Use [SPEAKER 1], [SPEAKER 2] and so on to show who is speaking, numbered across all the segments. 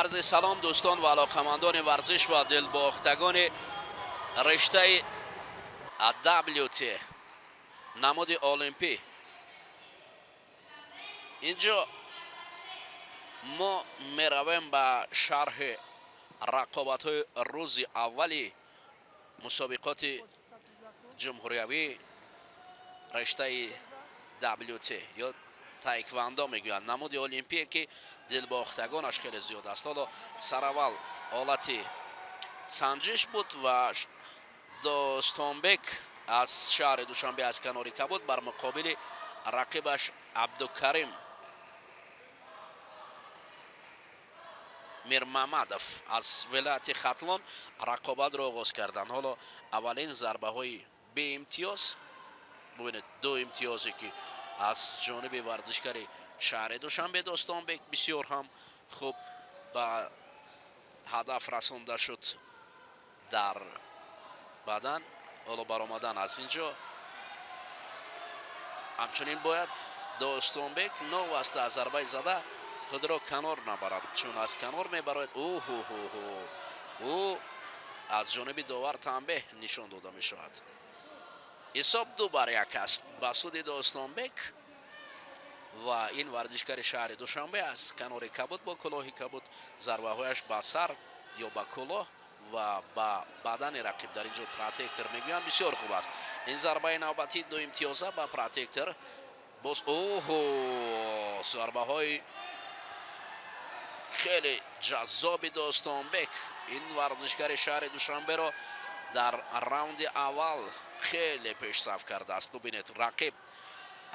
[SPEAKER 1] Арзи салом дӯстон ва алоқамандони варзиш ва дилбохтагони риштаи WT намуди олимпӣ. Инҷо мо меравем ба шарҳи рақобатҳои рӯзи аввали мусобиқоти ҷумҳуриявӣ риштаи WT ё таеквондо мегӯянд, намуди олимпие ки дилбохтагонаш хеле зиёд аст. Ҳоло сараввал ҳолати санҷиш буд ва Достонбек аз шаҳри Душанбе аз канори кабуд бар муқобили рақибаш Абдукарим Мирмамадов аз вилояти Хатлон рақобатро оғоз карданд. Ҳоло аввалин зарбаҳои беимтиёз, бубинед, ду имтиёзе ки аз ҷониби варзишгари шаҳри Душанбе Достонбек бисёр ҳам хуб ба ҳадаф расонда шуд дар бадан. Ҳоло баромадан аз ин ҷо ҳамчунин бояд Достонбек новаста аз зарбаи зада худро канор набарад, чун аз канор мебарояд ӯ аз ҷониби довар танбеҳ нишон дода мешавад. Ҳисоб 2-1 аст ба суди Достонбек ва ин варзишгари шаҳри Душанбе аз канори кабуд бо кулоҳи кабуд зарбаҳояш ба сар ё ба кулоҳ ва ба бадани рақиб, дар ин ҷо протектор мегӯянд, бисёр хуб аст. Ин зарбаи навбатӣ ду имтиёза ба протектор боз. Оҳо, зарбаҳои хеле ҷаззоби Достонбек ин варзишгари шаҳри Душанберо дар раунди аввал хеле пешсаф кардааст. Бубинед, рақиб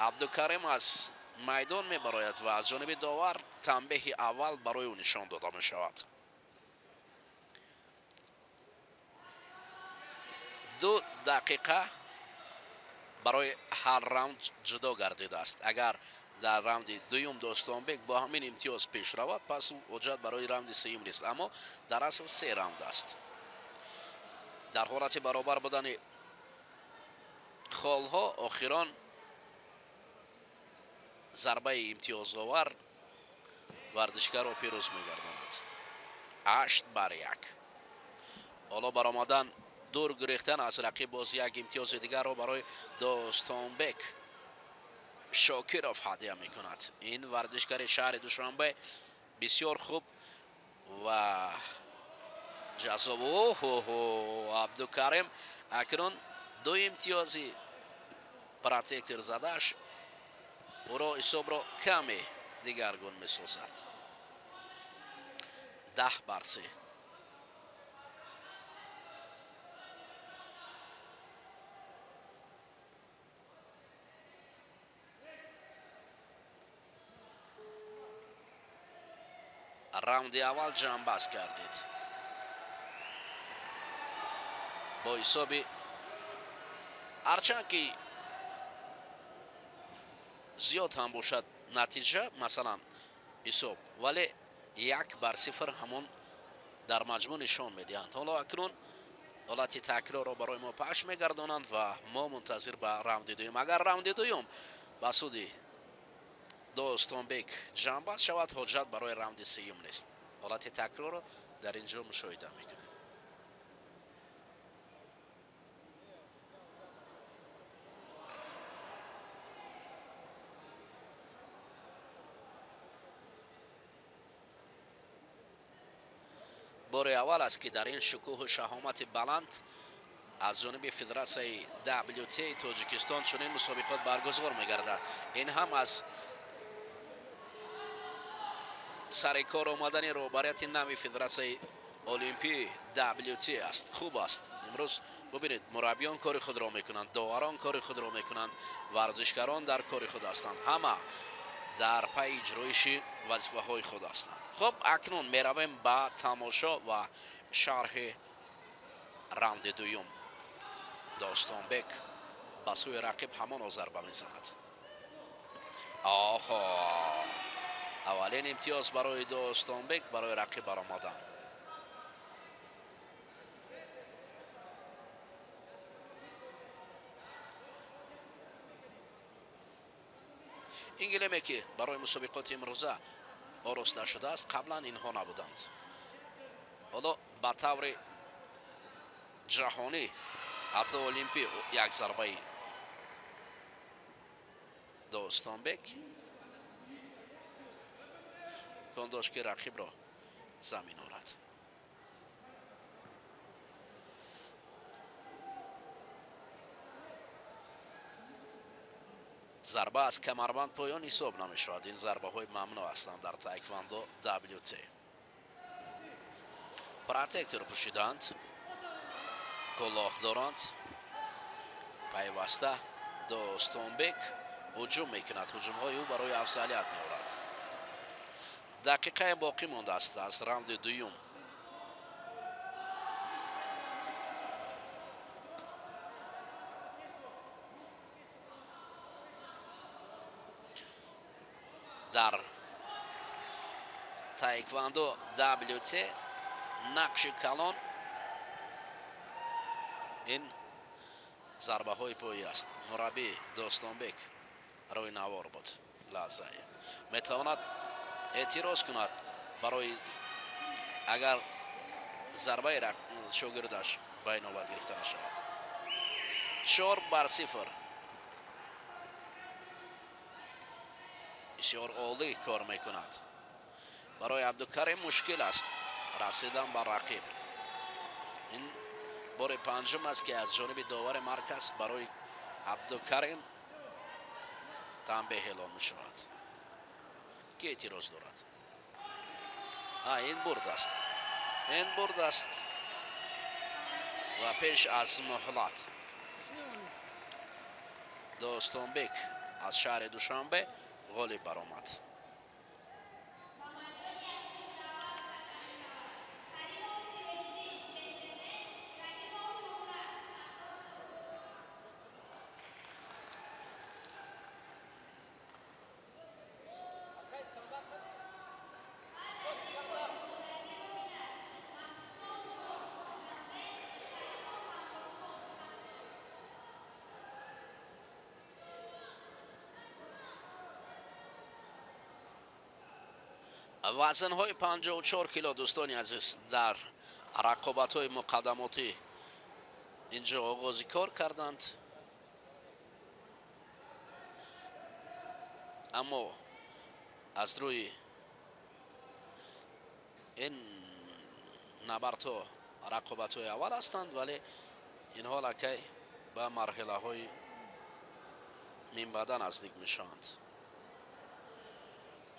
[SPEAKER 1] Абдукарим аз майдон мебарояд ва аз ҷониби довар танбеҳи аввал барои ӯ нишон дода мешавад. 2 дақиқа барои ҳар раунд ҷудо гардидааст. Агар дар раунди дуюм Достонбек бо ҳамин имтиёз пеш равад, пас ӯ ҳоҷат барои раунди сеюм нест, аммо дар асл 3 раунд аст. Дар ҳолати баробар будани холҳо охирон зарбаи имтиёзовар варзишгарро пирӯз мегардонад. 8-1. Ҳоло баромадан дур гурехтан аз рақиб боз як имтиёзи дигарро барои Достонбек Шокиров ҳадия мекунад. Ин варзишгари шаҳри Душанбе бисёр хуб ва ҷаззоб. Оҳо, Абдукарим акнун ду имтиёзи протектор задааш ӯро ҳисобро каме дигаргун месозад. 10-3. Раунди аввал ҷамъбаст гардид бо ҳисоби, ҳарчанд ки зиёд ҳам бошад натиҷа, масалан ҳисоб, вале 1-0 ҳамон дар маҷмӯъ нишон медиҳанд. Ҳоло акнун ҳолати такрорро барои мо пахш мегардонанд ва мо мунтазир ба раунди дуюм. Агар раунди дуюм ба суди Достонбек ҷамъбаст шавад, ҳоҷат барои раунди сеюм нест. Ҳолати такрорро дар ин ҷо мушоҳида мекунем. Бори аввал аст ки дар ин шукӯҳу шаҳомати баланд аз ҷониби федератсияи WT Тоҷикистон чунин мусобиқот баргузор мегардад. Ин ҳам аз сари кор омадани роҳбарияти нави федератсияи олимпии WT аст. Хуб аст. Имрӯз бубинед, мураббиён кори худро мекунанд, доварон кори худро мекунанд, варзишгарон дар кори худ ҳастанд, ҳама дар пайи иҷроиши вазифаҳои худ ҳастанд. Хуб, акнун меравем ба тамошо ва шарҳи раунди дуюм. Достонбек ба сӯи рақиб ҳамоно зарба мезанад. Оҳо, аввалин имтиёз барои Достонбек барои рақиб баромадан. Ин гилеме ки барои мусобиқоти имрӯза ороста шудааст. Қаблан инҳо набуданд. Ҳоло ба таври ҷаҳонӣ, ҳатто олимпӣ як зарбаи Достонбек имкон дошт, ки рақибро замин орад. Зарба аз камарбанд поён ҳисоб намешавад. Ин зарбаҳои мамнӯъ ҳастанд дар таеквондо WT. Протектор пӯшиданд, кулоҳ доранд. Пайваста Достонбек ҳуҷум мекунад. Ҳуҷумҳои ӯ барои афзалият меорад. Дақиқае боқӣ мондааст аз раунди дуюм. Дар таеквондо WT нақши калон ин зарбаҳои поӣ аст. Мураббӣ Достонбек рӯи навор буд. Лаҳзае метавонад эътироз кунад барои агар зарбаи шогирдаш ба инобат гирифта нашавад. 4-0. Бисёр олӣ кор мекунад. Барои Абдукарим мушкил аст расидан ба рақиб. Ин бори панҷум аст, ки аз ҷониби довари марказ барои Абдукарим танбеҳ эълон мешавад. Ки эътироз дорад? Ин бурд аст. Ин бурд аст ва пеш аз муҳлат Достонбек аз шаҳри Душанбе ғолиб баромад. Вазнҳои 54 кило, дӯстони азиз, дар рақобатҳои муқаддамотӣ инҷо оғози кор карданд, аммо аз рӯи ин набардҳо рақобатҳои аввал ҳастанд, вале инҳо аллакай ба марҳилаҳои минбаъда наздик мешаванд.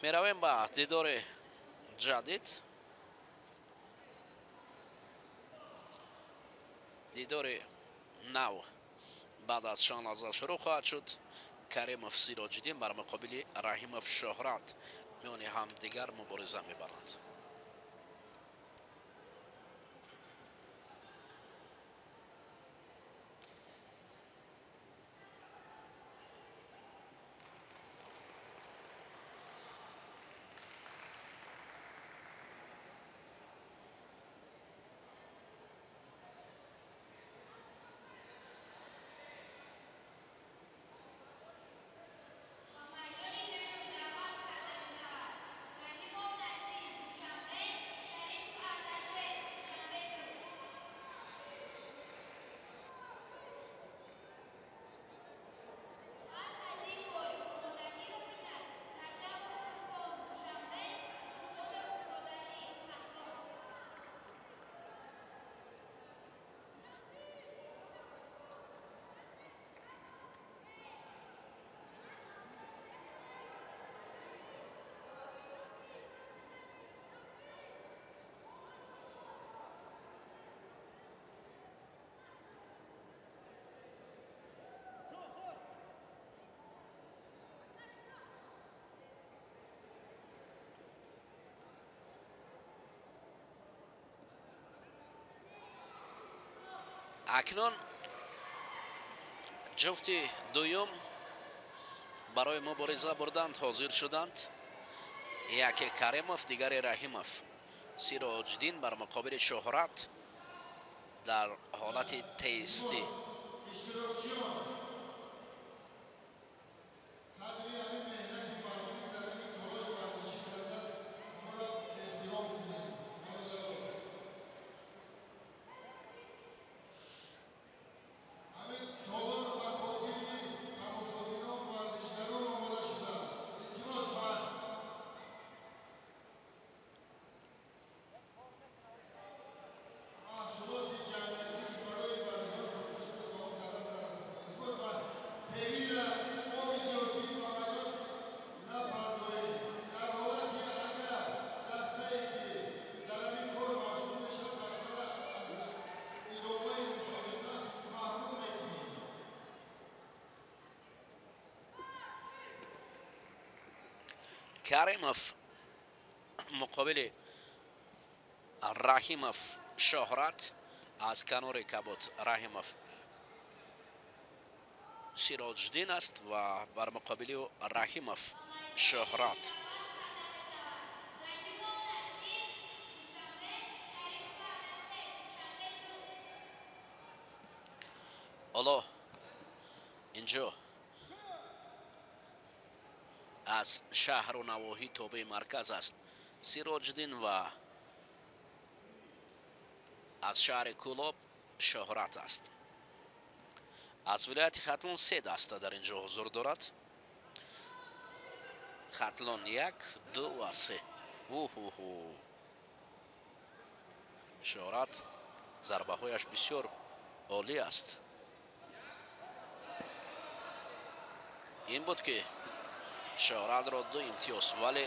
[SPEAKER 1] Меравем ба дидори ҷадид. Дидори нав баъд аз чанд лаҳза шурӯъ хоҳад шуд. Каримов Сироҷиддин бар муқобили Раҳимов Шоҳрат миёни ҳамдигар мубориза мебаранд. Акнун ҷуфти дуюм барои мубориза бурданд ҳозир шуданд. Яке Каримов, дигаре Раҳимов. Сироҷиддин бар муқобили Шоҳрат дар ҳолати тестӣ. Каримов муқобили Раҳимов Шоҳрат. Аз канори кабуд Раҳимов Сироҷиддин аст ва бар муқобили ӯ Раҳимов Шоҳрат. Ҳоло инҷо аз шаҳру навоҳӣ тобеи марказ аст Сироҷиддин ва аз шаҳри Кӯлоб Шоҳрат аст. Аз вилояти Хатлон се даста дар ин ҷо ҳузур дорад. Хатлон 1, 2 ва 3. Уҳуҳу. Шоҳрат зарбаҳояш бисёр олӣ аст. Ин буд ки Шоҳратро 2 имтиёз, вале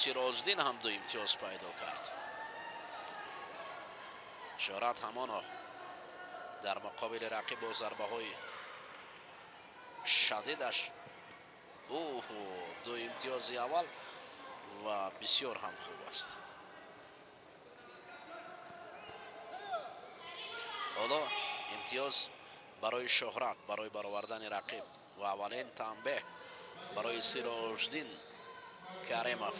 [SPEAKER 1] Сироҷиддин ҳам 2 имтиёз пайдо кард. Шоҳрат ҳамоно дар муқобили рақиб бо зарбаҳои шадидаш 2 имтиёзи аввал ва бисёр ҳам хуб аст. Ҳоло имтиёз барои Шоҳрат барои баровардани рақиб ва аввалин танбеҳ барои Сироҷиддин Каримов.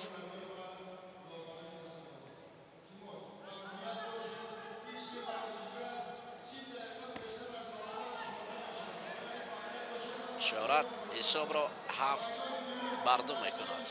[SPEAKER 1] Шоҳрат ҳисобро 7-2 мекунад.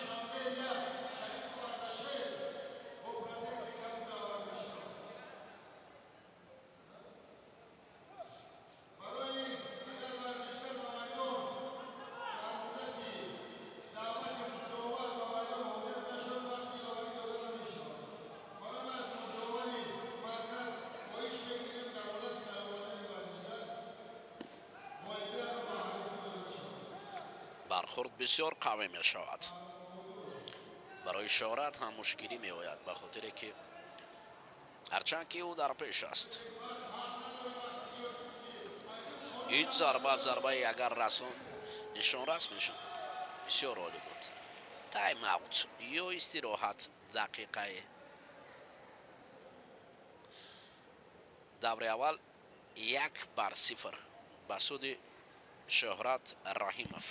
[SPEAKER 1] Бархӯрд бисёр қавӣ мешавад. Барои Шоҳрат ҳам мушкилӣ меояд, ба хотире ки ҳарчанд ки ӯ дар пеш аст. Ҳеҷ зарба зарбаи агар расон нишонрас мешуд, бисёр олӣ буд. Тайм аут ё истироҳат дақиқаи даври аввал 1-0 ба суди Шоҳрат Раҳимов.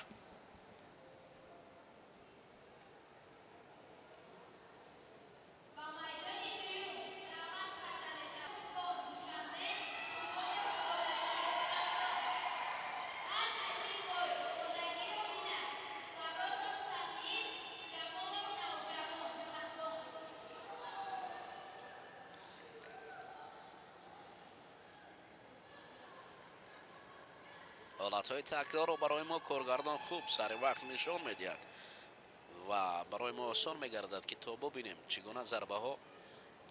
[SPEAKER 1] Ҳолатҳои такрорро барои мо коргардон хуб сари вақт нишон медиҳад ва барои мо осон мегардад ки то бубинем чӣ гуна зарбаҳо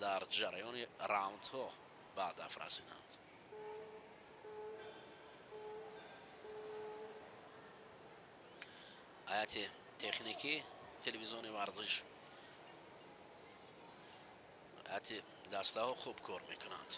[SPEAKER 1] дар ҷараёни раундҳо ба ҳадаф расиданд. Ҳайати техникӣ телевизиони варзиш, ҳайати дастаҳо хуб кор мекунанд.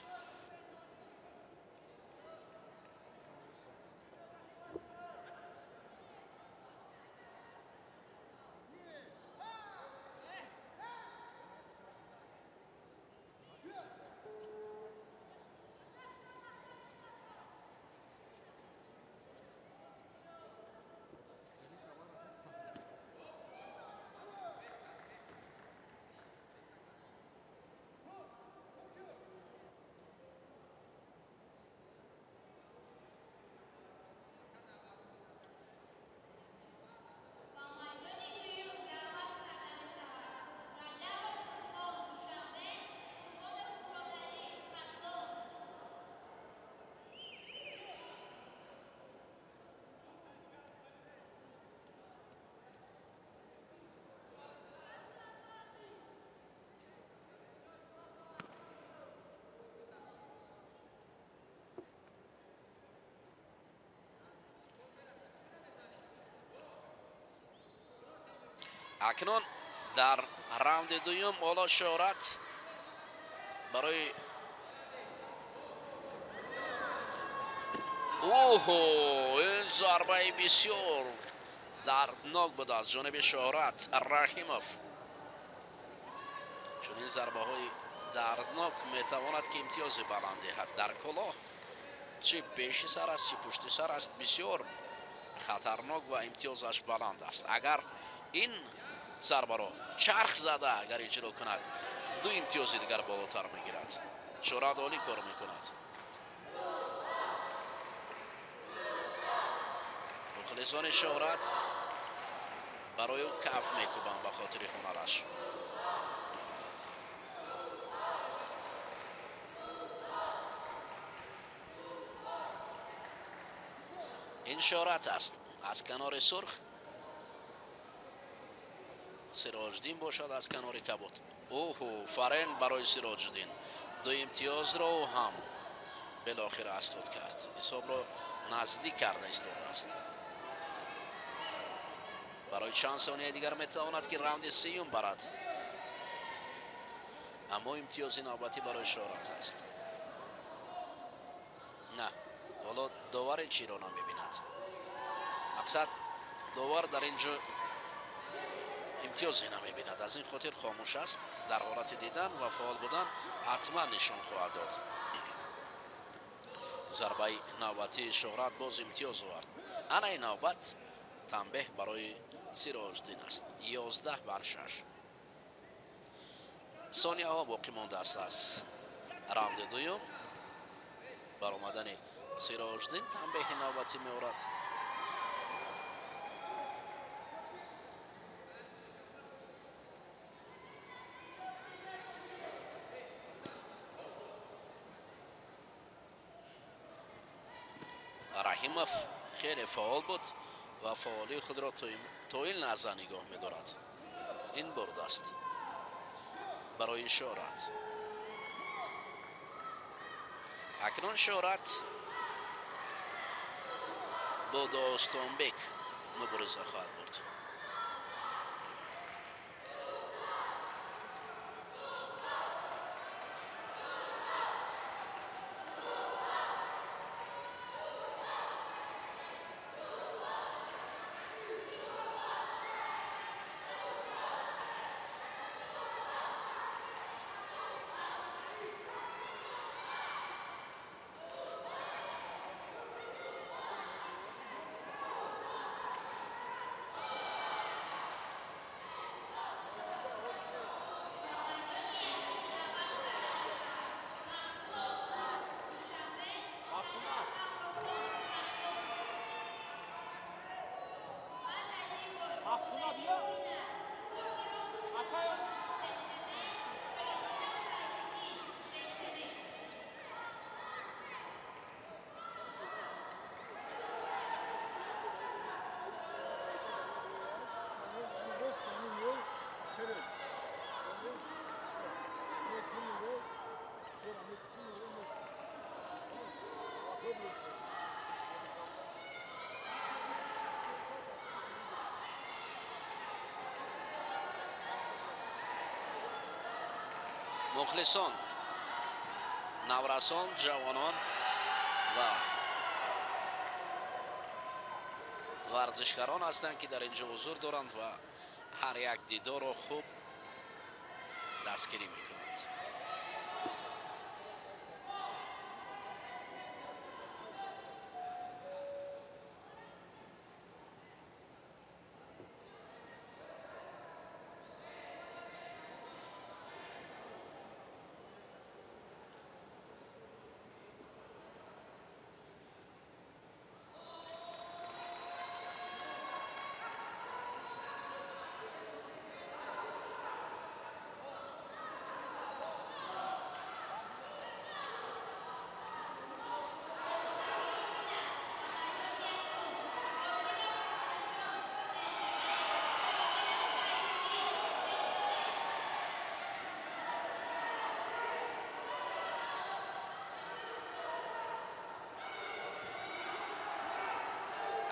[SPEAKER 1] Акнун дар раунди дуюм ҳоло Шоҳрат барои ин зарбаи бисёр Дарднок буд аз ҷониби Шӯҳрат Раҳимов. Чунин зарбаҳои дарднок метавонад ки имтиёзи баланд диҳад. Дар кулоҳ чӣ пеши сар аст, чӣ пушти сар аст, бисёр хатарнок ва имтиёзаш баланд аст. Агар ин зарбаро чарх зада агар иҷро кунад, ду имтиёзи дигар болотар мегирад. Шӯҳрат олӣ кор мекунад. Мухлисони Шӯҳрат барои ӯ каф мекӯбанд ба хотири ҳунараш. Ин Шӯҳрат аст. Аз канори сурх Сироҷиддин бошад, аз канори кабуд. Оҳу, фарен барои Сироҷиддин. Ду имтиёзро ӯ ҳам билохира аз худ кард. Ҳисобро наздик карда истодааст. Барои чанд сонияи дигар метавонад ки раунди сеюм барад. Аммо имтиёзи навбатӣ барои Шӯҳрат аст. На, ҳоло доваре чиро намебинад. Мақсад довар дар ин ҷо имтиёзе намебинад. Аз ин хотир хомӯш аст. Дар ҳолати дидан ва фаъол будан ҳатман нишон хоҳад дод. Зарбаи навбатии Шӯҳрат боз имтиёз овард. Ана ин навбат танбеҳ барои Сироҷиддин аст. 11-6. Сонияҳо боқӣ мондааст аз раунди дуюм. Баромадани Сироҷиддин танбеҳи навбатӣ меорад. Раҳимов хеле фаъол буд ва фаъолии худро то ин лаҳза нигоҳ медорад. Ин бурд аст барои Шӯҳрат. Акнун Шӯҳрат бо Достонбек мубориза хоҳад бурд. Мухлисон, наврасон, ҷавонон ва варзишгарон ҳастанд, ки дар ин ҷо ҳузур доранд ва ҳар як дидорро хуб дастгирӣ мекунанд.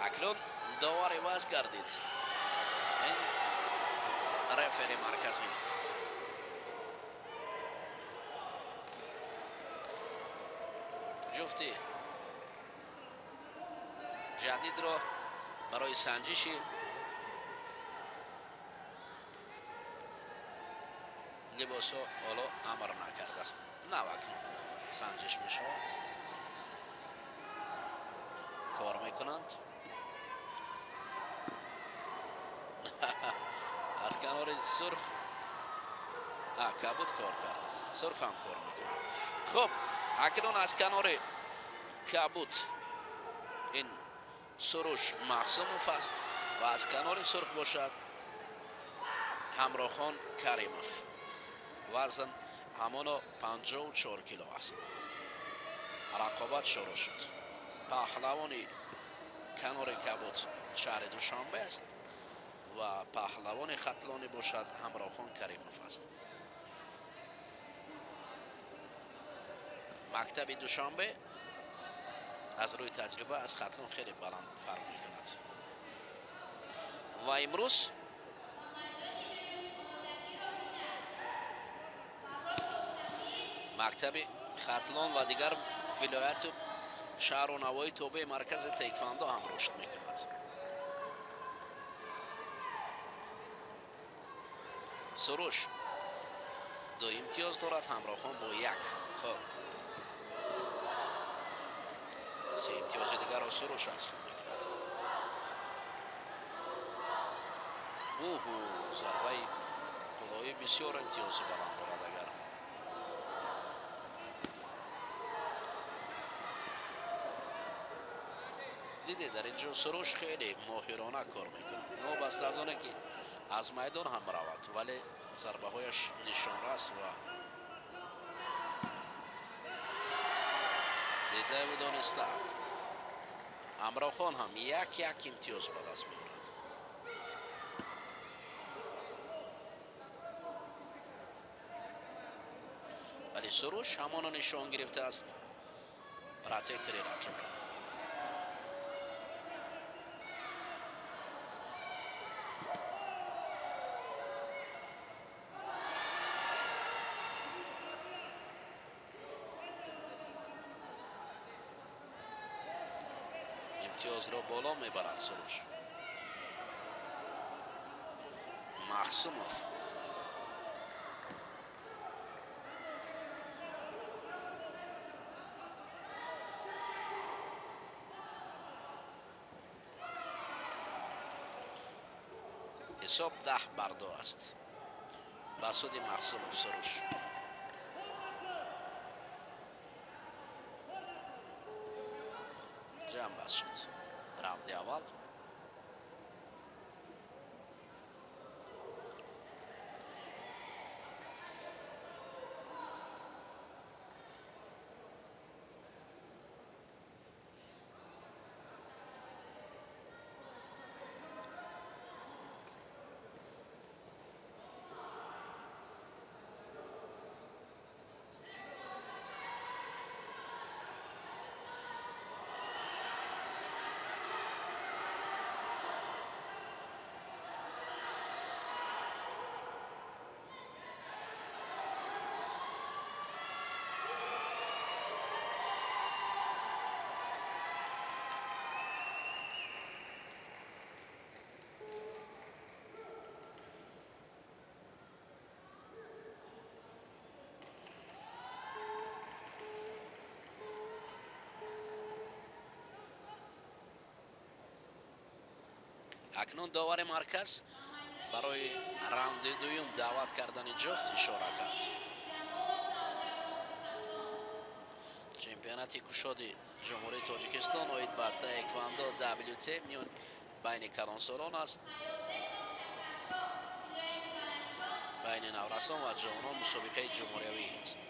[SPEAKER 1] Акнун довар иваз гардид. Ин рефери марказӣ. Ҷуфти ҷадидро барои санҷиши Либосҳо ҳоло амр накардааст. Навакнун санҷиш мешавад. Кор мекунанд. Аз канори сурх кабуд кор кард. Сурх ҳам кор мекунад. Хуб, акнун аз канори кабуд ин Суруш Махсумов аст ва аз канори сурх бошад Ҳамрохон Каримов. Вазн ҳамоно 54 кило аст. Рақобат шурӯъ шуд. Паҳлавони канори кабуд шаҳри Душанбе аст ва паҳлавони хатлонӣ бошад Ҳамрохон Каримов аст. Мактаби Душанбе аз рӯи таҷриба аз Хатлон хеле баланд фарқ мекунад. Ва имрӯз мактаби Хатлон ва дигар вилояту шаҳру навои тобеи маркази таеквондо ҳам рушд мекунад. Суруш 2 имтиёз дорад, Ҳамрохон бо 1. Хуб, 3 имтиёзи дигарро Суруш аз худ мекунад. Уҳу, зарбаи болоӣ бисёр имтиёзи баланд дорад. Агар диде, дар ин ҷо Суруш хеле моҳирона кор мекунад. Новобаста аз оне ки аз майдон ҳам равад, вале зарбаҳояш нишонрас ва дидаву дониста. Ҳамрохон ҳам як-як имтиёз ба даст меорад. Вале Суруш ҳамоно нишон гирифтааст протектори рақибро. Имтиёзро боло мебарад Суруш. Махсумов ҳисоб 10-2 аст ба суди Махсумов Суруш. Ҷамъбаст шуд раунди аввал. Акнун довари марказ барои раунди дуюм даъват кардани ҷуфт ишора кард. Чемпионати кушоди Ҷумҳурии Тоҷикистон оид ба таеквондо WT миён байни калонсолон аст. Байни наврасон ва ҷавонон мусобиқаи ҷумҳуриявӣ аст.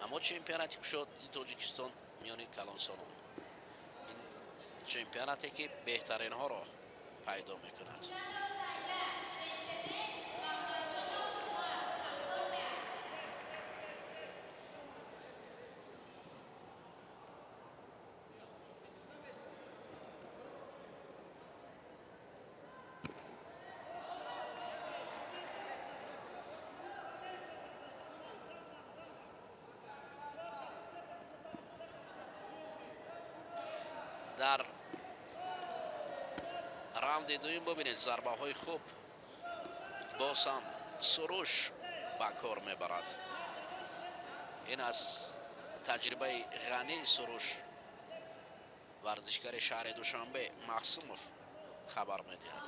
[SPEAKER 1] Аммо чемпионати кушоди Тоҷикистон миёни калонсолон чемпионате ки беҳтаринҳоро пайдо мекунад. Дар раунди дуюм бубинед зарбаҳои хуб боз ҳам Суруш ба кор мебарад. Ин аз таҷрибаи ғании Суруш, варзишгари шаҳри Душанбе Махсумов хабар медиҳад.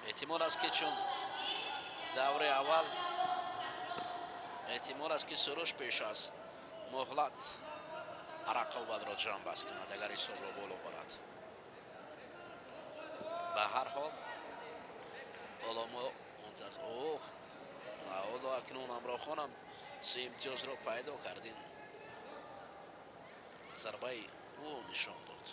[SPEAKER 1] Эҳтимол аст, ки чун даври аввал, эҳтимол аст, ки Суруш пеш аз муҳлат рақобатро ҷамъбаст кунад, агар ҳисобро боло барад. Ба ҳар ҳол, ҳоло мо оҳ, ҳоло акнун Ҳамроҳхонам се имтиёзро пайдо кардин. Зарбаи ӯ нишон дод.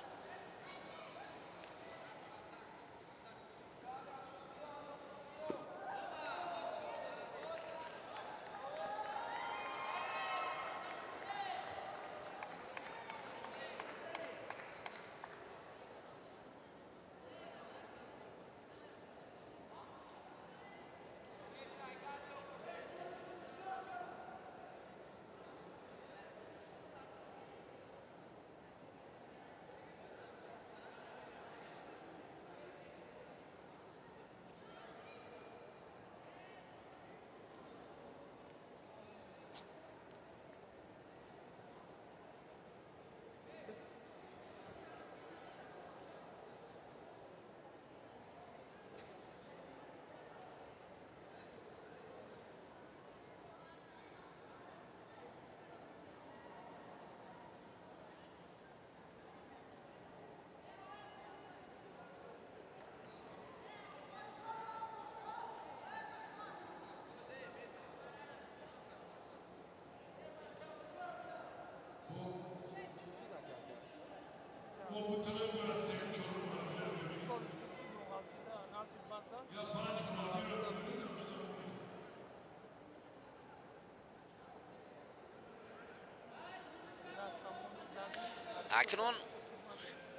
[SPEAKER 1] Акнун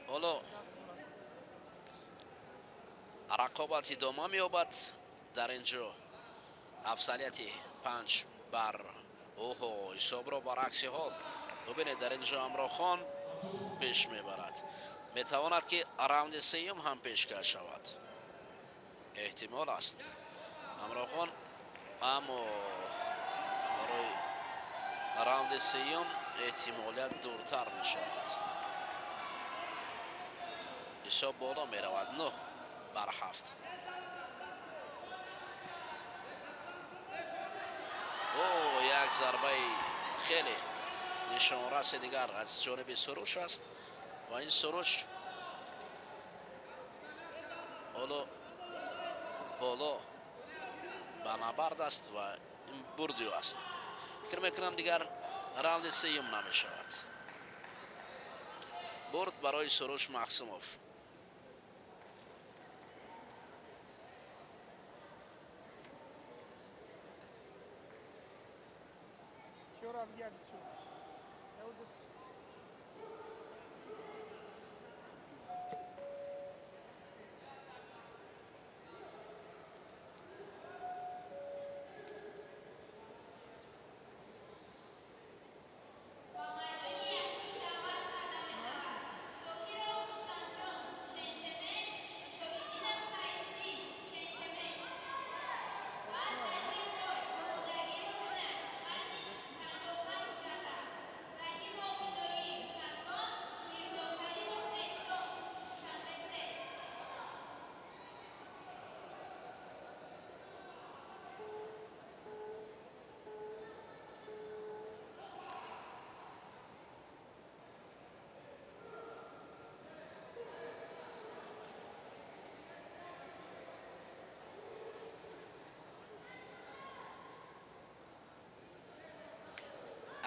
[SPEAKER 1] ҳоло рақобат идома меёбад. Дар ин ҷо афзалияти 5 бар оҳо, ҳисобро баръакси ҳол бубинед. Дар ин ҷо Ҳамроҳхон пеш мебарад, метавонад, ки раунди сеюм ҳам пешкаш шавад, эҳтимол аст Ҳамроҳхон, аммо барои раунди сеюм эҳтимолият дуртар мешавад. Ҳисоб боло меравад, 9-7. О, як зарбаи хеле нишонраси дигар аз ҷониби Суруш аст ва ин Суруш ҳоло боло ба набард аст ва ин бурди ӯ аст. Фикр мекунам, дигар раунди сеюм намешавад. Бурд барои Суруш Махсумов.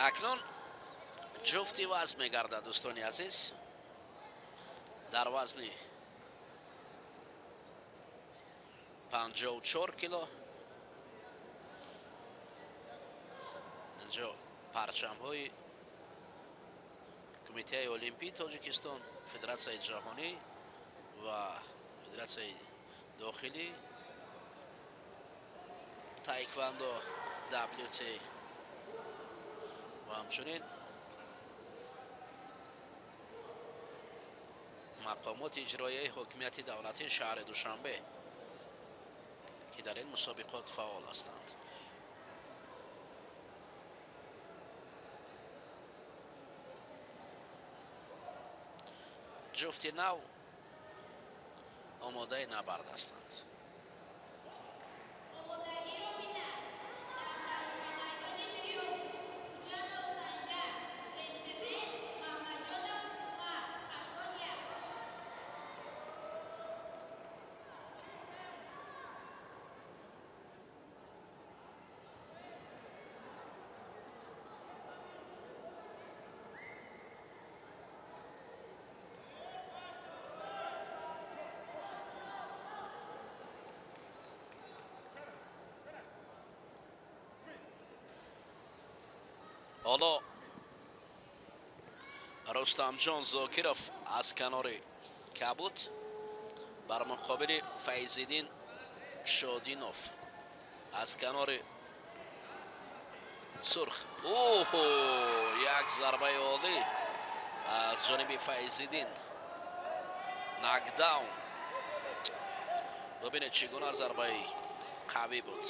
[SPEAKER 1] Акнун ҷуфти вазн мегардад, дӯстони азиз. Дар вазни 54 кило инҷо парчамҳои Кумитаи Олимпии Тоҷикистон, Федератсияи ҷаҳонӣ ва Федератсияи дохилӣ таеквондо WT ва ҳамчунин мақомоти иҷроияи ҳокимияти давлатии шаҳри Душанбе ки дар ин мусобиқот фаъол ҳастанд. Ҷуфти нав омодаи набард ҳастанд. Ҳоло Рустамҷон Зокиров аз канори кабуд бар муқобили Файзиддин Шодинов аз канори сурх. Оҳо, як зарбаи олӣ аз ҷониби Файзиддин. Нокдаун. Бибинед чӣ гуна зарбаи қавӣ буд.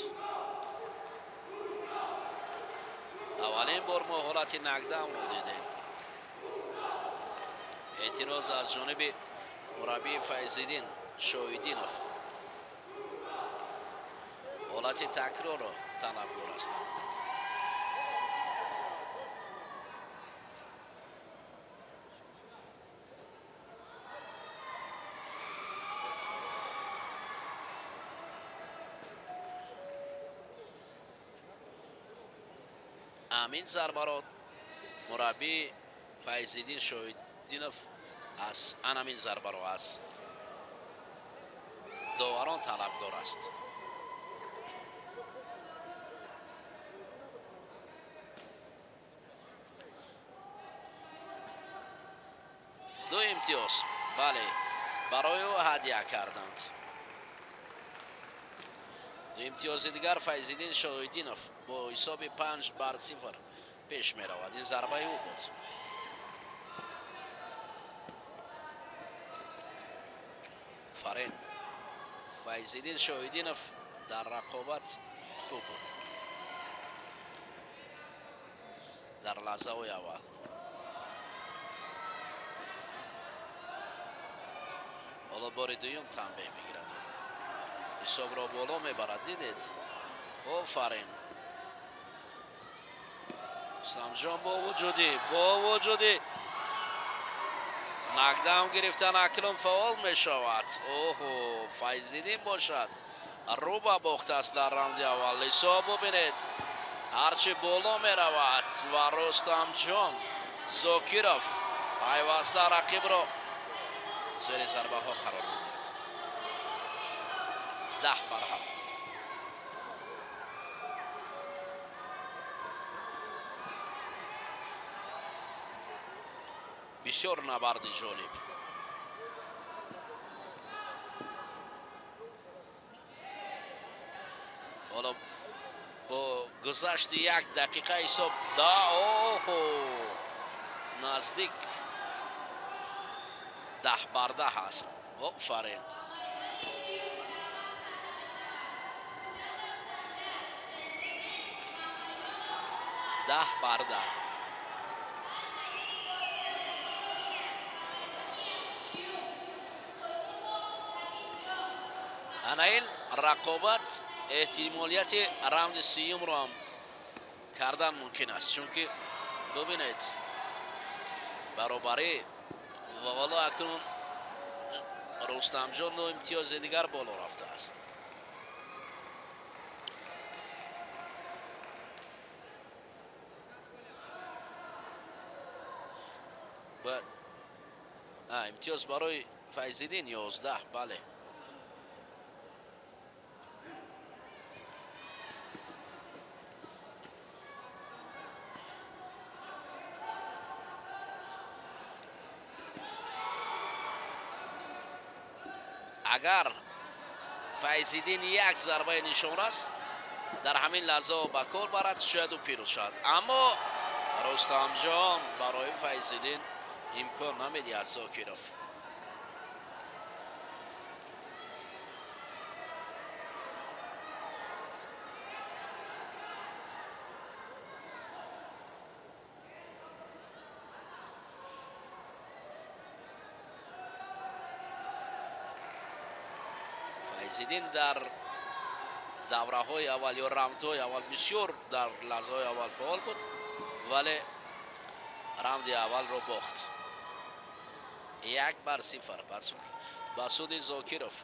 [SPEAKER 1] Аввалин бор мо ҳолати нокдаунро дидем. Эътироз аз ҷониби мураббии Файзиддин Шоҳиддинов. Ҳолати такрорро талабгор ҳастанд. Амин зарбаро мураббии Файзиддин Шоҳиддинов аз анамин зарбаро аз доварон талабгор аст. Ду имтиёз, бале, барои ӯ ҳадя карданд. Ду имтиёзи дигар Файзиддин Шоҳиддинов бо ҳисоби 5-0 пеш меравад. Ин зарбаи ӯ буд. Фарен Файзиддин Шоҳиддинов дар рақобат хуб буд дар лаҳзаҳои аввал. Ҳоло бори дуюм танбеҳ мегирад. Ҳисобро боло мебарад. Дидед? Офарин. Рустамҷон бо вуҷуди нокдаун гирифтан акнун фаъол мешавад. Оҳо, Файзиддин бошад рӯ ба бохтааст дар раунди аввал. Ҳисоб бубинед, ҳарчи боло меравад ва Рустамҷон Зокиров пайваста рақибро зери зарбаҳо қарор медиҳад. 10-7. Бисёр набарди ҷолиб. Ҳоло бо гузашти як дақиқа ҳисоб да, оҳо, наздик 10-10 аст. Офарин. 10-10. Ана ин рақобат эҳтимолияти раунди сеюмро ҳам кардан мумкин аст, чунки бубинед баробарӣ ва ҳоло акнун Рустамҷон ду имтиёзи дигар боло рафтааст. Имтиёз барои Файзиддин 11, бале. Агар Файзиддин як зарбаи нишон аст, дар ҳамин лаҳза ба кор барад, шояд ӯ пирӯз шавад. Аммо Рустамҷон барои Файзиддин имкон намедиҳад Зокиров. Файзиддин дар давраҳои аввал ё раундҳои аввал бисёр дар лаҳзаҳои аввал фаъол буд, вале раунди аввалро бохт. 1-0 ба суди Зокиров.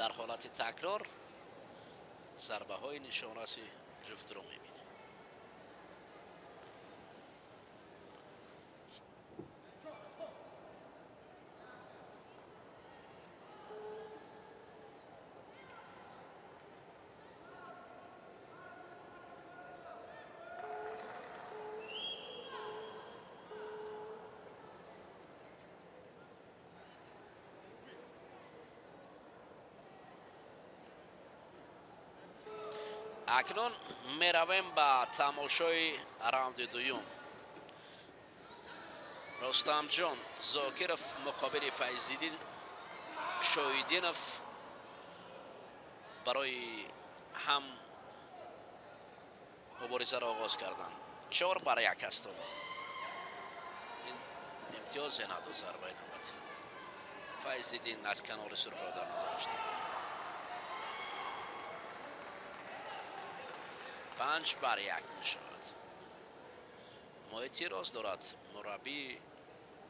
[SPEAKER 1] Дар ҳолати такрор зарбаҳои нишонраси ҷуфтро мебинем. Акнун меравем ба тамошои раунди дуюм. Рустамҷон Зокиров муқобили Файзиддин Шоҳиддинов барои ҳам муборизаро оғоз карданд. 4-1 аст. Ин имтиёзе надод зарбаи навбат. Файзиддин аз канори сурхро дар назар дошт. 5-1 мешавад. Мо эътироз дорад мураббии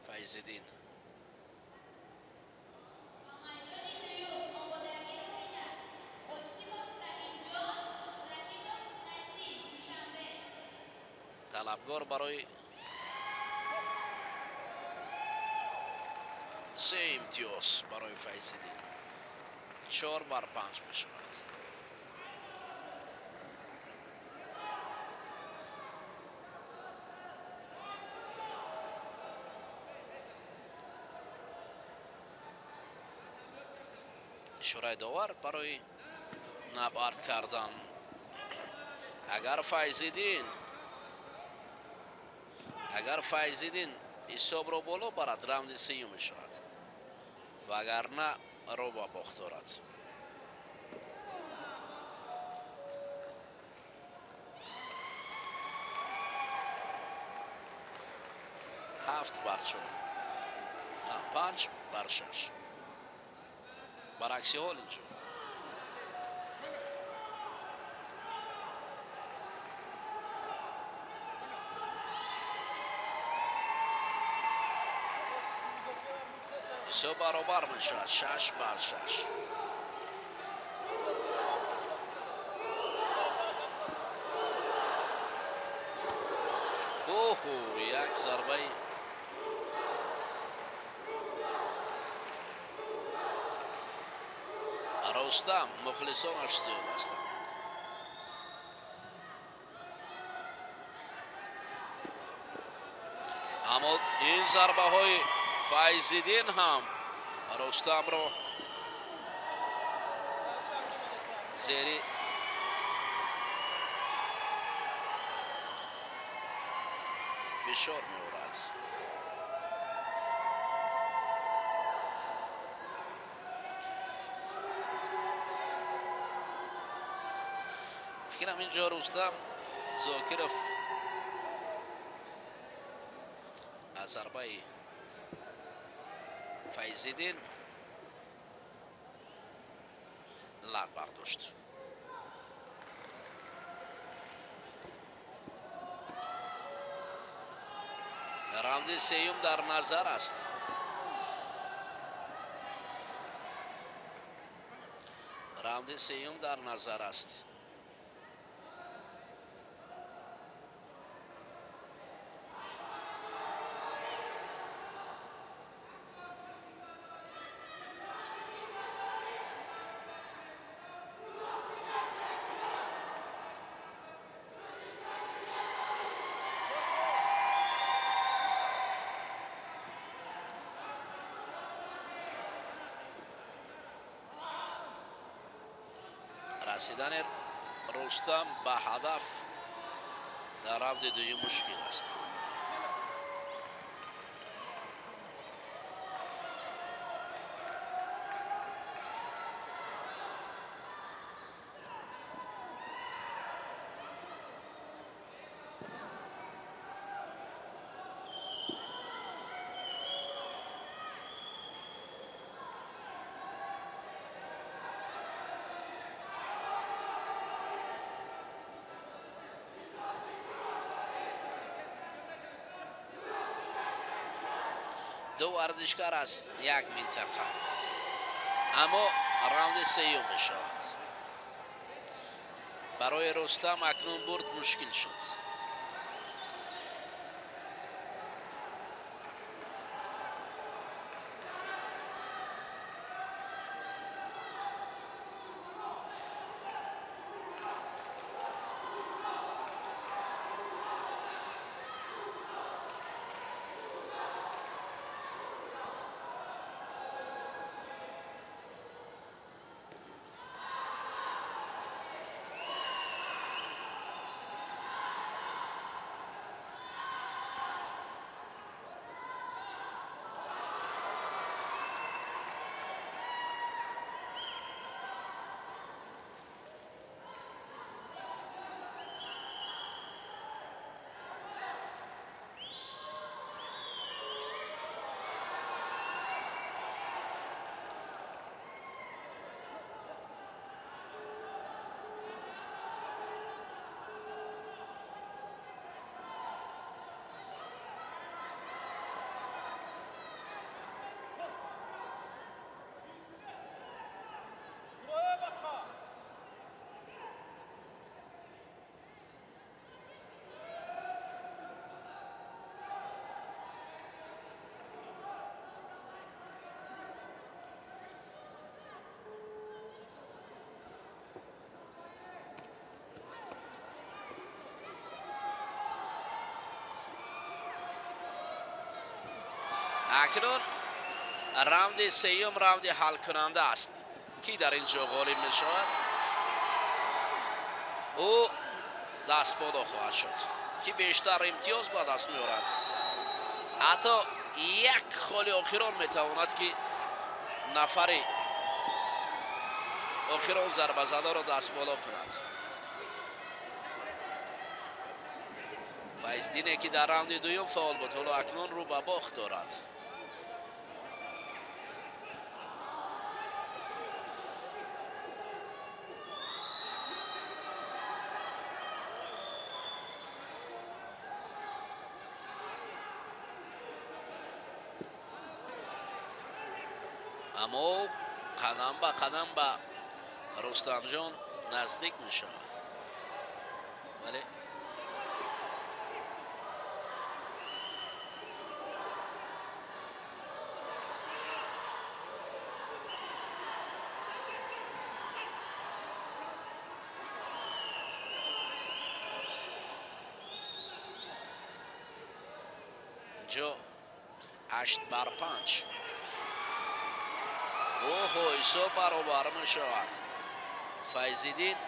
[SPEAKER 1] Файзиддин. Талабгор барои 3 имтиёз барои Файзиддин. 4-5 мешавад. Ишораи довар барои набард кардан. Агар Файзиддин ҳисобро боло барад, раунди сеюм мешавад, вагарна ро ба бохт дорад. 7-4, 5-6. Баракси ҳол инҷо. Ҳисоб баробар мешавад 6-6. Оҳо, як зарбаи Рустам, мухлисонаш зиёд ҳастанд. Аммо ин зарбаҳои Файзиддин ҳам Рустамро зери фишор меорад. Фикрам инҷо Рустам Зокиров аз зарбаи Файзиддин лат бардошт. Раунди сеюм дар назар аст. Раунди сеюм дар назар аст. Расидани Рустам ба ҳадаф дар равнди дуюм мушкил аст. Ду варзишкар аз як минтақа, аммо раунди сеюм мешавад. Барои Рустам акнун бурд мушкил шуд. Акнун раунди сеюм раунди ҳалкунанда аст. Ки дар ин ҷо ғолиб мешавад, ӯ дастболо хоҳад шуд. Ки бештар имтиёз ба даст меорад, ҳатто як холи охирон метавонад, ки нафари охирон зарбазадаро дастболо кунад. Файзиддине ки дар раунди дуюм фаъол буд, ҳоло акнун рӯ ба бохт дорад. Аммо қадам ба қадам ба Рустамҷон наздик мешавад. Вале инҷо 8-5. Оҳо, ҳисоб баробар мешавад. Файзиддин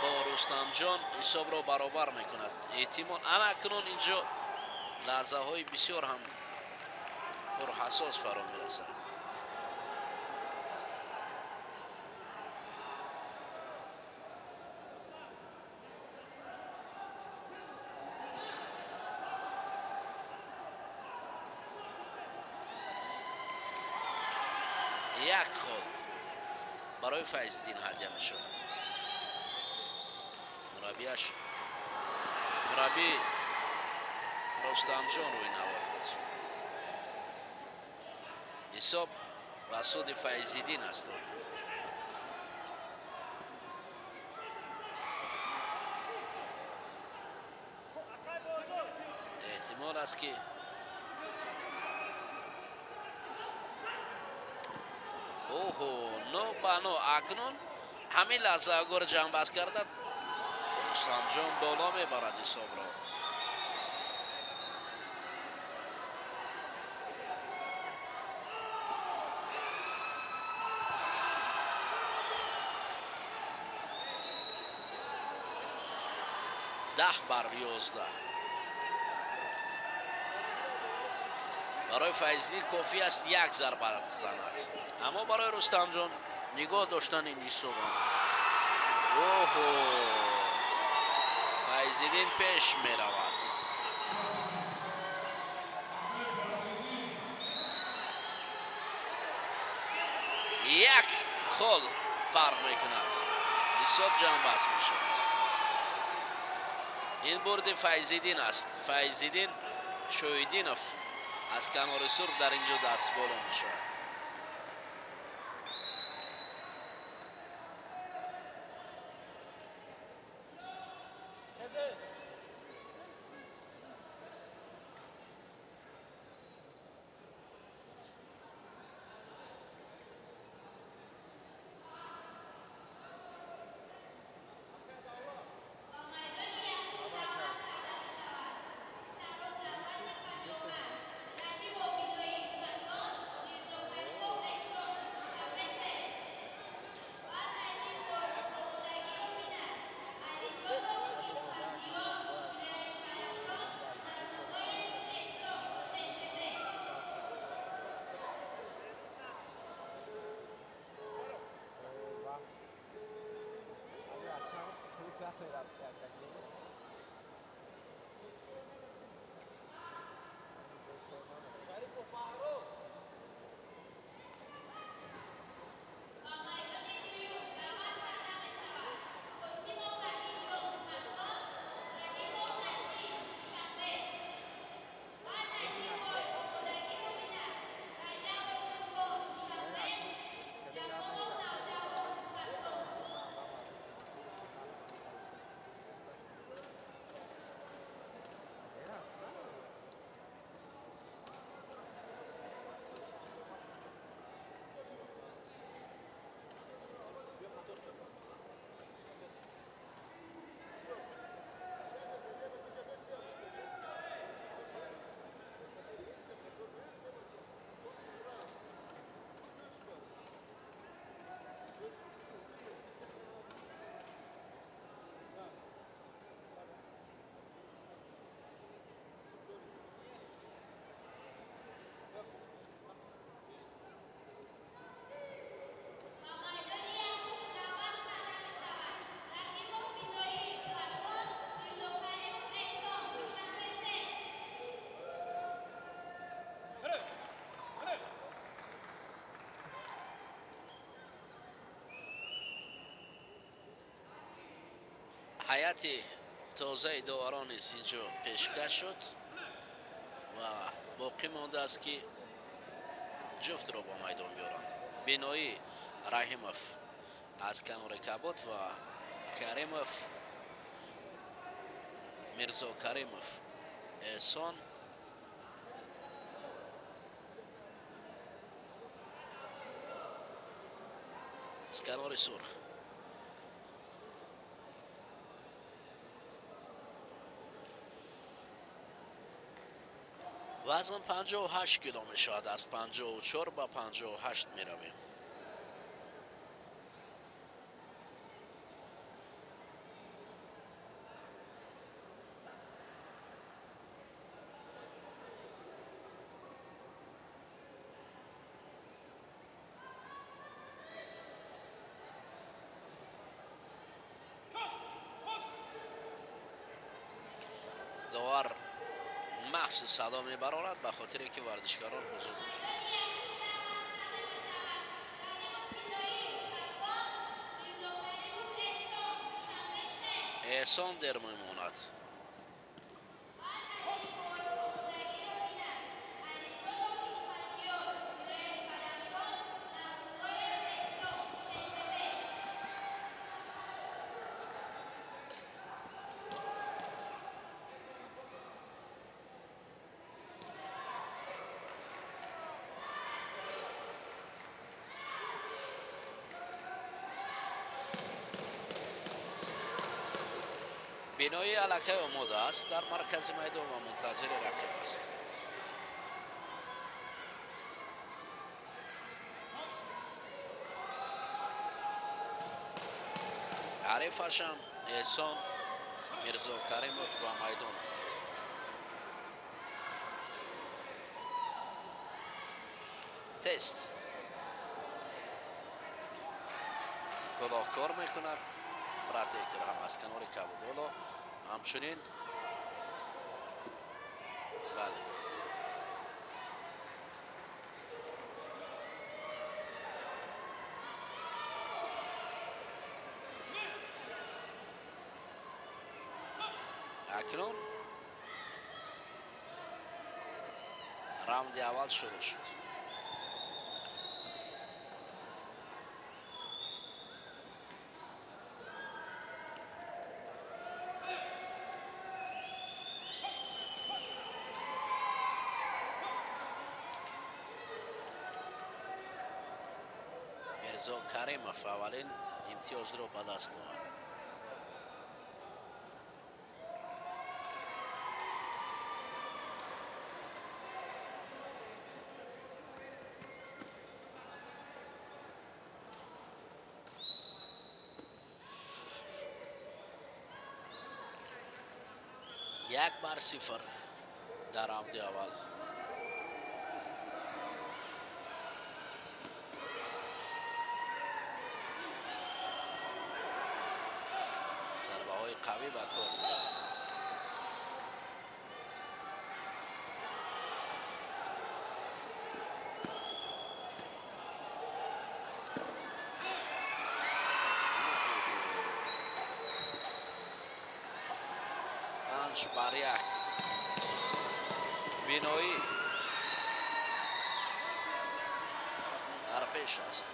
[SPEAKER 1] бо Рустамҷон ҳисобро баробар мекунад. Эҳтимол ана акнун инҷо лаҳзаҳои бисёр ҳам пурҳассос фаро мерасад. Як хол барои Файзиддин ҳадя мешавад. Мураббӣ Рустамҷон рӯи навор буд. Ҳисоб ба суди Файзиддин аст. Эҳтимол аст, ки оҳо, 9-9. Акнун ҳамин лаҳза агар ҷамъбаст карда, Рустамҷон боло мебарад ҳисобро. 10-11. Барои Файзиддин кофӣ аст як зарба занад, аммо барои Рустамҷон нигоҳ доштани ин ҳисобам. Оҳо, Файзиддин пеш меравад. Як хол фарқ мекунад, ҳисоб ҷамъбаст мешавад. Ин бурди Файзиддин аст. Файзиддин Шоҳиддинов аз канори сурх дар инҷо дастболо мешавад. Ҳайати тозаи доварон низ инҷо пешкаш шуд ва боқӣ мондааст, ки ҷуфтро ба майдон биёранд. Биноӣ Раҳимов аз канори кабуд ва Каримов, Мирзо Каримов Эҳсон аз канори сурх. Вазн 58 кило мешавад, аз 54 ба 58 меравем. Довар махсус садо мебарорад ба хотире ки варзишгарон ҳузур доранд. Эҳсон дер мемонад. Бинои аллакай омода аст дар маркази майдон ва мунтазири рақиб аст. Ҳарифашам Эҳсон Мирзо Каримов ба майдон омад. Тест кулоҳ кор мекунад, протектор ҳам аз канори кабудоло ҳамчунин. Бале, акнун раунди аввал шурӯъ шуд. Мирзо Каримов аввалин имтиёзро ба даст овард. 1-0 дар раунди аввал. Зарбаҳои қавӣ ба кор меравад. 5-1. Биноӣ дар пеш аст.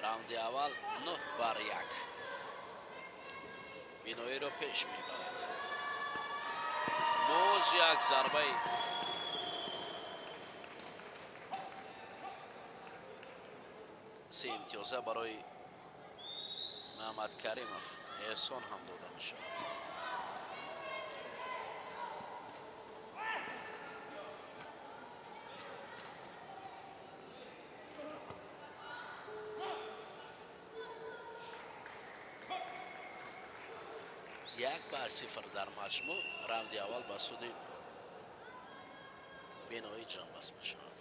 [SPEAKER 1] Раунди аввал 9-1. Биноиро пеш мебарад. Боз як зарбаи се имтиёза барои Муҳаммад Каримов эҳсон ҳам дода мешавад. 1-0 дар маҷмӯъ раунди аввал ба суди биноӣ ҷамъбаст мешавад.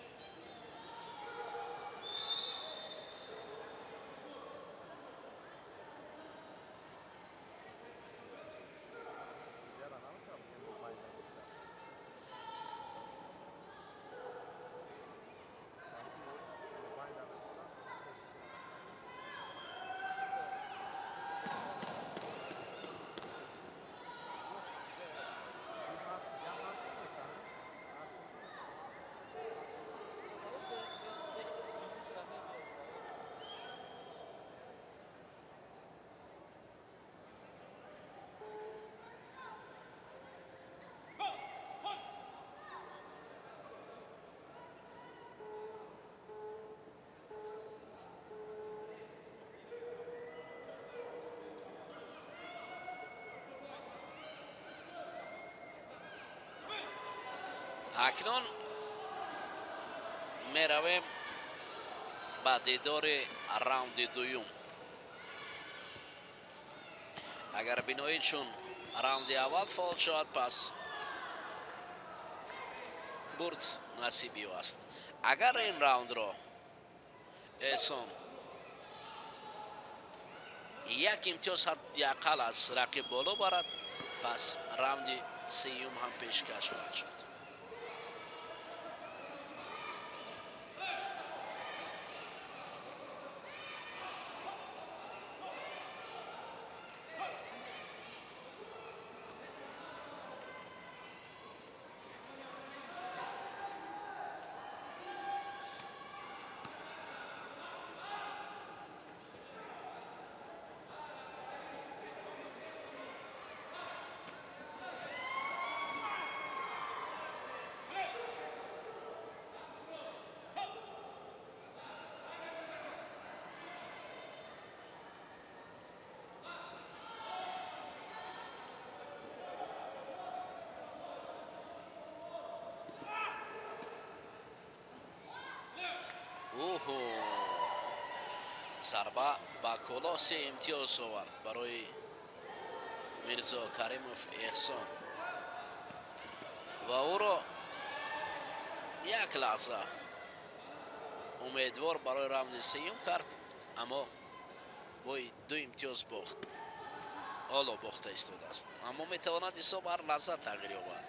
[SPEAKER 1] Акнун меравем ба дидори раунди дуюм. Агар биноӣ чун раунди аввал фаъол шавад, пас бурд насиби ӯ аст. Агар ин раундро эҳсон як имтиёз ҳадди ақал аз рақиб боло барад, пас раунди сеюм ҳам пешкаш хоҳад шуд. Зарба ба коло се имтиёз овард барои Мирзо Каримов Эҳсон ва ӯро як лаҳза умедвор барои раунди сеюм кард, аммо бо ду имтиёз бохт. Ҳоло бохта истодааст, аммо метавонад ҳисоб ҳар лаҳза тағйир ёбад.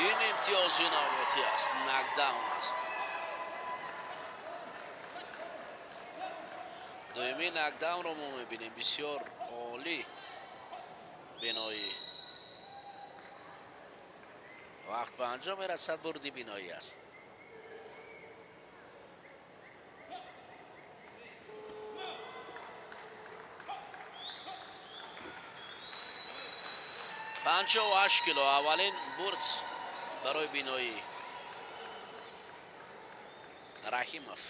[SPEAKER 1] Ин имтиёзи навбатӣ аст, нокдаун аст. Дуюми нокдаунро мо мебинем, бисёр олӣ биноӣ. Вақт ба анҷом мерасад, бурди биноӣ аст. 58 кило аввалин бурд барои биноӣ Раҳимов.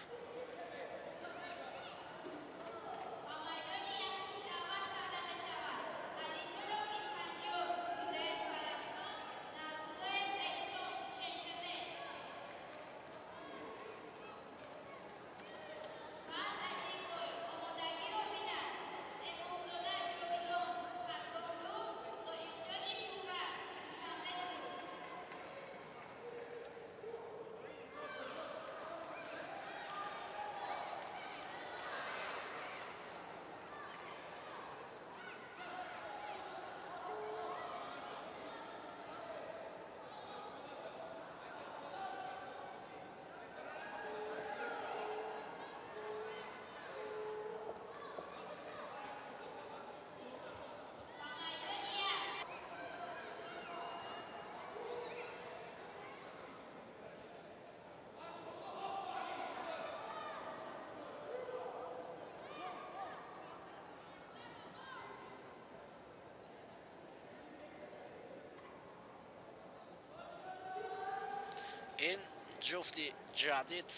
[SPEAKER 1] Ин ҷуфти ҷадид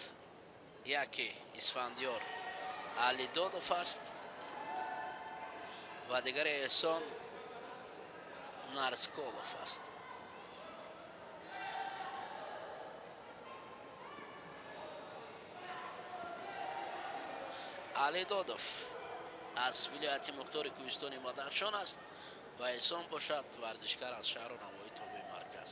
[SPEAKER 1] яке Исфандиёр Алидодов аст ва дигаре Эҳсон Нарсколов аст. Алидодов аз вилояти мухтори Кӯҳистони Бадахшон аст ва Эҳсон бошад варзишкар аз шаҳру навоҳии тобеи марказ.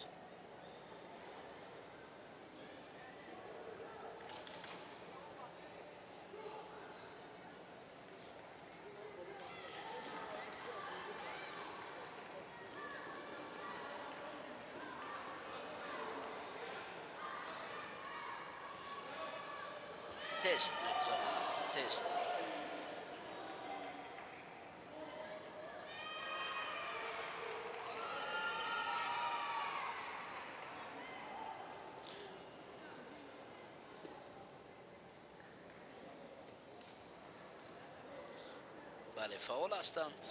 [SPEAKER 1] Тест мегузаронанд, тест. Бале, фаъол ҳастанд.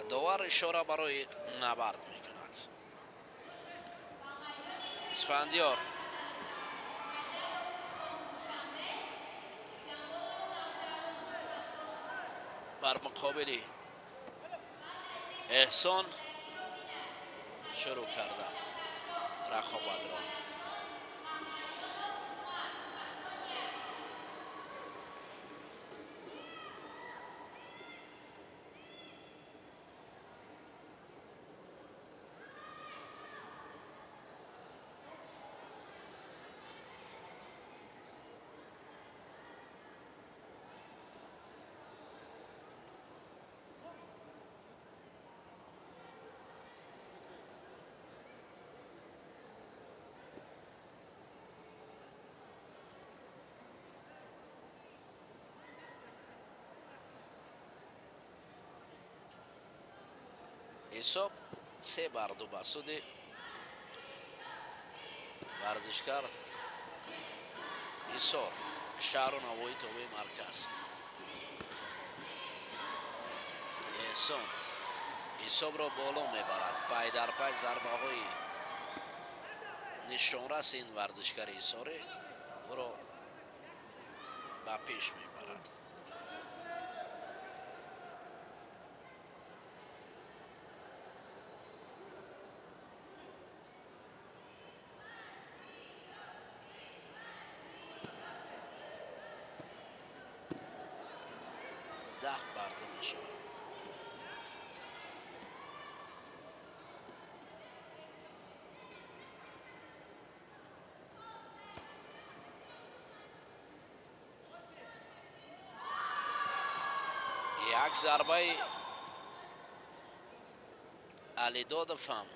[SPEAKER 1] Довар ишора барои набард мекунад. Исфандиёр бар муқобили Эҳсон шурӯъ карда рақобатро. Ҳисоб 3-2 ба суди варзишкар Ҳисор, шаҳру навоҳии тобеи марказ. Эҳсон ҳисобро боло мебарад. Пай дар пай зарбаҳои нишонрас ин варзишгари ҳисорӣ ӯро ба пеш мебарад. 10-2 мешавад. Як зарбаи Алидодов ҳам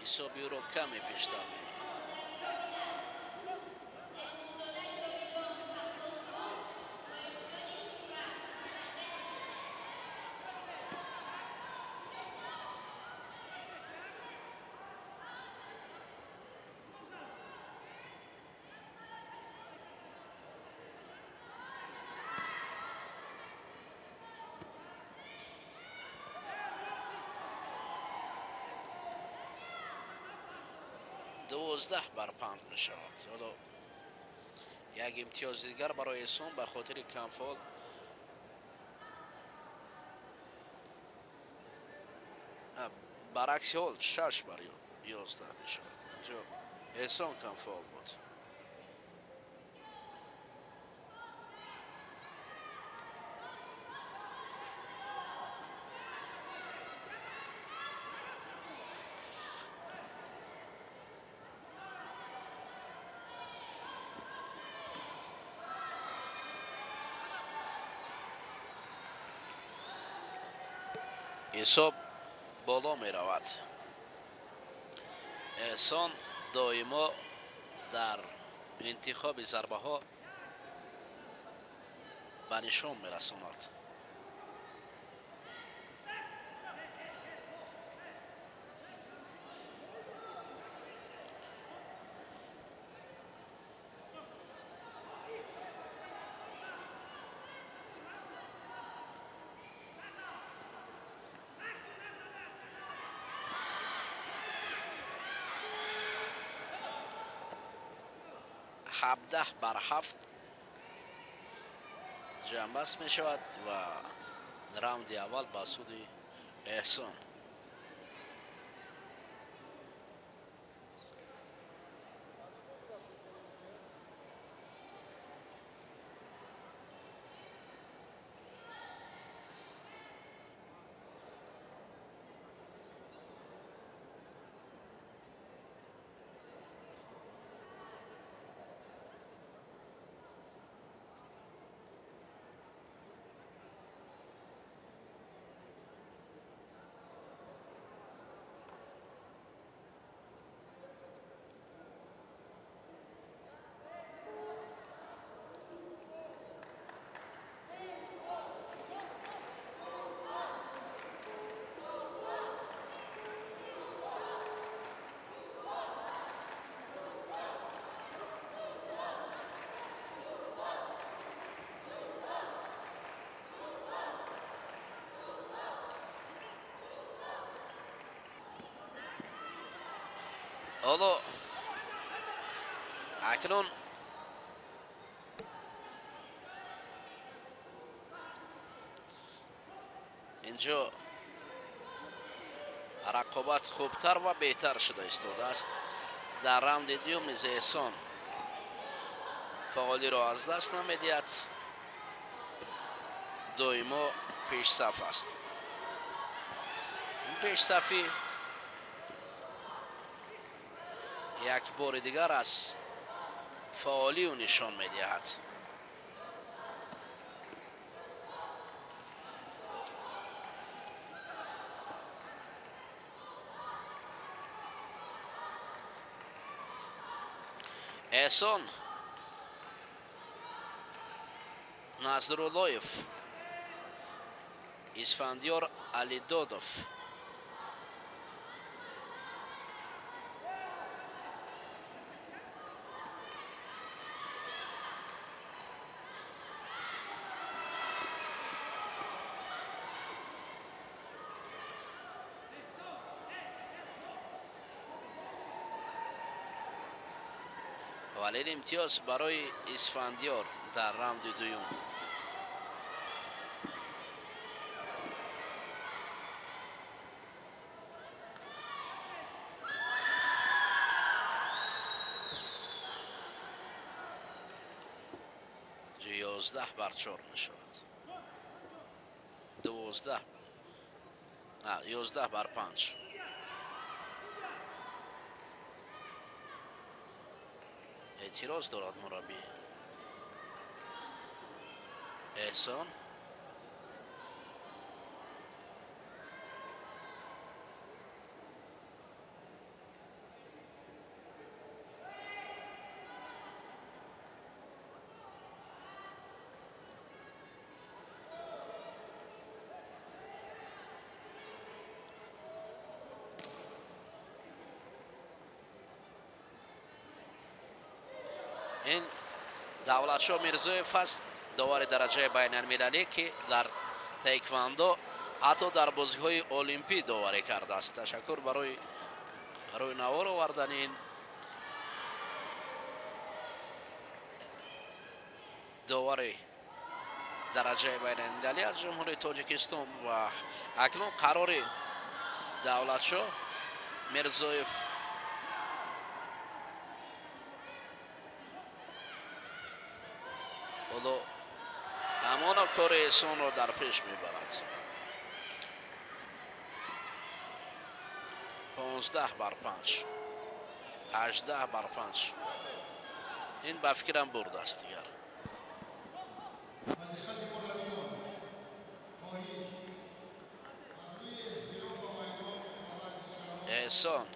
[SPEAKER 1] ҳисоби ӯро каме пештар мебарад. 12-5 мешавад. Ҳоло як имтиёзи дигар барои Эҳсон ба хотири камфол баръакси ҳол 6-11 мешавад. Инҷо Эҳсон камфол буд. Ҳисоб боло меравад. Эҳсон доимо дар интихоби зарбаҳо ба нишон мерасонад. 17-7 ҷамъбаст мешавад ва раунди аввал ба суди Эҳсон. ҳоло акнун инҷо рақобат хубтар ва беҳтар шуда истодааст. Дар раунди дуюм низ Эҳсон фаъолиро аз даст намедиҳад, доимо пешсаф аст. Ин пешсафӣ як бори дигар аз фаъолию нишон медиҳад. Эҳсон Назруллоев, Исфандиёр Алидодов Аввалин имтиёз барои Исфандиёр дар раунди дуюм. 11-4 мешавад. 12, 11-5. Эътироз дорад мураббӣ Эҳсон. Ин Давлатшоҳ Мирзоев аст, довари дараҷаи байналмилалӣ, ки дар таеквондо ҳатто дар бозиҳои олимпӣ доварӣ кардааст. Ташаккур барои навор овардани ин довари дараҷаи байналмилалӣ аз Ҷумҳурии Тоҷикистон. Ва акнун қарори Давлатшоҳ Мирзоев ҳоло ҳамона кори Эҳсонро дар пеш мебарад. 15-5, 18-5. Ин ба фикрам бурд аст дигар. Эҳсон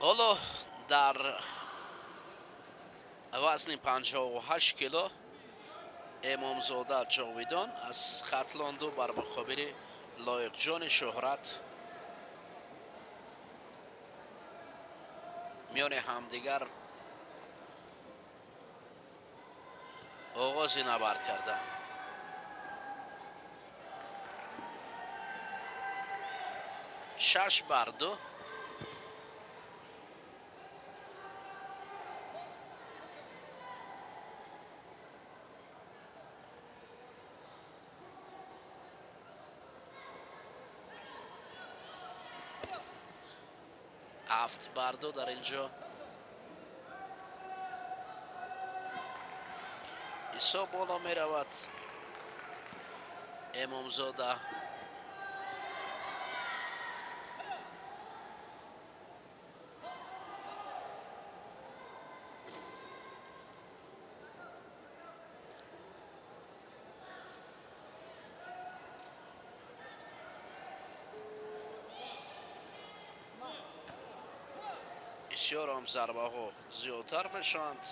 [SPEAKER 1] ҳоло дар вазни 58 кило Эмомзода Ҷовидон аз Хатлонду бар муқобили Лоиқҷони Шӯҳрат миёни ҳамдигар оғози набард карданд. 6-2. 7-2 дар инҷо Исо боло меравад. Эмомзода бисёр ҳам зарбаҳо зиёдтар мешаванд.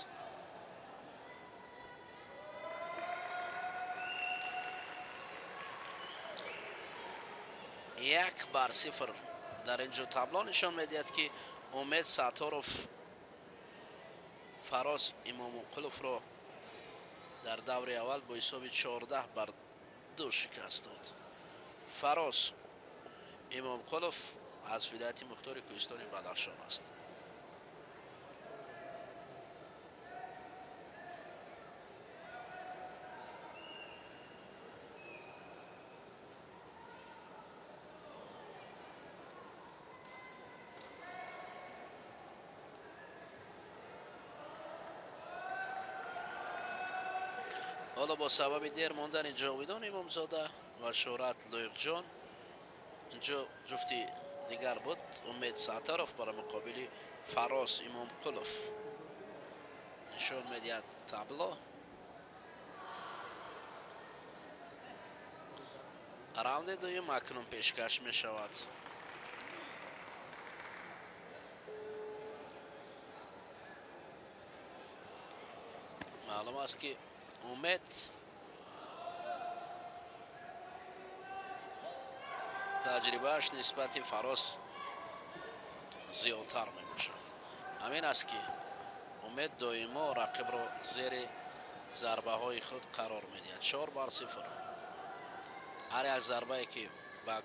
[SPEAKER 1] 1-0 дар инҷо табло нишон медиҳад, ки Умед Сатторов Фароз Имомқуловро дар даври аввал бо ҳисоби 14-2 шикаст дод. Фароз Имомқулов аз вилояти мухтори кӯҳистони Бадахшон аст. Ҳоло бо сабаби дер мондани Ҷовидон Имомзода ва Шӯҳрат Лоиқҷон инҷо ҷуфти дигар буд. Умед Сатаров барои муқобили Фароз Имомқулов нишон медиҳад табло. Раунди дуюм акнун пешкаш мешавад. Маълум аст, ки Умед таҷрибааш нисбати Фароз зиёдтар мебошад. Ҳамин аст, ки Умед доимо рақибро зери зарбаҳои худ қарор медиҳад. 4-0. Ҳар як зарбае, ки ба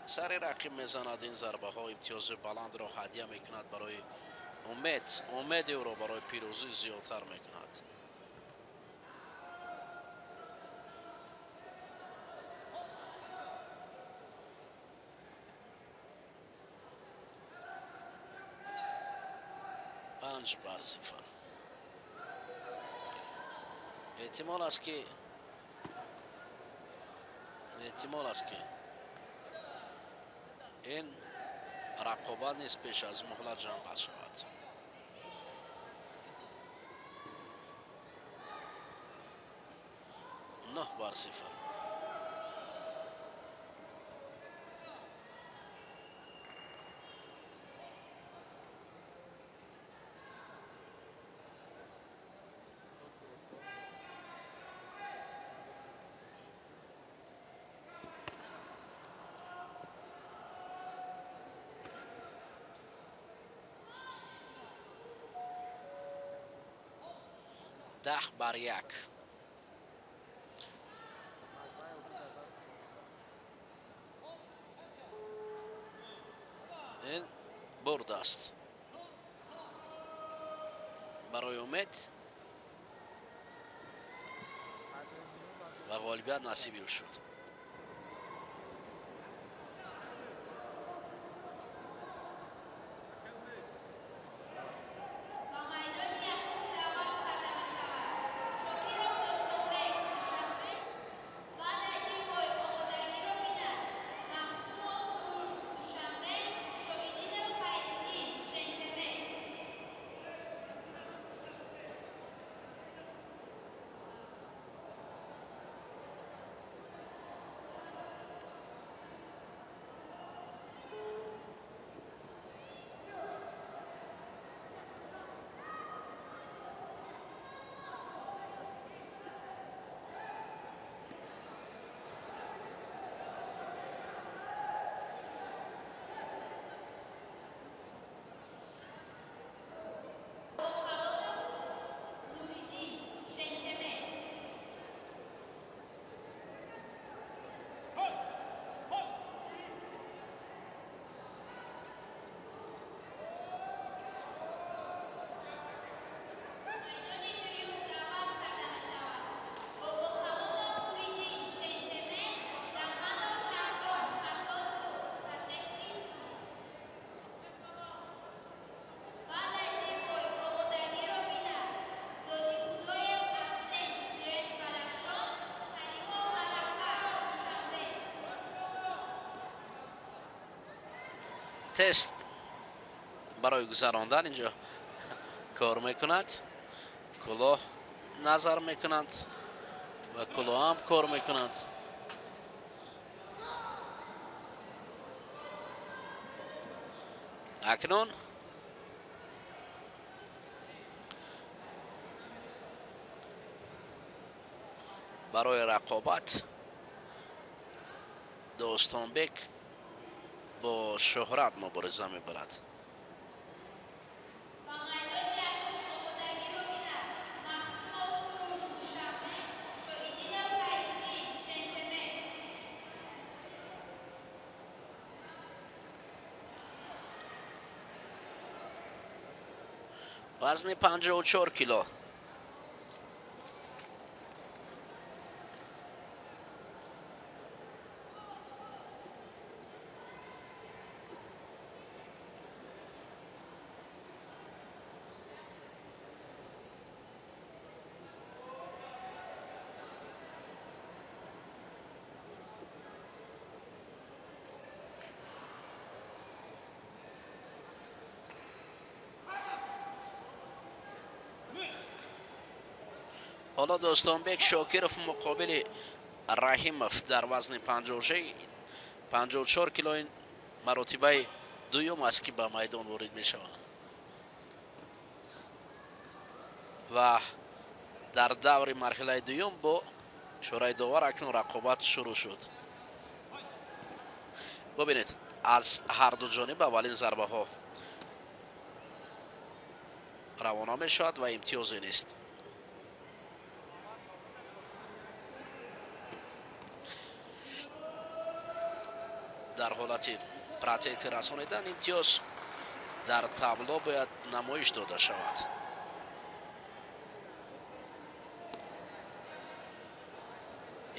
[SPEAKER 1] сари рақиб мезанад, ин зарбаҳо имтиёзи баландро ҳадя мекунад барои Умед. Умеди ӯро барои пирӯзӣ зиёдтар мекунад. 5-0. Эҳтимол аст, ки ин рақобат низ пеш аз муҳлат ҷанбаст шавад. 9-0. 10-1. Ин бурд аст барои Умед ва ғолибият насиби ӯ шуд. Тест барои гузарондан инҷо кор мекунад, кулоҳ назар мекунанд ва кулоҳ ҳам кор мекунанд. Акнун барои рақобат Достонбек бо Шӯҳрат мубориза мебарад. Вазни 54 кило. Ҳоло Достонбек Шокиров муқобили Раҳимов дар вазни 54 кило ин маротибаи дуюм аст, ки ба майдон ворид мешаванд ва дар даври марҳилаи дуюм бо ишораи довар акнун рақобат шурӯъ шуд. Бубинед, аз ҳарду ҷониб аввалин зарбаҳо равона мешавад ва имтиёзе нест. Дар ҳолати протектор расонидан имтиёз дар табло бояд намоиш дода шавад.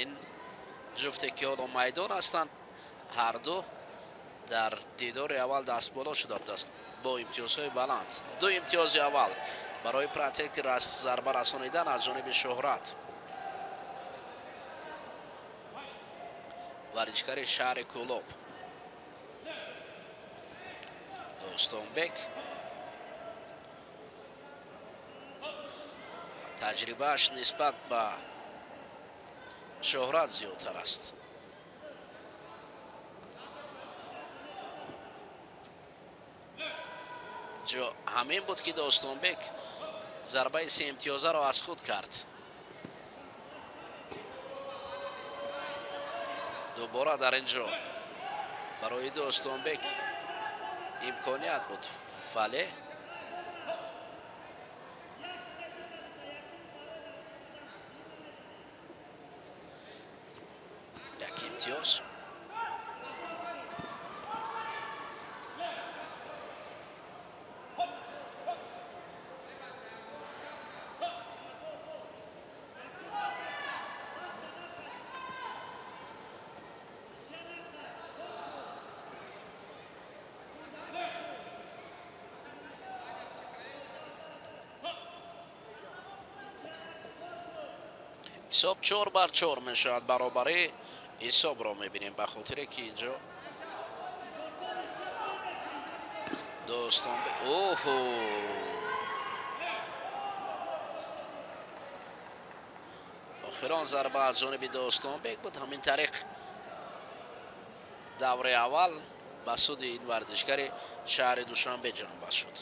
[SPEAKER 1] Ин ҷуфте ки ҳоло майдон ҳастанд, ҳарду дар дидори аввал дастболо шуда будааст бо имтиёзҳои баланд. Ду имтиёзи аввал барои протектор зарба расонидан аз ҷониби Шӯҳрат, варзишгари шаҳри Кӯлоб. Достонбек таҷрибааш нисбат ба Шӯҳрат зиёдтар аст. Ҷо ҳамин буд, ки Достонбек зарбаи сеимтиёзаро аз худ кард. Дубора дар ин ҷо барои Достонбек имконият буд, вале як имтиёз. Ҳисоб 4-4 мешавад. Баробари ҳисобро мебинем, ба хотире ки инҷо Достонбек оҳо охирон зарба аз ҷониби Достонбек буд. Ҳамин тариқ даври аввал ба суди ин варзишгари шаҳри Душанбе ҷамъбаст шуд.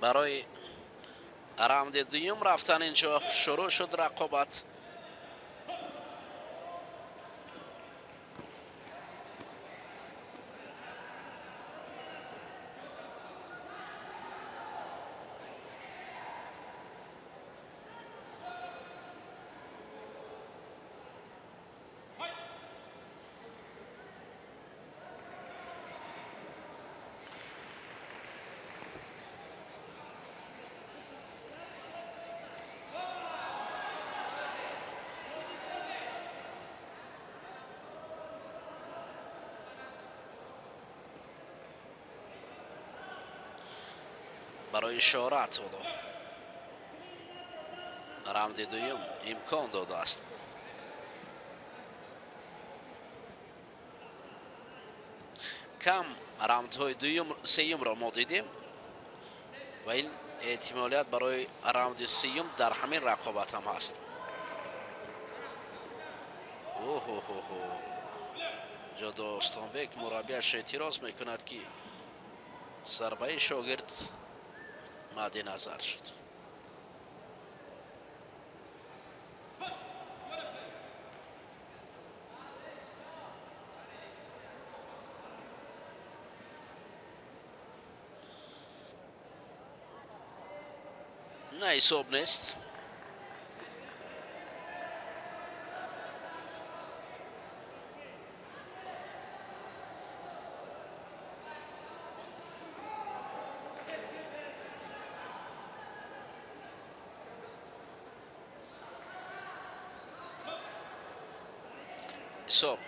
[SPEAKER 1] Барои раунди дуюм рафтан инҷо шурӯъ шуд рақобат. Барои Шӯҳрат ҳоло раунди дуюм имкон додааст. Кам раундҳои дуюм, сеюмро мо дидем ва ин эҳтимолият барои раунди сеюм дар ҳамин рақобат ҳам ҳаст. Оҳоҳоҳо, ҷо Достонбек мураббияш эътироз мекунад, ки зарбаи шогирд мадди назар шуд. На, ҳисоб нест. Ҳисоб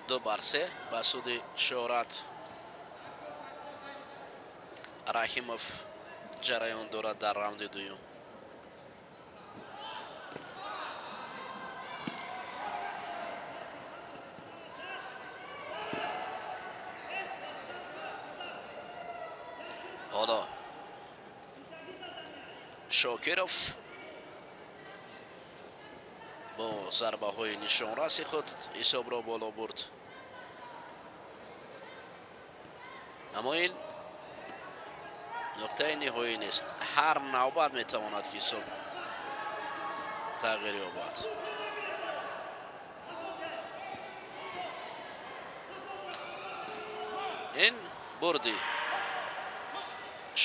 [SPEAKER 1] 2-3 ба суди Шӯҳрат Раҳимов ҷараён дорад дар раунди дуюм. Ҳоло Шокиров бо зарбаҳои нишонраси худ ҳисобро боло бурд, аммо ин нуқтаи ниҳоӣ нест. Ҳар навбат метавонад ки ҳисоб тағйир ёбад. Ин бурди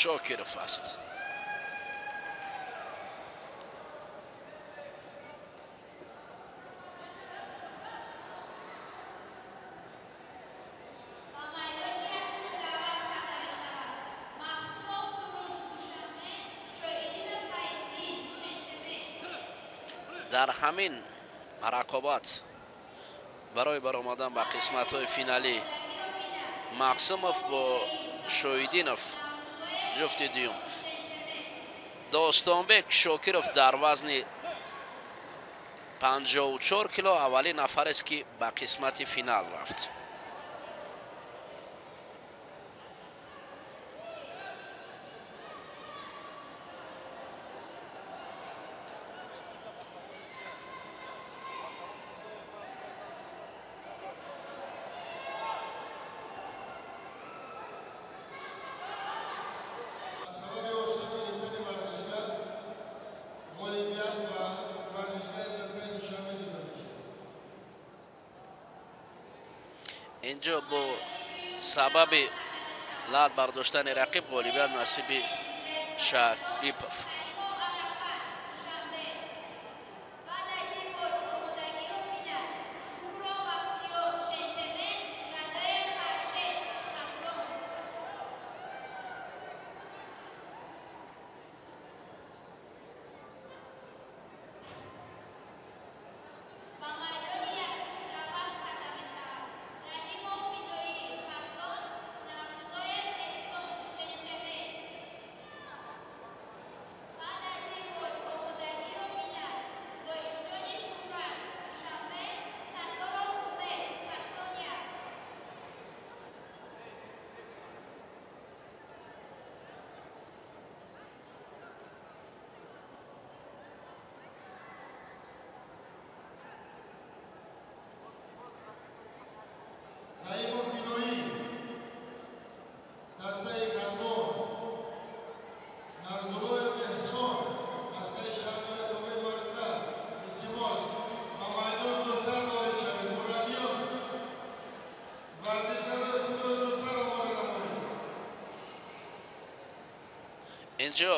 [SPEAKER 1] Шокиров аст. Дар ҳамин рақобат барои баромадан ба қисматҳои финалӣ Мақсумов бо Шоҳидинов ҷуфти дуюм. Достонбек Шокиров дар вазни 54 кило аввалин нафарест, ки ба қисмати финал рафт. Инҷо бо сабаби лат бардоштани рақиб ғолибият насиби Шарипов. Инҷо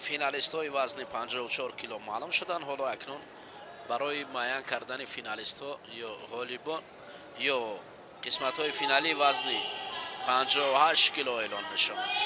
[SPEAKER 1] финалистҳои вазни 54 кило маълум шуданд. Ҳоло акнун барои муайян кардани финалистҳо ё ғолибон ё қисматҳои финалии вазни 58 кило эълон мешаванд.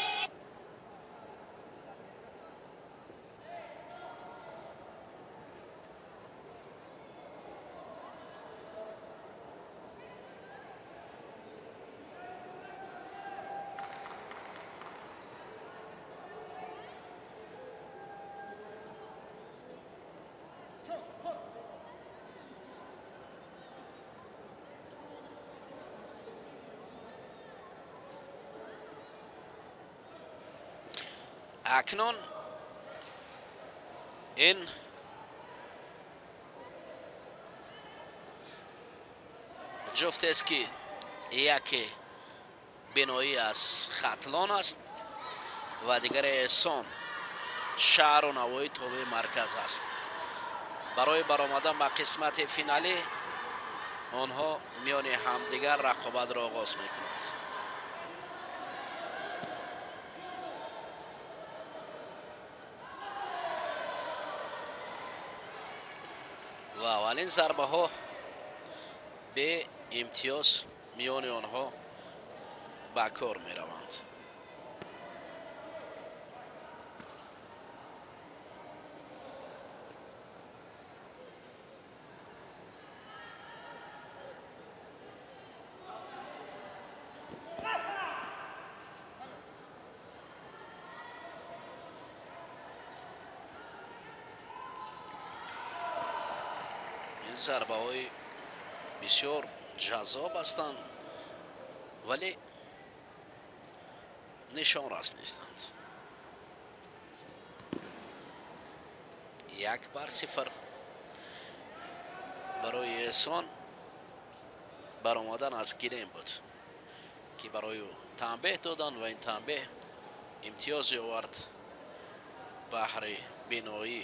[SPEAKER 1] Акнун ин ҷуфтест, ки яке Биноӣ аз Хатлон аст ва дигаре Эҳсон шаҳру навои тобеи марказ аст. Барои баромадан ба қисмати финалӣ онҳо миёни ҳамдигар рақобатро оғоз мекунанд. Ва аввалин зарбаҳо беимтиёз миёни онҳо ба кор мераванд. Ин зарбаҳои бисёр ҷаззоб ҳастанд, вале нишонрас нестанд. 1-0 барои Эҳсон баромадан аз гилем буд, ки барои ӯ танбеҳ доданд ва ин танбеҳ имтиёзе овард баҳри Биноӣ.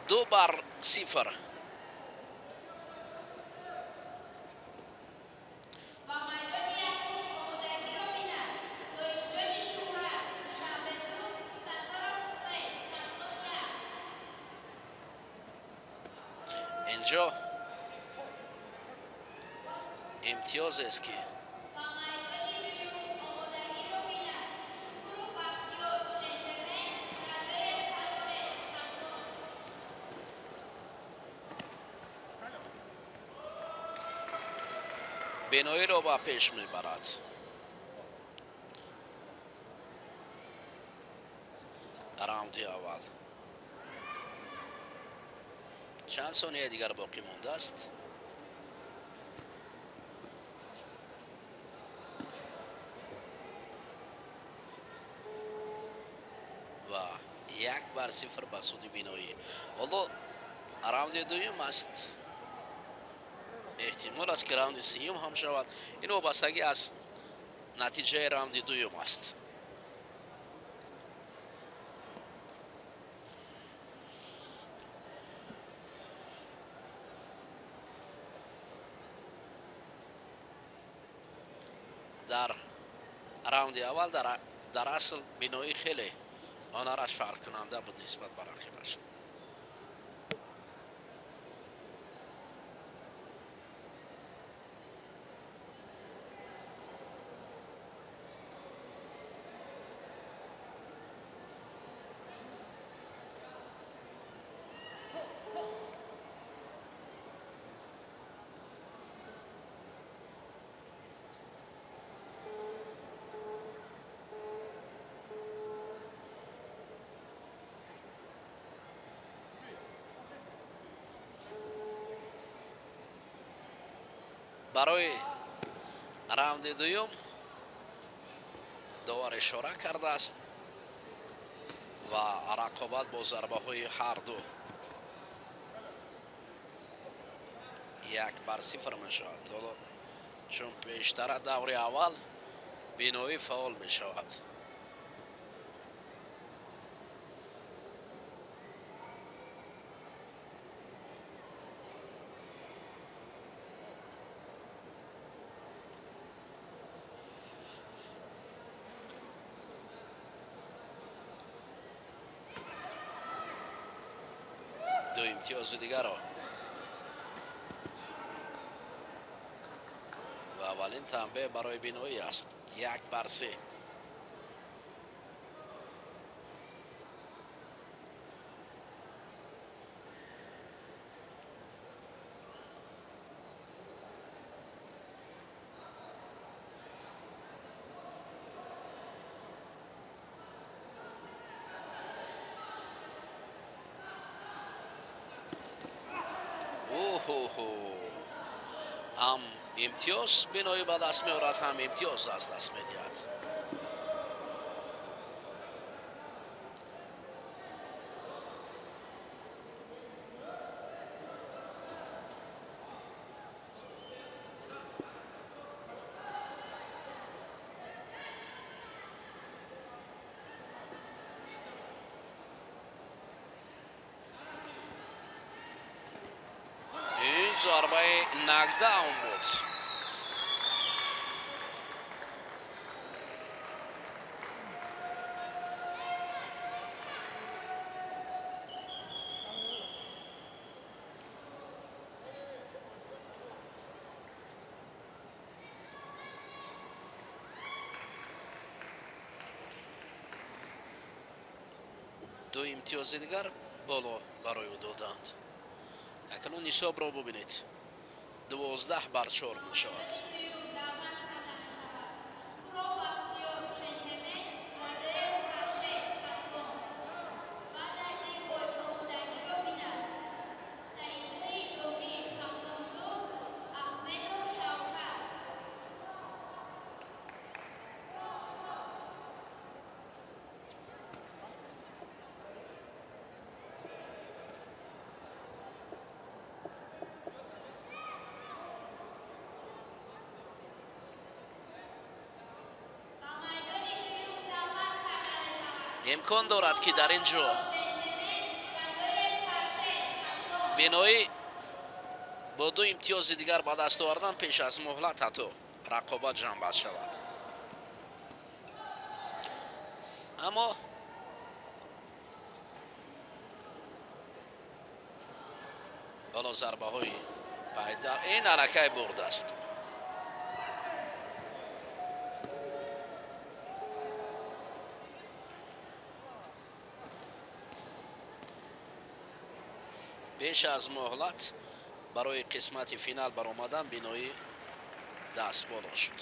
[SPEAKER 1] 2-0. Инҷо имтиёзест, ки Биноиро ба пеш мебарад. Раунди аввал чанд сонияи дигар боқӣ мондааст. Ва 1-0 ба суди Биноӣ. Ҳоло раунди дуюм аст. Эҳтимол аст, ки раунди сеюм ҳам шавад. Ин вобастагӣ аз натиҷаи раунди дуюм аст. Дар раунди аввал дар асл Биноӣ хеле ҳунараш фарқкунанда буд нисбат ба рақибаш. Барои раунди дуюм довар ишора кардааст ва рақобат бо зарбаҳои ҳарду 1-0 мешавад. Ҳоло чун пештара даври аввал Биноӣ фаъол мешавад. Ду имтиёзи дигарро ва аввалин танбеҳ барои Биноӣ аст. 1-3. Ҳам имтиёз Биноӣ ба даст меорад, ҳам имтиёз аз даст медиҳад. Зарбаи нокдаун буд. Ду имтиёзи дигар боло барои ӯ доданд. Акнун ҳисобро бубинед. 12-4 мешавад. Имкон дорад, ки дар ин ҷо Биноӣ бо ду имтиёзи дигар ба даст овардан пеш аз муҳлат ҳатто рақобат ҷамъбаст шавад. Аммо ҳоло зарбаҳои пайдар ин аллакай бурд аст. Пеш аз муҳлат барои қисмати финал баромадан Биноӣ даст боло шуд.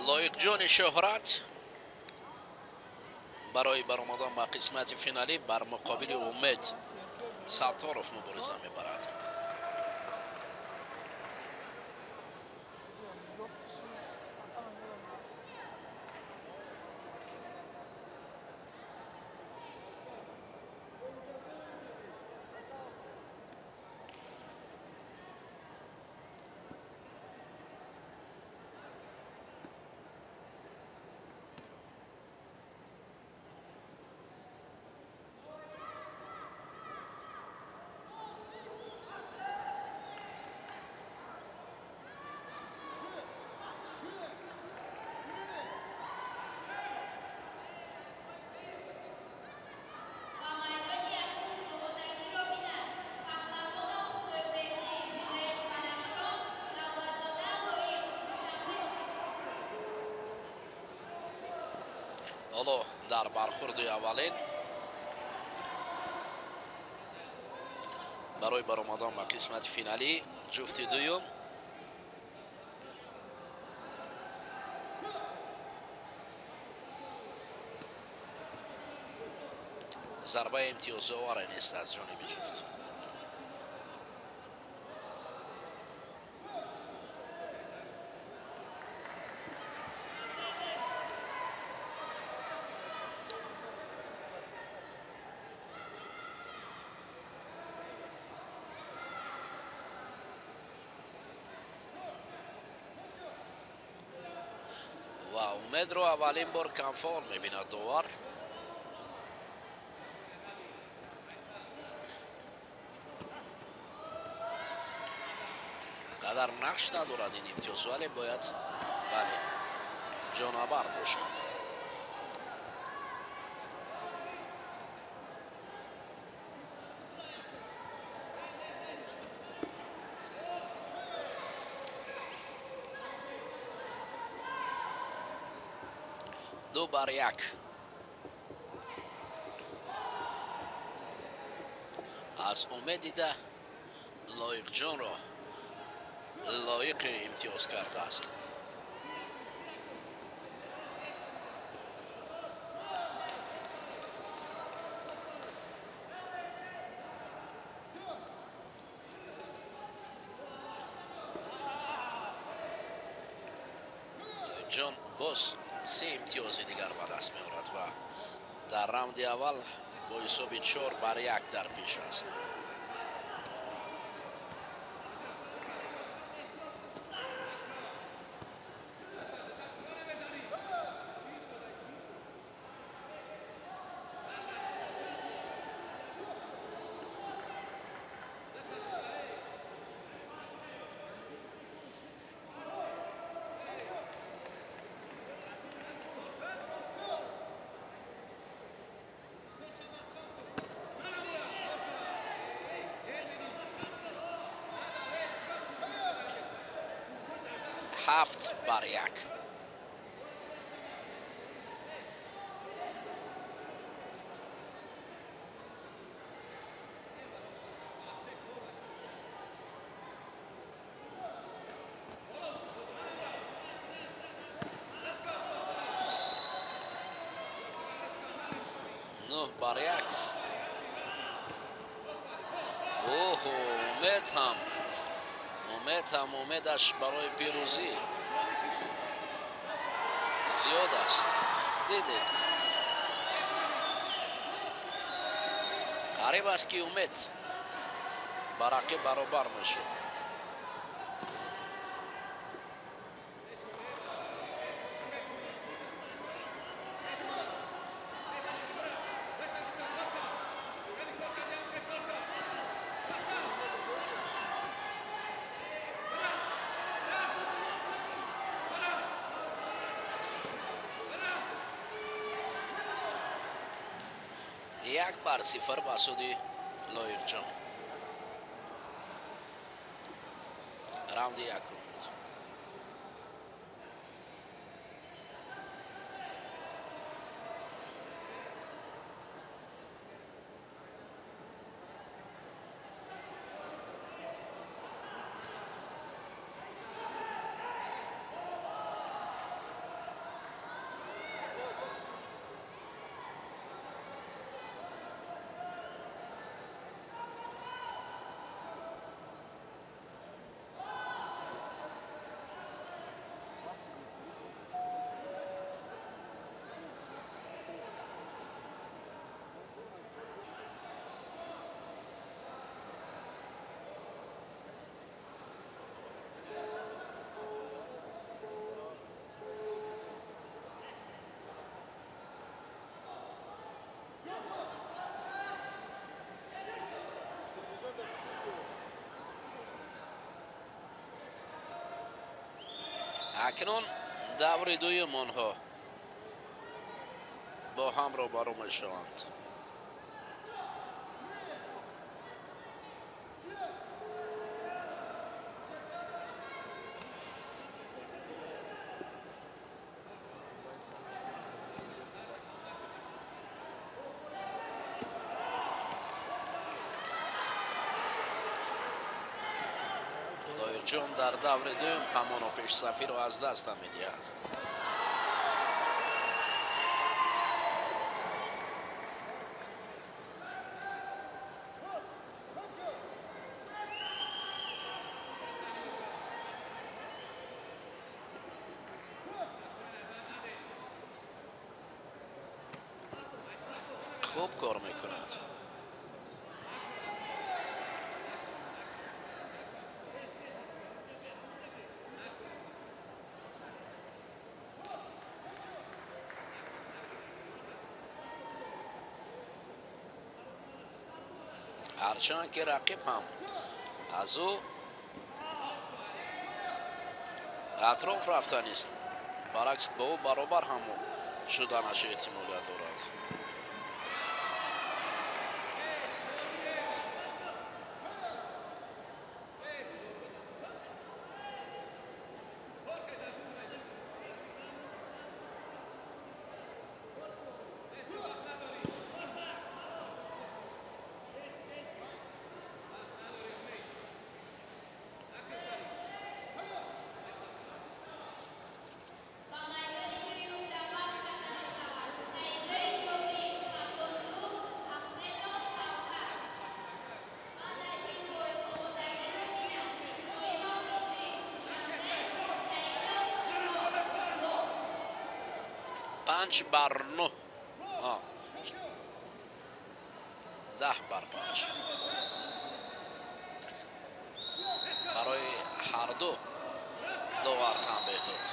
[SPEAKER 1] Лоиқҷони Шӯҳрат барои баромадан ба қисмати финалӣ бар муқобили Умед Сатторов мубориза мебарад. Ҳоло дар бархурди аввалин барои баромадан ба қисмати финалӣ ҷуфти дуюм зарбаи имтиёзоваре нест аз ҷониби ҷуфт. Ва Умедро аввалин бор камфол мебинад довар. Қадар нақш надорад ин имтиёз, вале бояд бале ҷонабар бошад. 2-1 аз Умед дида Лоиқҷонро лоиқи имтиёз кардааст. Лоиқҷон боз 3 имтиёзи дигар ба даст меорад ва дар раунди аввал бо ҳисоби 4-1 дар пеш аст. 7-1. 9-1. Оҳо, Умед ҳам, Умед ҳам, умедаш барои пирӯзӣ зиёд аст. Дидед, қариб аст ки Умед ба рақиб баробар мешуд. 1-0 ба суди Лоиқҷон. Раунди якум буд. Акнун даври дуюм онҳо бо ҳам рӯбарӯ мешаванд. Лоиқҷон дар даври дуюм ҳамоно пешсафиро аз даст медиҳад. Хуб кор мекунад. Ҳарчанд ки рақиб ҳам аз ӯ атроф рафтанист, баръакс бо ӯ баробар ҳам шуданаш эҳтимолият дорад. Панҷ бар нӯҳ, 10-5 барои ҳарду довар танбеҳ дод.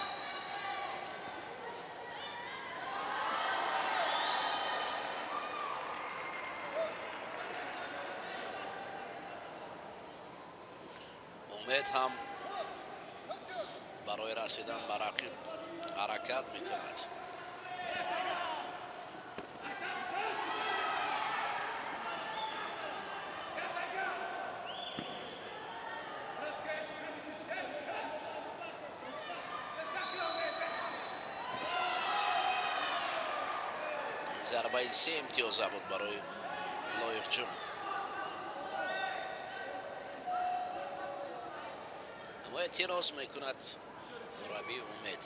[SPEAKER 1] Умед ҳам барои расидан ба рақиб ҳаракат мекунад. Зарбаи се имтиёза буд барои Лоиқҷон. Аммо эътироз мекунад мураббии Умед.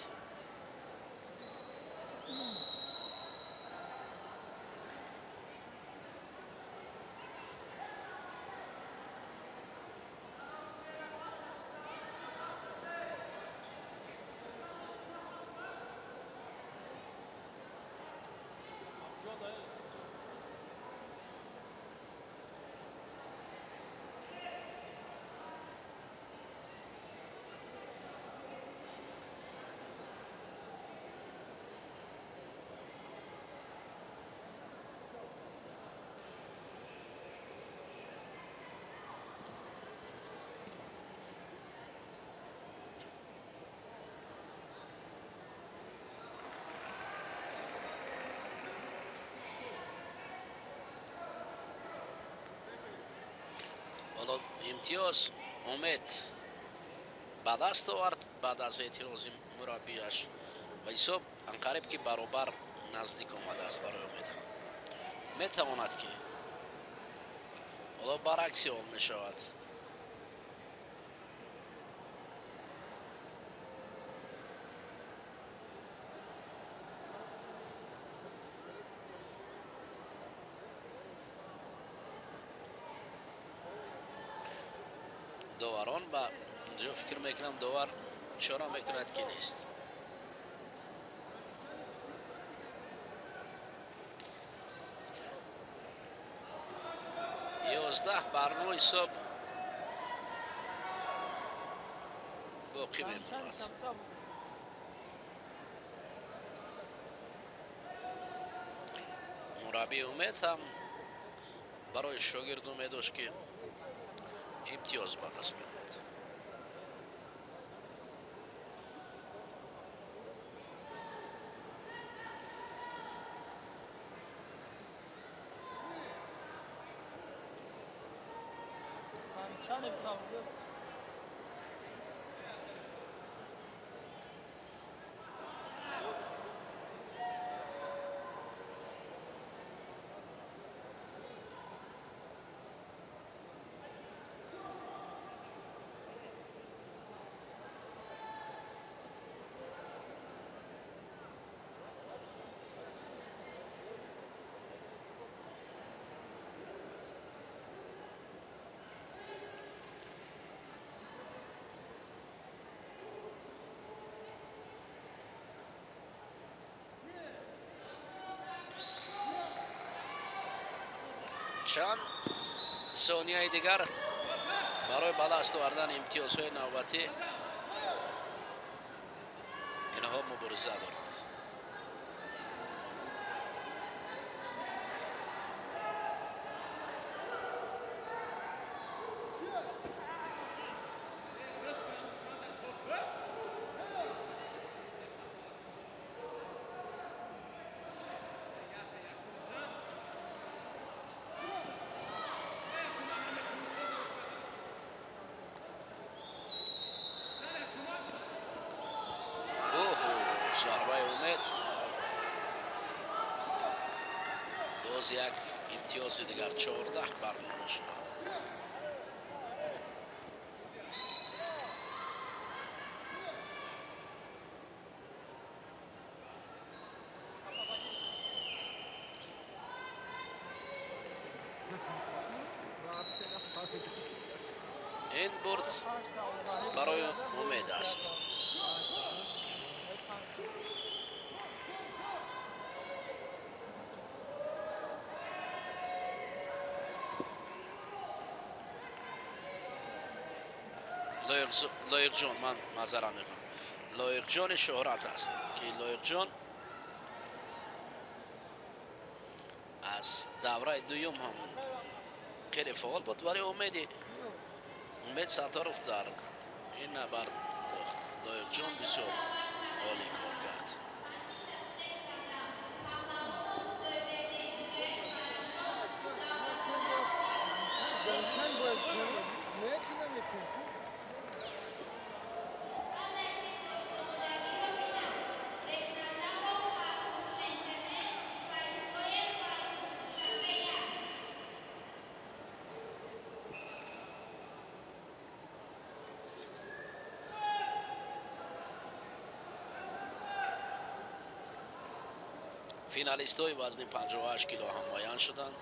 [SPEAKER 1] Имтиёз Умед ба даст овард баъд аз эътирози мураббияш ва ҳисоб анқариб ки баробар наздик омадааст барои Умед. Метавонад ки ҳоло баръакси он мешавад. Доварон ба инҷо фикр мекунам довар ишора мекунад ки нест. 11-9 ҳисоб боқӣ мемонад. Мураббии Умед ҳам барои шогирд умед дошт ки имтиёз ба даст меорад. Чанд сонияи дигар барои ба даст овардани имтиёзҳои навбатӣ инҳо мубориза доранд. Зарбаи Умед, боз як имтиёзи дигар, 14 бар 9 мешавад. Ин бурд барои Умед аст. Лоиқҷон, ман маъзарат мехоҳам, Лоиқҷони шӯҳрат аст, ки Лоиқҷон аз давраи дуюм ҳам хеле фаъол буд, вале Умед Сатторов дар ин набард бохт. Лоиқҷон бисёр олӣ кор кард. Финалистҳои вазни 58 кило ҳам муайян шуданд.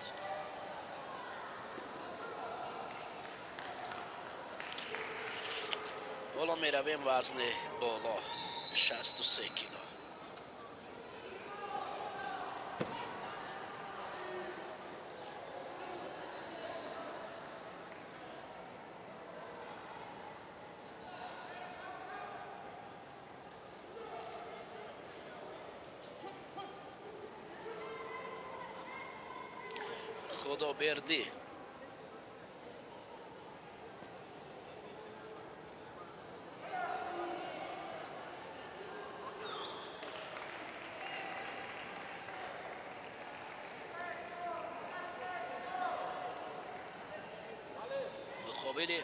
[SPEAKER 1] Ҳоло меравем вазни боло, 63 кило. Худобердӣ муқобили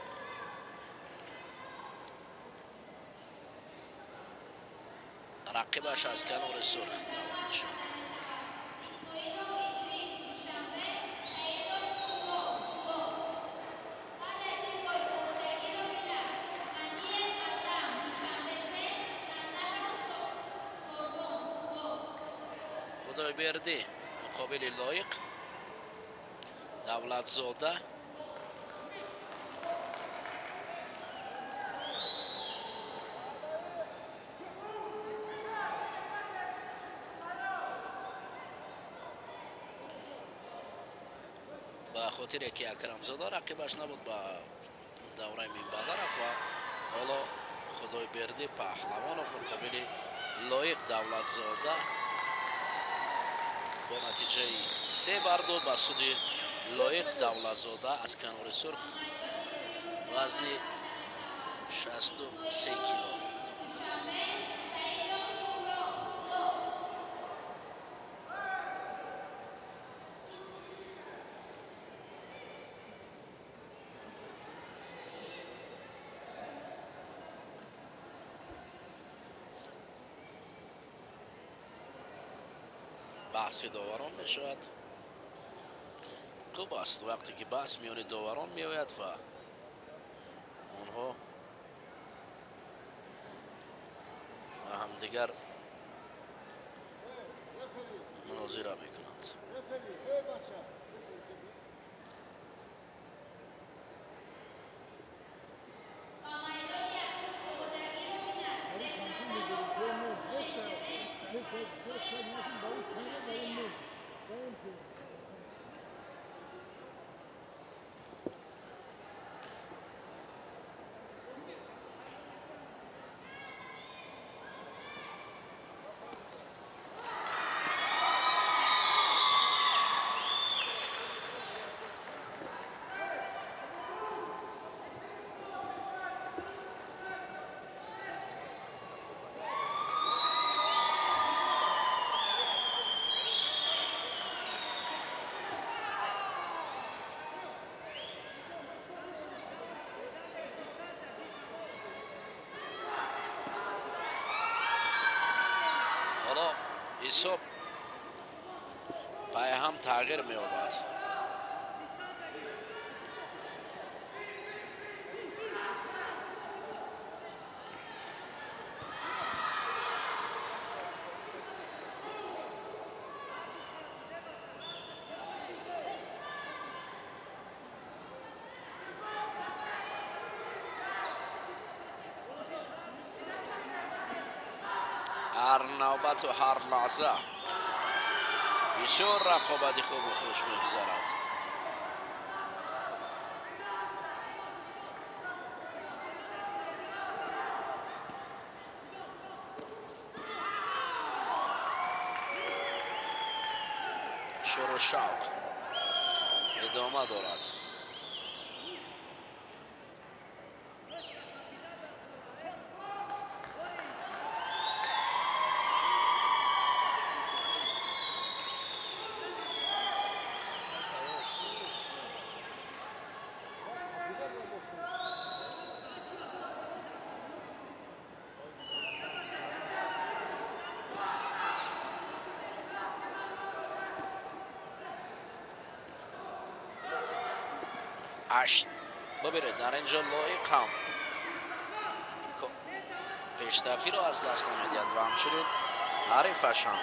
[SPEAKER 1] рақибаш аз канори сурх даъват мешавад. Худойбердӣ муқобили Лоиқ Давлатзода. Ба хотире ки Акрамзода рақибаш набуд, ба давраи минбаъда рафт ва ҳоло Худойбердӣ Паҳлавонов муқобили Лоиқ Давлатзода бо натиҷаи 3-2 ба суди Лоиқ Давлатзода аз канори сурх, вазни 63 кило. Баҳси доварон мешавад. Хуб аст вақте ки баҳс миёни доварон меояд ва онҳо ба ҳамдигар мунозира мекунанд. Ҳисоб пайҳам тағйир меёбад. Ҳар навбату ҳар лаҳза бисёр рақобати хубу хуш мегузарад. Шуру шавқ идома дорад. Ҳашт. Бибинед, дар инҷо Лоиқ ҳам пештафиро аз даст намедиҳад ва ҳамчунин ҳарифаш ҳам.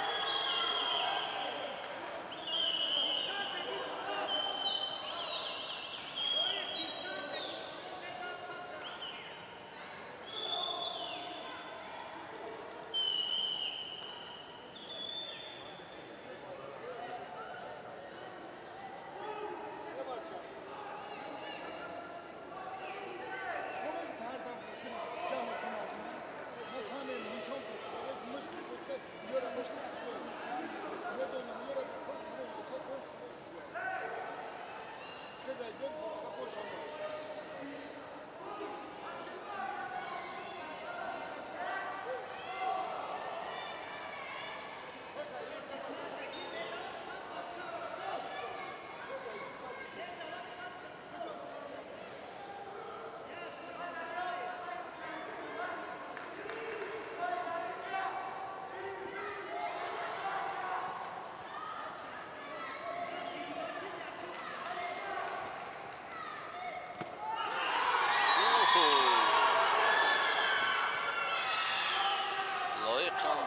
[SPEAKER 1] Лоиқ ҳам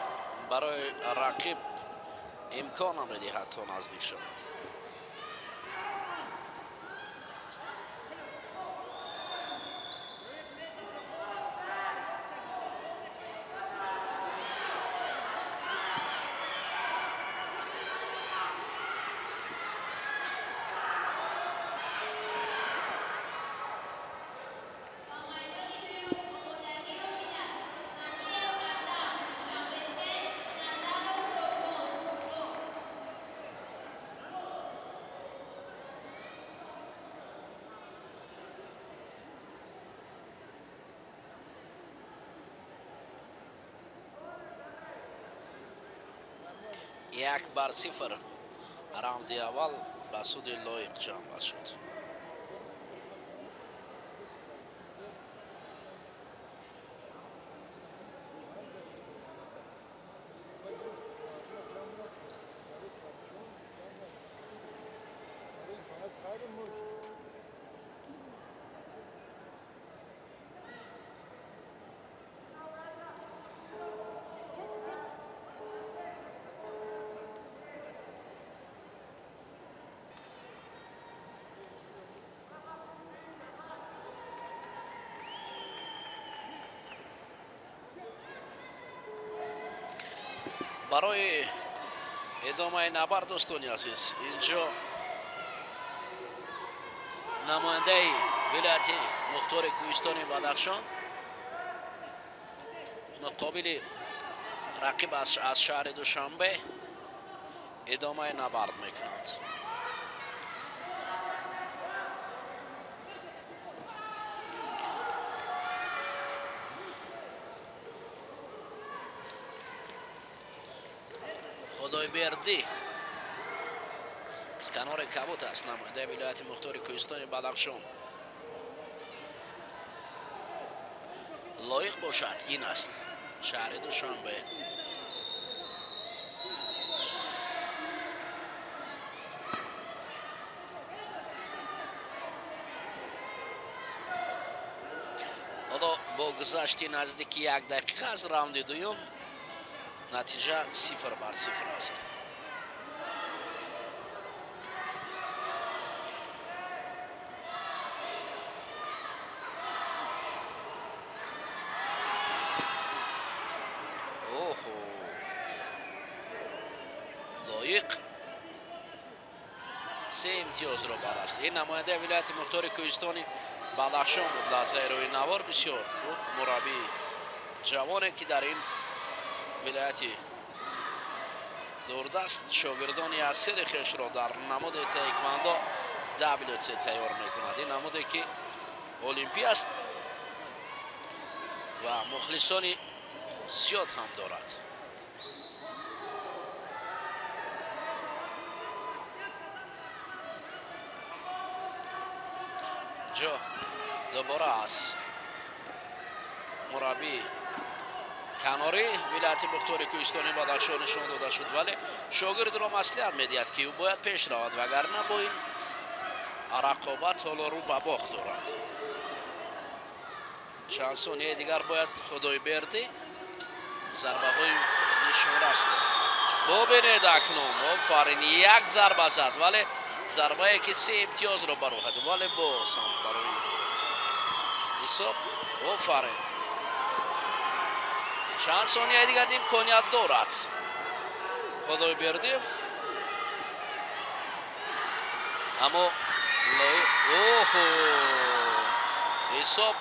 [SPEAKER 1] барои рақиб имкон намедиҳад то наздик шавад. 1-0 раунди аввал ба суди Лоиқ ҷамъбаст шуд. Барои идомаи набард, дӯстони азиз, инҷо намояндаи вилояти мухтори кӯҳистони Бадахшон муқобили рақиб аз шаҳри Душанбе идомаи набард мекунанд. Худойбердӣ аз канори кабут аст, намояндаи вилояти мухтори кӯҳистони Бадахшон. Лоиқ бошад, ин аст шаҳри Душанбе. Ҳоло бо гузашти наздики як дақиқа аз раунди дуюм натиҷа 0-0 аст. Оҳо, Лоиқ 3 имтиёзро бараст. Ин намояндаи вилояти мухтори кӯҳистони Бадахшон буд. Лаҳзаи рӯи навор бисёр хуб мураббии ҷавоне, ки дар ин вилояти дурдаст шогирдони асили хешро дар намуди таеквондо WC тайёр мекунад. Ин намуде ки олимпӣ аст ва мухлисони зиёд ҳам дорад. Ҷо дубора аз мураббии канори вилояти мухтори кӯҳистони Бадахшон нишон дода шуд, вале шогирдро маслиҳат медиҳад, ки ӯ бояд пеш равад, вагарна бо ин рақобат ҳоло рӯ ба бохт дорад. Чанд сонияи дигар бояд Худойбердӣ зарбаҳои нишонрасро бубинед. Акнун офарин, як зарба зад, вале зарбае ки 3 имтиёзро бароҳад, вале боз ҳам барои ҳисоб. Офарин, чанд сонияи дигар имконият дорад Худойбердиев, аммо оҳо, ҳисоб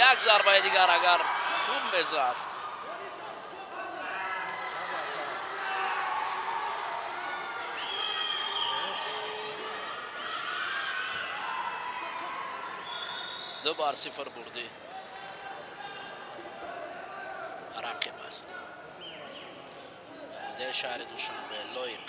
[SPEAKER 1] як зарбаи дигар агар хуб мезад. 2-0 бурди рақиб аст. Намояндаи шаҳри Душанбе Лоиқ.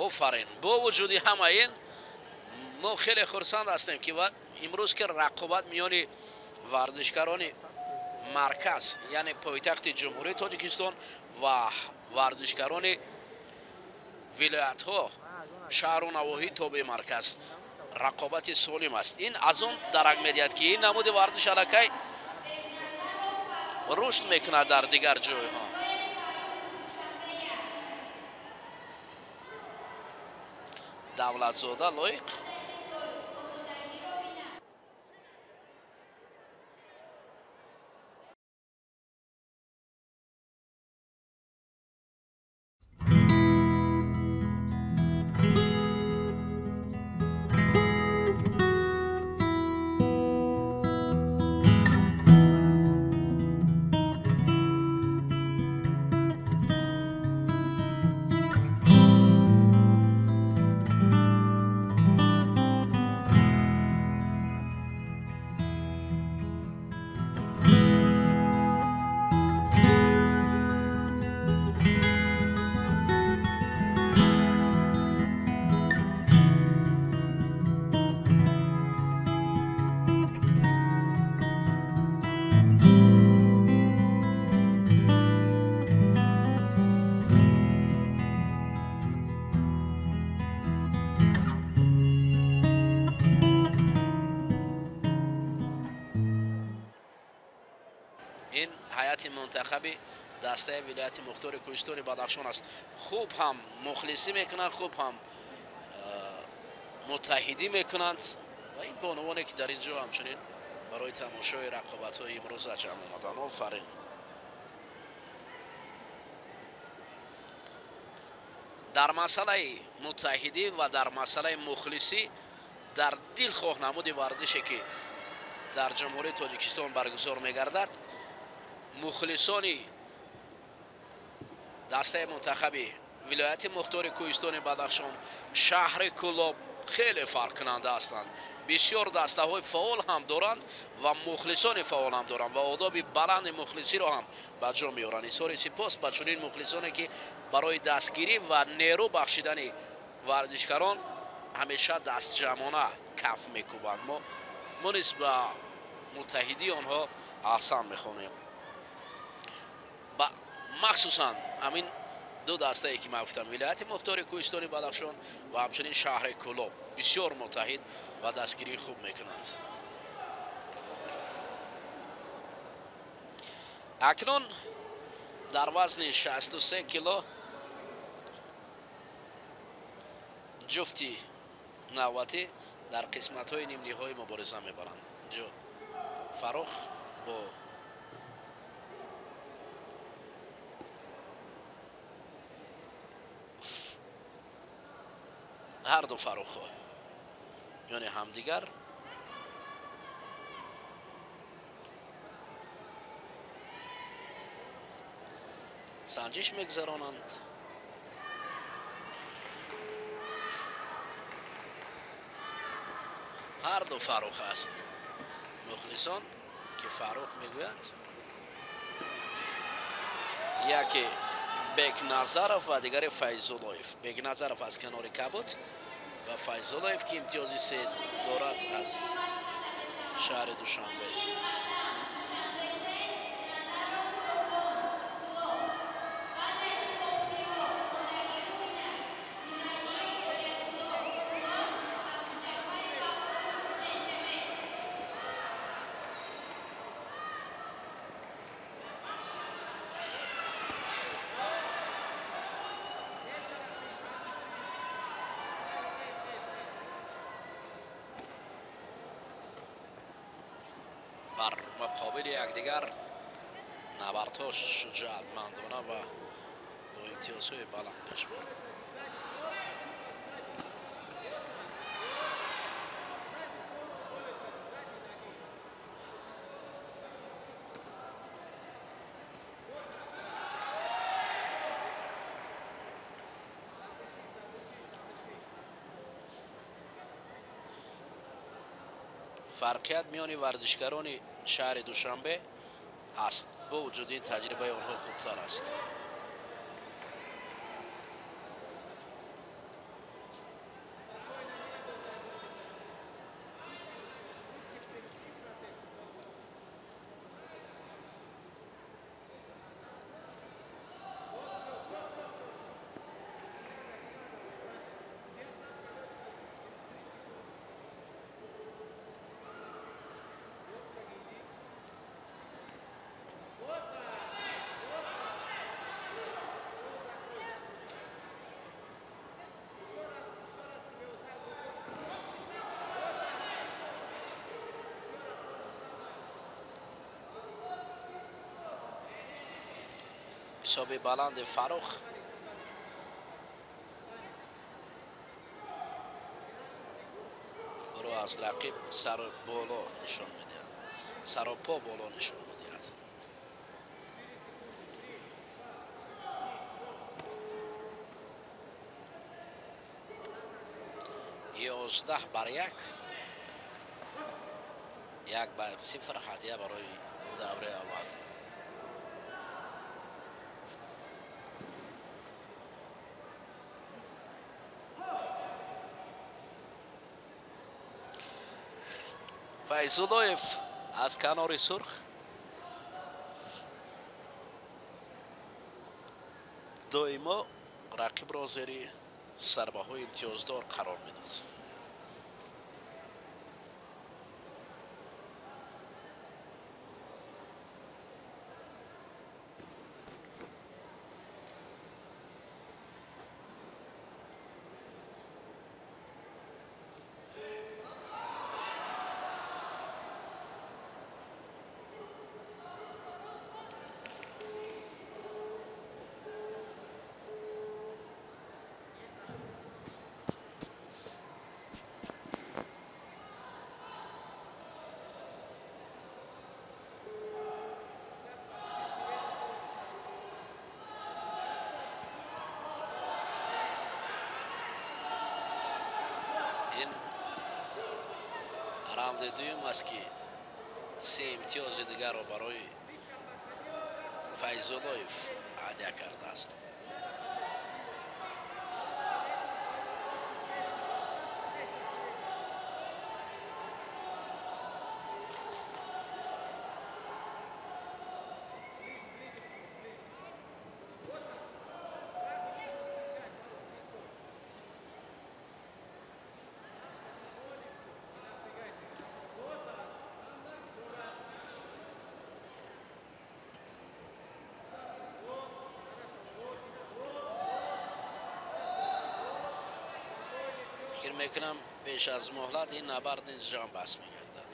[SPEAKER 1] Офарин, бо вуҷуди ҳама ин мо хеле хурсанд ҳастем, ки имрӯз ки рақобат миёни варзишгарони марказ, яъне пойтахти Ҷумҳурии Тоҷикистон ва варзишгарони вилоятҳо, шаҳру навоҳии тобеи марказ рақобати солим аст. Ин аз он дарак медиҳад, ки ин намуди варзиш аллакай рушд мекунад дар дигар ҷойҳо. Давлатзода Лоиқ. Ин ҳайати мунтахаби дастаи вилояти мухтори кӯҳистони Бадахшон аст. Хуб ҳам мухлисӣ мекунанд, хуб ҳам муттаҳидӣ мекунанд ва ин бонувоне, ки дар ин ҷо ҳамчунин барои тамошои рақобатҳои имрӯза ҷамъ омаданд. Офарин. Дар масъалаи муттаҳидӣ ва дар масъалаи мухлисӣ дар дилхоҳ намуди варзише, ки дар Ҷумҳурии Тоҷикистон баргузор мегардад, мухлисони дастаи мунтахаби вилояти мухтори кӯҳистони Бадахшон, шаҳри Кӯлоб хеле фарқкунанда ҳастанд. Бисёр дастаҳои фаъол ҳам доранд ва мухлисони фаъол ҳам доранд ва одоби баланди мухлисиро ҳам ба ҷо меоранд. Изҳори сипос ба чунин мухлисоне, ки барои дастгирӣ ва нерӯ бахшидани варзишгарон ҳамеша дастҷамъона каф мекӯбанд. Мо низ ба Муттаҳидии онҳо аҳсан мехонем. Махсусан ҳамин ду дастае ки ман гуфтам, вилояти мухтори кӯҳистони Бадахшон ва ҳамчунин шаҳри Кӯлоб бисёр муттаҳид ва дастгирии хуб мекунанд. Акнун дар вазни 63 кило ҷуфти навбатӣ дар қисматҳои нимниҳоӣ мубориза мебаранд. Инҷо Фаррух бо ҳар ду Фаррухҳо, яъне ҳамдигар санҷиш мегузаронанд. Ҳар ду Фаррух аст. Мухлисон ки Фаррух мегӯяд, яке Бекназаров ва дигаре Файзуллоев. Бекназаров аз канори кабуд ва Файзуллоев ки имтиёзи се дорад аз шаҳри Душанбе. Бар муқобили якдигар набардҳо шуҷоатмандона ва бо имтиёзҳои баланд пеш бурд. Фарқият миёни варзишгарони шаҳри Душанбе ҳаст. Бо вуҷуди ин таҷрибаи онҳо хубтар аст. Ҳисоби баланди Фаррух ӯро аз рақиб сару боло нишон медиҳад, сару по боло нишон медиҳад. 11-1, 1-0 ҳадия барои давраи аввал. Файзуллоев аз канори сурх доимо рақибро зери зарбаҳои имтиёздор қарор медод. Ин раунди дуюм аст ки се имтиёзи дигарро барои Файзуллоев ҳадя кардааст. Мекунам пеш аз муҳлат ин набард низ ҷамъбаст мегардад.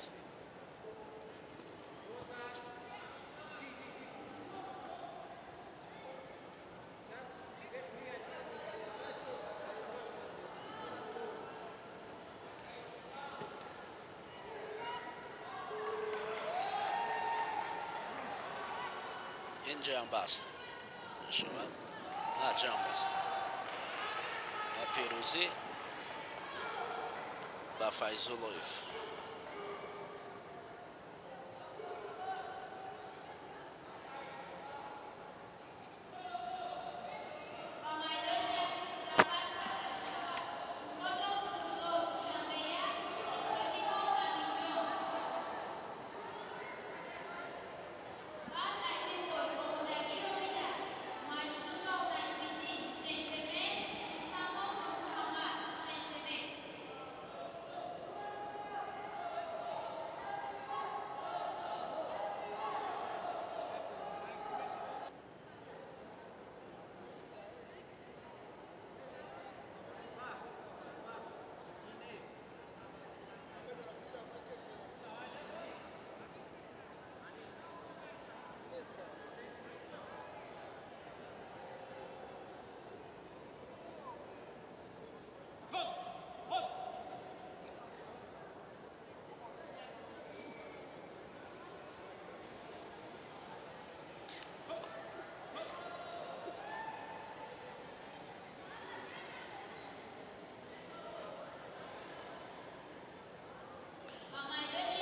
[SPEAKER 1] Ин ҷамъбаст мешавад. На, ҷамъбаст. Ва пирӯзӣ ба Файзуллоев.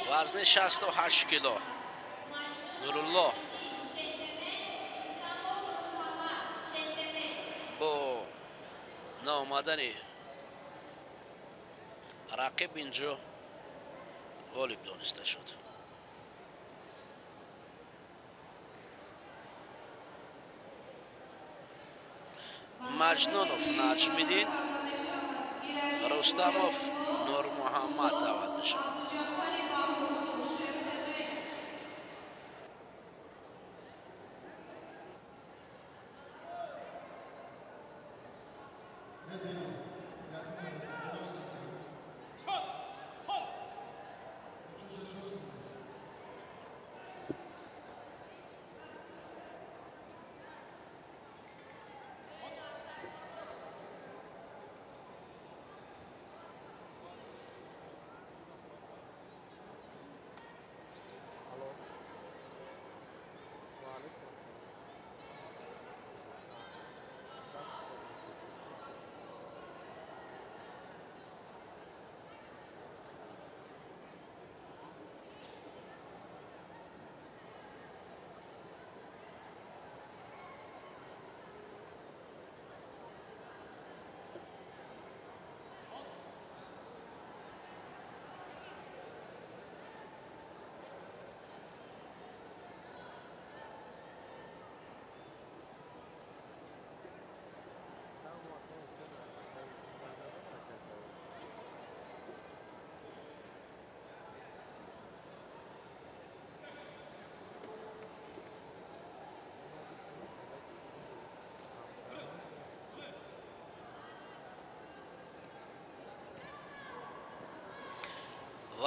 [SPEAKER 1] Вазни 68 кило. Нурулло бо наомадани рақиб инҷо ғолиб дониста шуд. Маҷнунов Наҷмиддин, Рустамов Нурмуҳаммад даъват мешавад.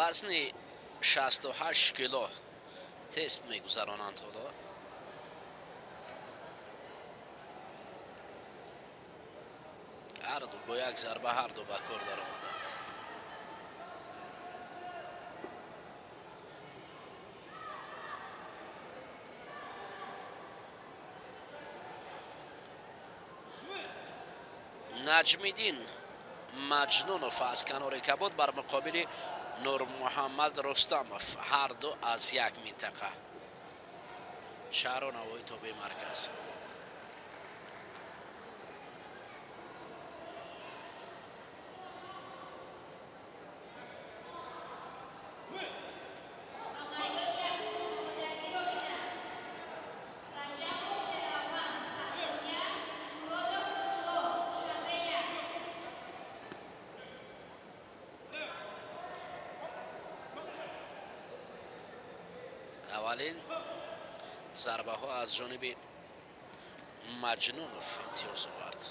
[SPEAKER 1] Вазни 68 кило тест мегузаронанд ҳоло. Ҳарду бо як зарба ҳарду ба кор даромаданд. Наҷмиддин Маҷнунов аз канори кабуд бар муқобили Нурмуҳаммад Рустамов, ҳарду аз як минтақа, шаҳру навои тобеи марказ. Аввалин зарбаҳо аз ҷониби Маҷнунов имтиёз овард.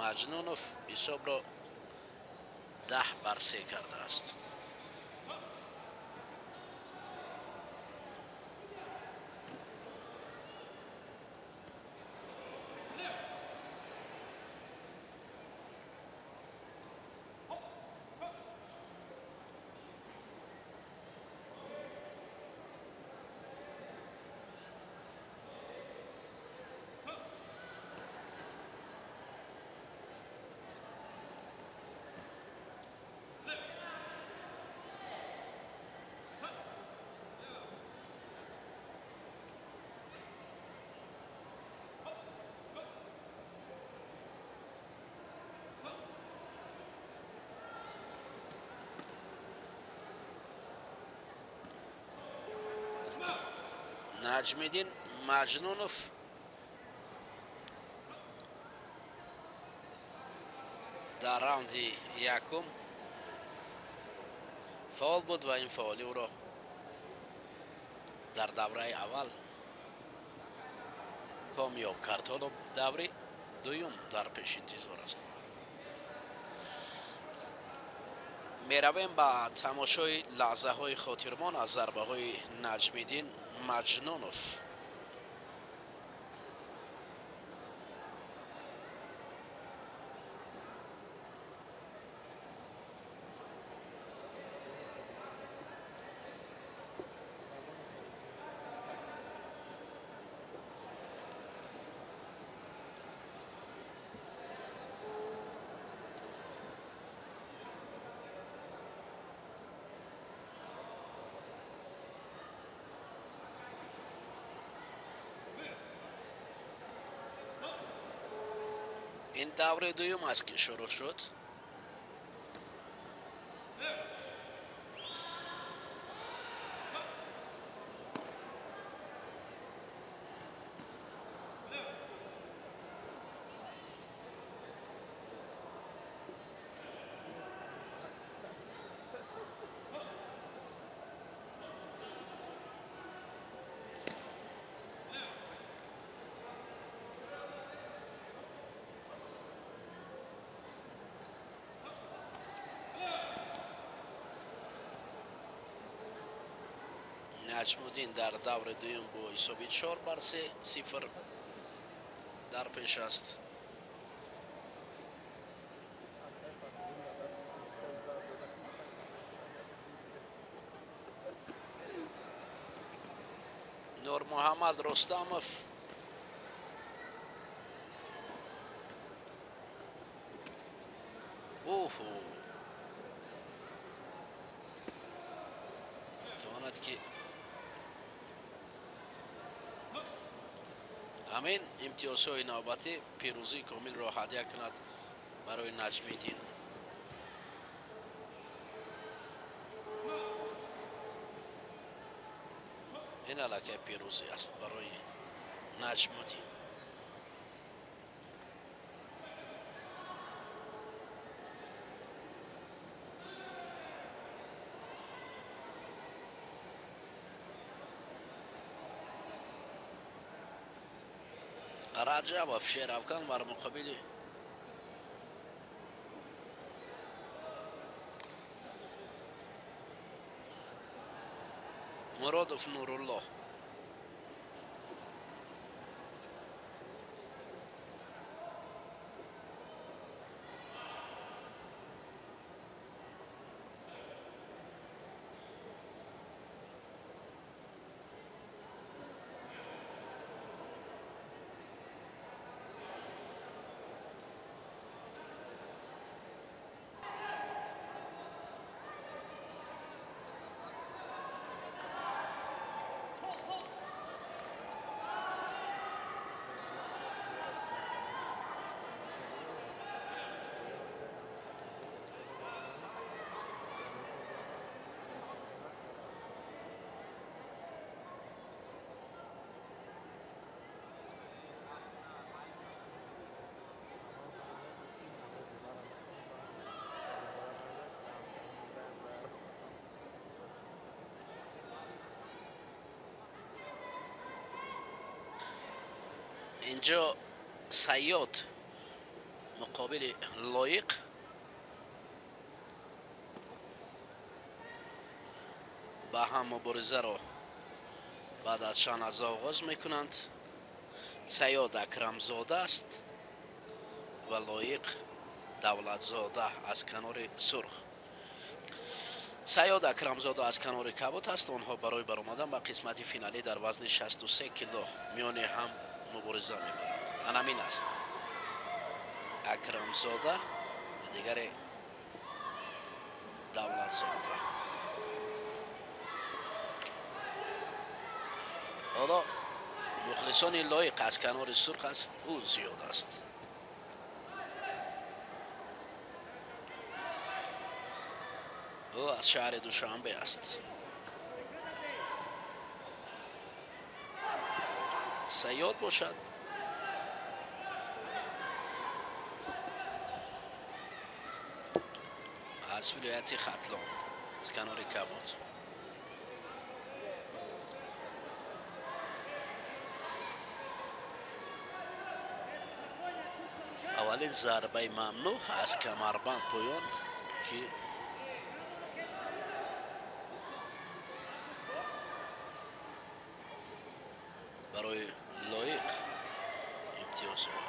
[SPEAKER 1] Маҷнунов ҳисобро 10-3 кардааст. Наҷмиддин Маҷнунов дар раунди якум фаъол буд ва ин фаъолӣ ӯро дар давраи аввал комёб кард. Ҳоло даври дуюм дар пеш интизор аст. Меравем ба тамошои лаҳзаҳои хотирмон аз зарбаҳои Наҷмиддин Маҷнунов. Ин даври дуюм аст ки шурӯъ шуд. Наҷмуддин дар даври дуюм бо ҳисоби 4-3 дар пеш аст. Нурмуҳаммад Рустамов оҳо тавонад ки ҳамин имтиёзҳои навбатӣ пирӯзии комилро ҳадя кунад барои Наҷмиддин. Ин аллакай пирӯзӣ аст барои Наҷмуддин. Раҷабов Шерафкан бар муқобили Муродов Нуруллоҳ. Инҷо Сайёд Муқобили Лоиқ ба ҳам муборизаро баъд аз чанд лаҳза оғоз мекунанд. Саёд Акрамзода аст ва Лоиқ Давлатзода аз канори сурх. Саёд Акрамзода аз канори кабут аст. Онҳо барои баромадан ба қисмати финалӣ дар вазни 63 кило миёни ҳам мубориза мебаранд. Анамин аст Акрамзода ва дигаре Давлатзода. Ҳоло мухлисони Лоиқ аз канори сурх аст, ӯ зиёд аст. Ӯ аз шаҳри Душанбе аст. Саёд бошад аз вилояти Хатлон, аз канори кабуд. Аввалин зарбаи мамнӯъ аз камарбанд поён, ки барои Лоиқ имтиёз овард.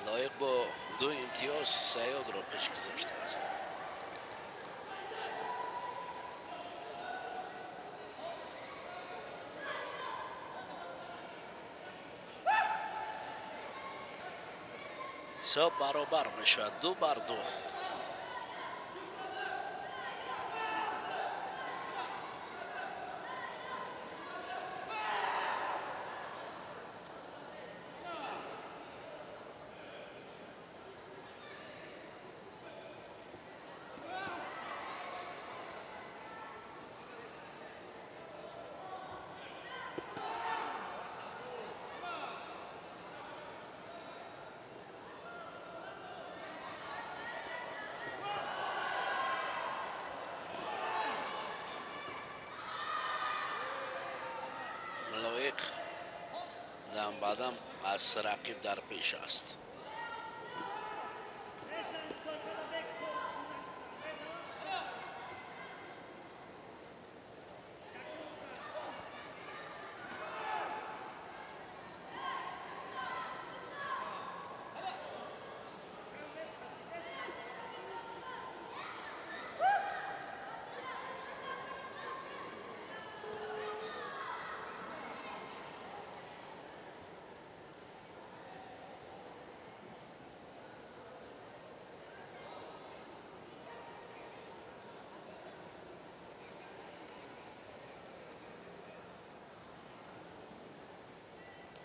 [SPEAKER 1] Лоиқ бо 2 имтиёз Саёдро пеш гузоштааст. Ҳисоб баробар мешавад 2-2. Лоиқ дам ба дам аз рақиб дар пеш аст.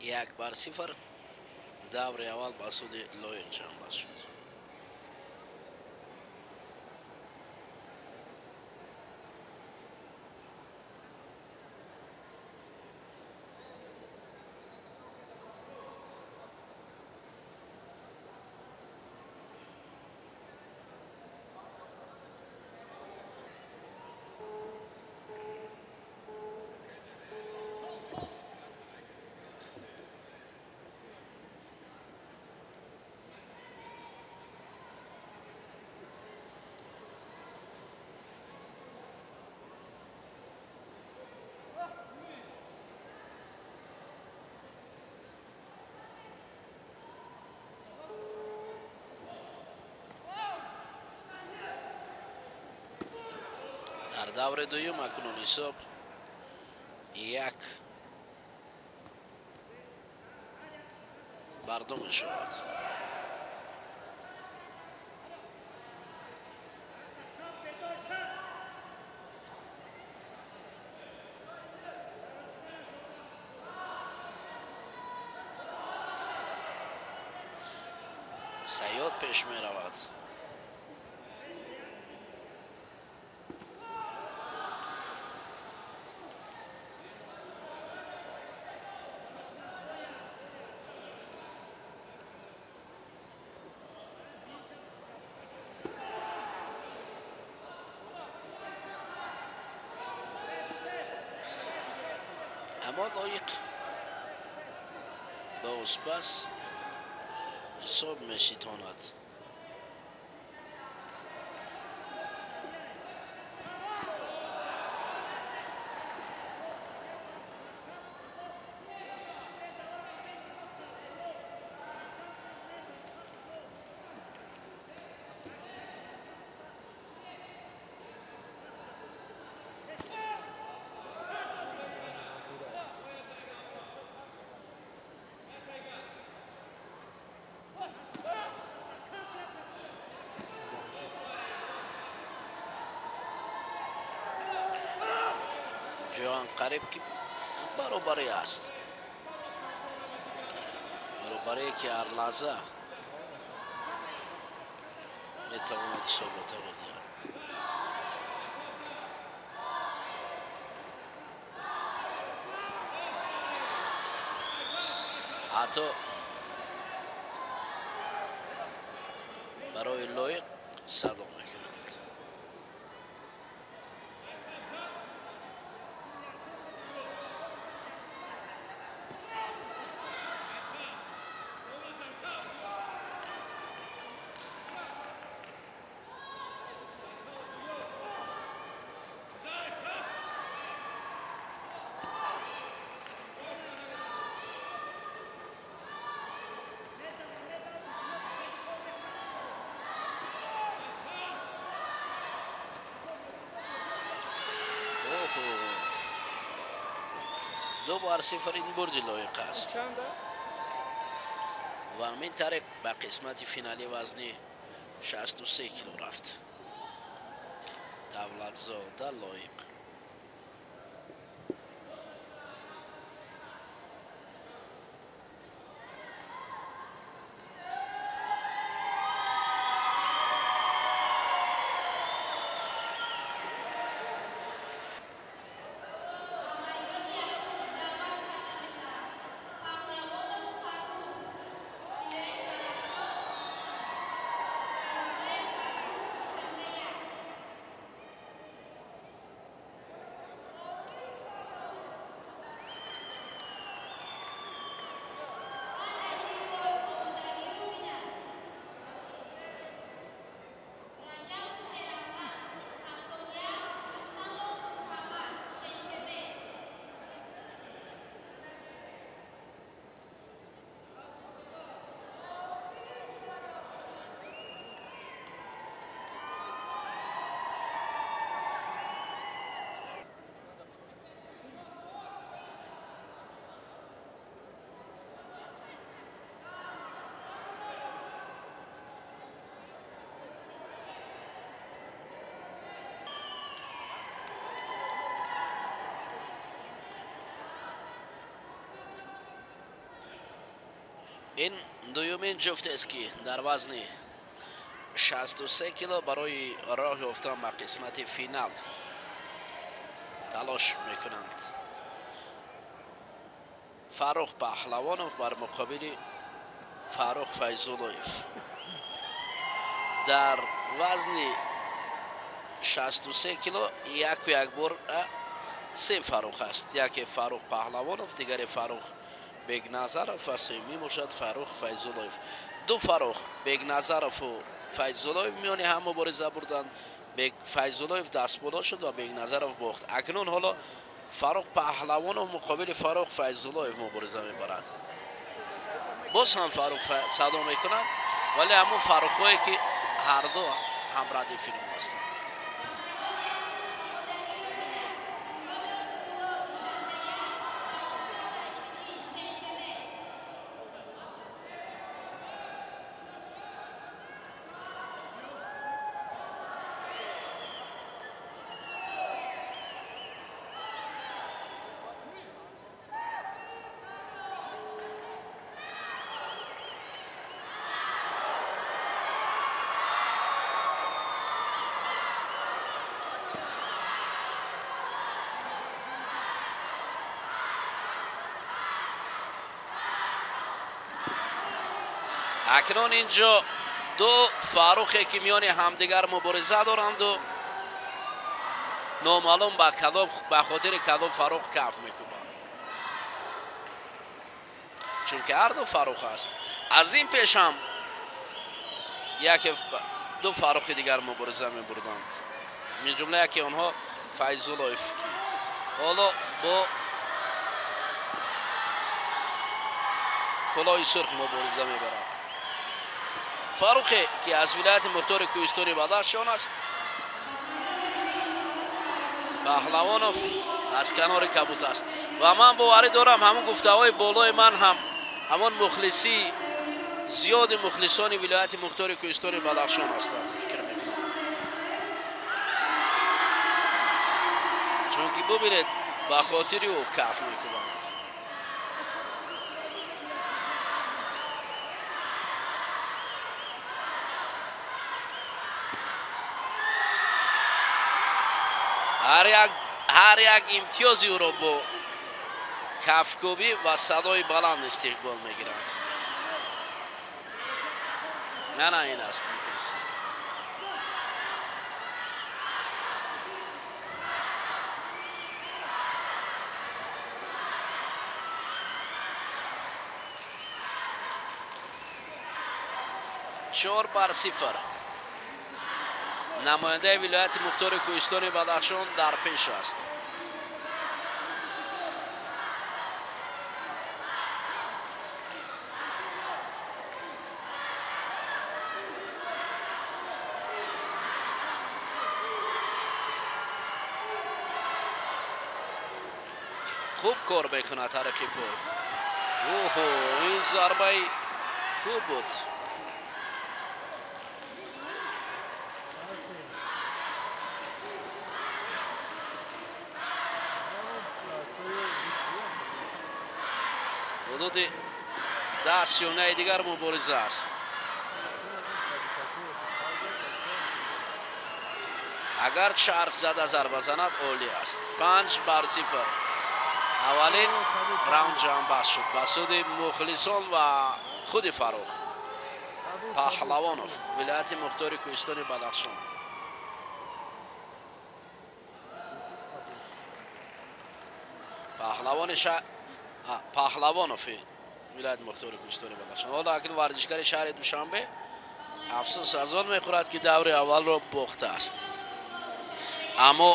[SPEAKER 1] 1-0 даври аввал ба суди Лоиқ ҷамъбаст шуд. Дар даври дуюм акнун ҳисоб 1-2 мешавад. Саёд пеш меравад. Аммо Лоиқ бозпас ҳисоб меситонад. Ҷон қариб ки баробарӣ аст, баробарие ки ҳар лаҳза метавонад ҳисобро тағйир диҳад. Ҳатто барои Лоиқ садо мекунад. 2-0 ин бурди Лоиқ аст ва ҳамин тариқ ба қисмати финали вазни 63 кило рафт Давлатзода Лоиқ. Ин дуюмин ҷуфтест, ки дар вазни 63 кило барои роҳ ёфтан ба қисмати финал талош мекунанд. Фаррух Паҳлавонов бар муқобили Фаррух Файзуллоев. Дар вазни 63 кило яку як бор се Фаррух аст. Яке Фаррух Паҳлавонов, дигаре Фаррух Бегназаров ва сеюмӣ бошад Фаррух Файзуллоев. Ду Фаррух, Бегназарову Файзуллоев миёни ҳам мубориза бурданд. Файзуллоев дастболо шуд ва Бегназаров бохт. Акнун ҳоло Фаррух Паҳлавонов муқобили Фаррух Файзуллоев мубориза мебарад. Боз ҳам Фаррух садо мекунад, вале ҳамон Фаррухҳое ки ҳарду ҳамрадифи ном ҳастанд. Акнун инҷо ду Фаррухе ки миёни ҳамдигар мубориза доранду номаълум ба хотири кадом Фаррух каф мекӯбанд, чунки ҳарду Фаррух аст. Аз ин пеш ҳам яке ду Фаррухи дигар мубориза мебурданд, мин ҷумла яке онҳо Файзуллоев, ки ҳоло бо кулоҳи сурх мубориза мебарад. Фаррухе ки аз вилояти мухтори кӯҳистони Бадахшон аст, Паҳлавонов аз канори кабут аст. Ва ман боварӣ дорам, ҳамон гуфтаҳои болои ман ҳам ҳамон мухлисӣ зиёди мухлисони вилояти мухтори кӯҳистони Бадахшон ҳастанд, фикр мекунам. Чунки бубинед, ба хотири ӯ каф мекунанд. Ҳар як имтиёзи ӯро бо кафкӯбӣ ва садои баланд истиқбол мегиранд. На, ин аст мухлисӣ. 4-0. Намояндаи вилояти мухтори кӯҳистони Бадахшон дар пеш аст. Хуб кор мекунад ҳаракати пой. Оҳо, ин зарбаи хуб буд. Ҳудуди 10 сонаи дигар мубориза аст. Агар чарх зада зарба занад, олӣ аст. 5-0. Аввалин раунд ҷамъбаст шуд ба суди мухлисон ва худи Фаррух Паҳлавонов, вилояти мухтори кӯҳистони Бадахшон. Паҳлавонов, вилояти мухтори кӯҳистони Бадахшон. Ҳоло акнун варзишгари шаҳри Душанбе афсӯс аз он мехӯрад, ки даври аввалро бохтааст, аммо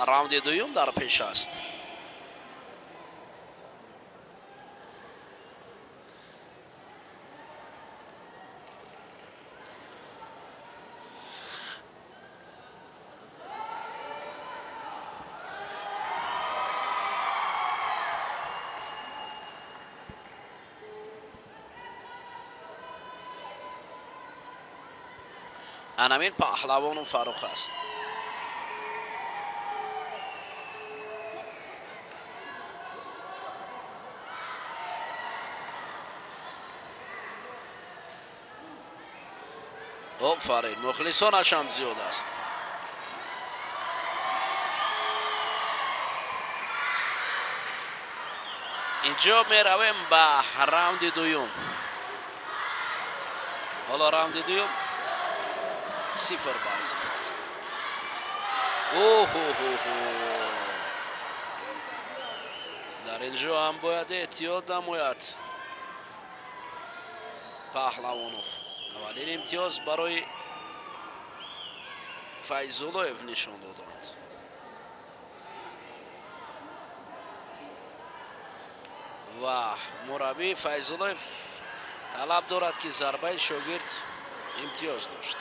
[SPEAKER 1] раунди дуюм дар пеш аст. Анамин Паҳлавону Фаррух аст. Офарин, мухлисонаш ҳам зиёд аст. Инҷо меравем ба раунди дуюм. Ҳоло раунди дуюм 0-0. Оҳо-ҳо-ҳо! Дар инҷо ҳам бояд эҳтиёт намояд Паҳлавонов. Аввалин имтиёз барои Файзуллоев нишон доданд. Ва мураббӣ Файзуллоев талаб дорад, ки зарбаи шогирд имтиёз дошт.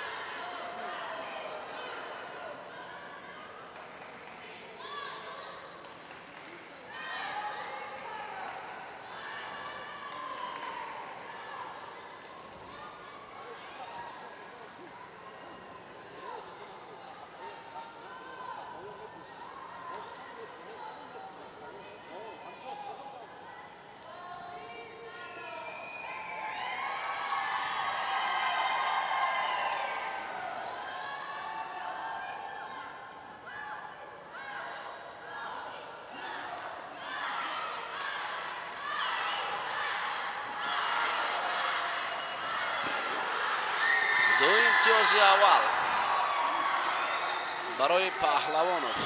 [SPEAKER 1] Ду имтиёзи аввал барои Паҳлавонов.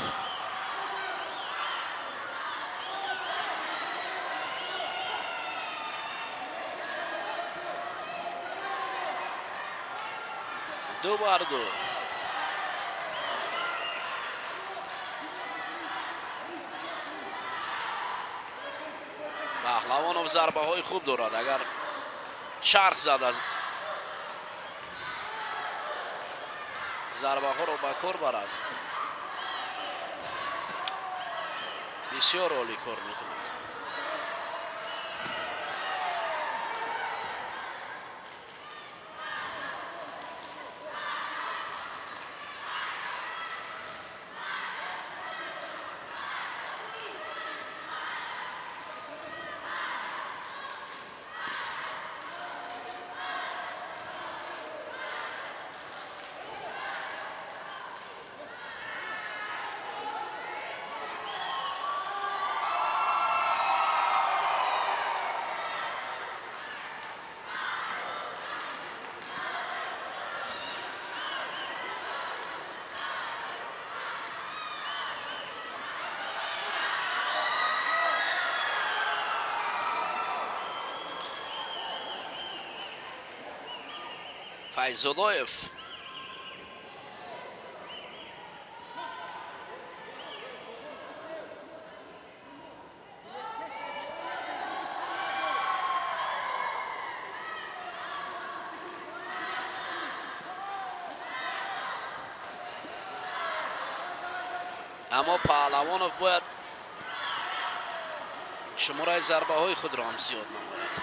[SPEAKER 1] 2-2. Паҳлавонов зарбаҳои хуб дорад. Агар чарх зад аз зарбаҳоро ба кор барад, бисёр олӣ кор мекунад. Файзуллоев аммо Паҳлавонов бояд шумораи зарбаҳои худро ҳам зиёд намояд.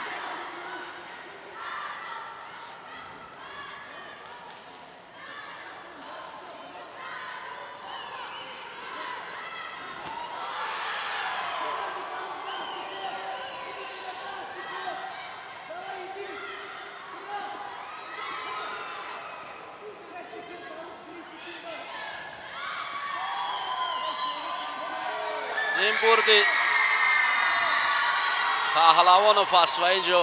[SPEAKER 1] Ин бурди Паҳлавонов аст ва инҷо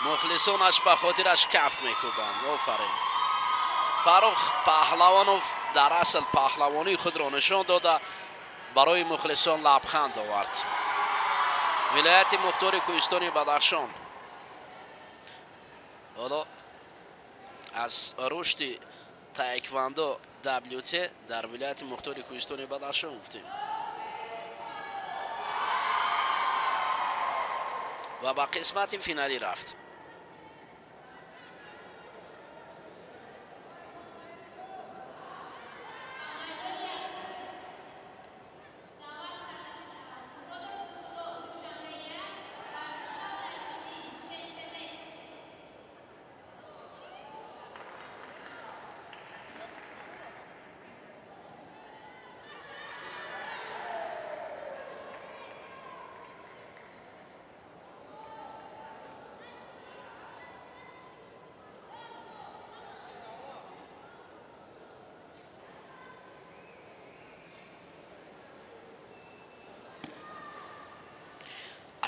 [SPEAKER 1] мухлисонаш ба хотираш каф мекӯбанд. Офарин. Фаррух Паҳлавонов дар асл паҳлавонии худро нишон дода, барои мухлисон лабханд овард. Вилояти мухтори Кӯҳистони Бадахшон ҳоло аз рушди таэквондо WT дар вилояти мухтори Кӯҳистони Бадахшон гуфтем ва ба қисмати финалӣ рафт.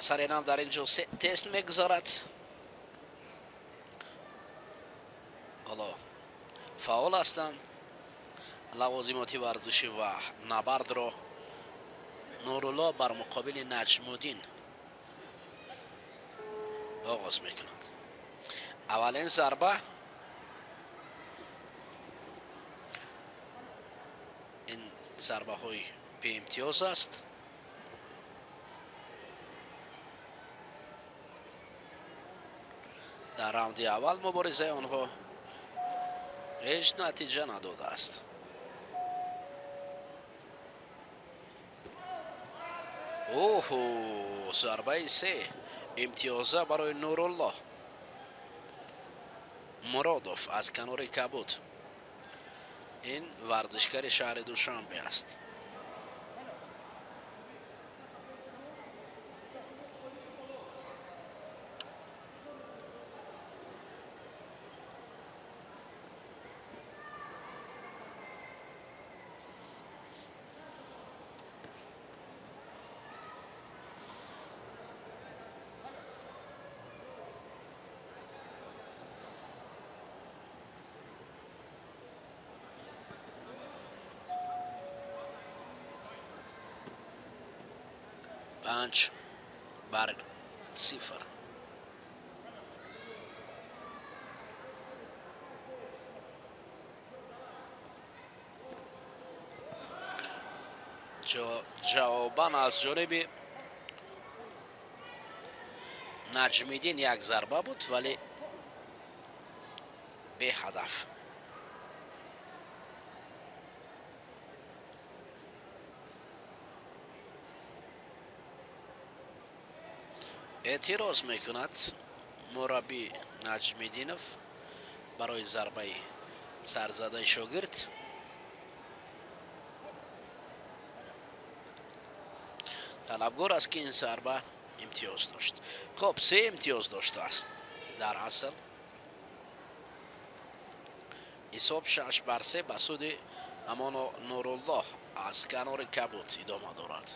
[SPEAKER 1] Асари нав дар ин ҷо тест мегузорад. Ҳоло фаъол ҳастанд лавозимоти варзишӣ ва набардро Нурулло бар муқобили Наҷмуддин оғоз мекунад. Аввалин зарба ин зарбаҳои беимтиёз аст. Дар раунди аввал муборизаи онҳо ҳеҷ натиҷа надодааст. Оҳо, зарбаи се имтиёза барои Нурулло Муродов аз канори кабуд. Ин варзишгари шаҳри Душанбе аст. 5-0. Ҷавобан аз ҷониби Наҷмиддин як зарба буд, вале беҳадаф. Эътироз мекунад мураббӣ Наҷмиддинов барои зарбаи сарзадаи шогирд. Талабгор аст, ки ин зарба имтиёз дошт. Хоб, 3 имтиёз доштааст дар асл. Ҳисоб 6-3 ба суди Амоно Нуруллоҳ аз канори кабуд идома дорад.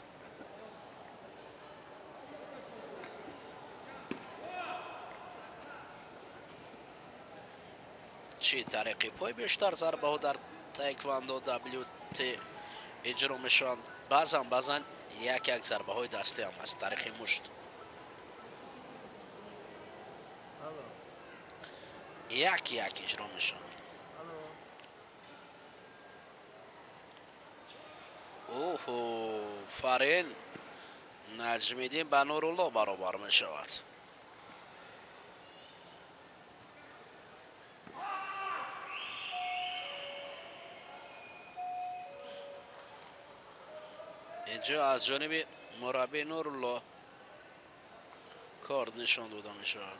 [SPEAKER 1] Чӣ тариқи пой бештар зарбаҳо дар таеквондо WT иҷро мешаванд. Баъзан як зарбаҳои дастӣ ҳам аз тариқи мушт. Як иҷро мешаванд. Оҳо, фарин Наҷмиддин ба Нуруллоҳ баробар мешавад. Инҷо аз ҷониби мураббӣ Нуруллоҳ корд нишон дода мешавад.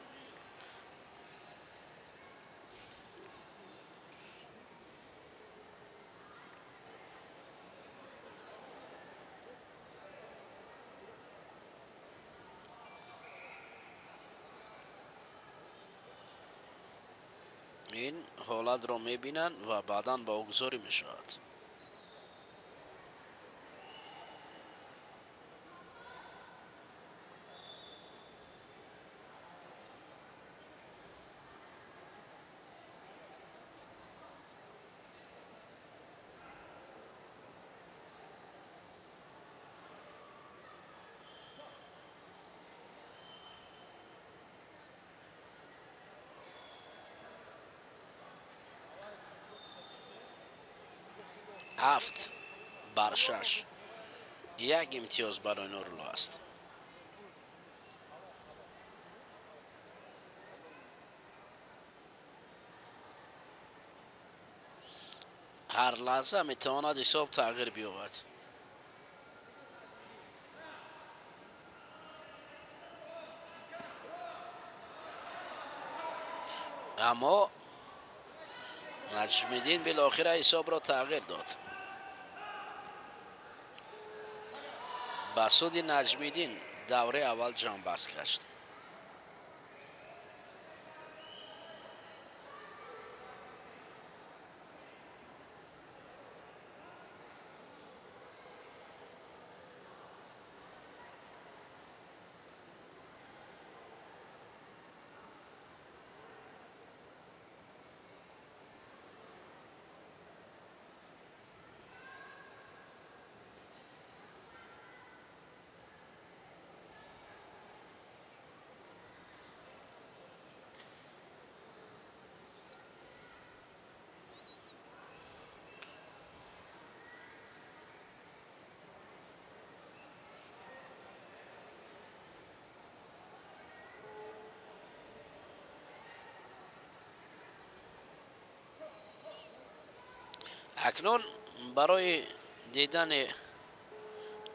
[SPEAKER 1] Ин ҳолатро мебинанд ва баъдан ба огузорӣ мешавад. 7-6. Як имтиёз барои Нуруллоҳ аст. Ҳар лаҳза метавонад ҳисоб тағйир биёбад. Аммо Наҷмиддин билохира ҳисобро тағйир дод. Ба суди Наҷмиддин давраи аввал ҷамъбаст гашт. Акнун барои дидани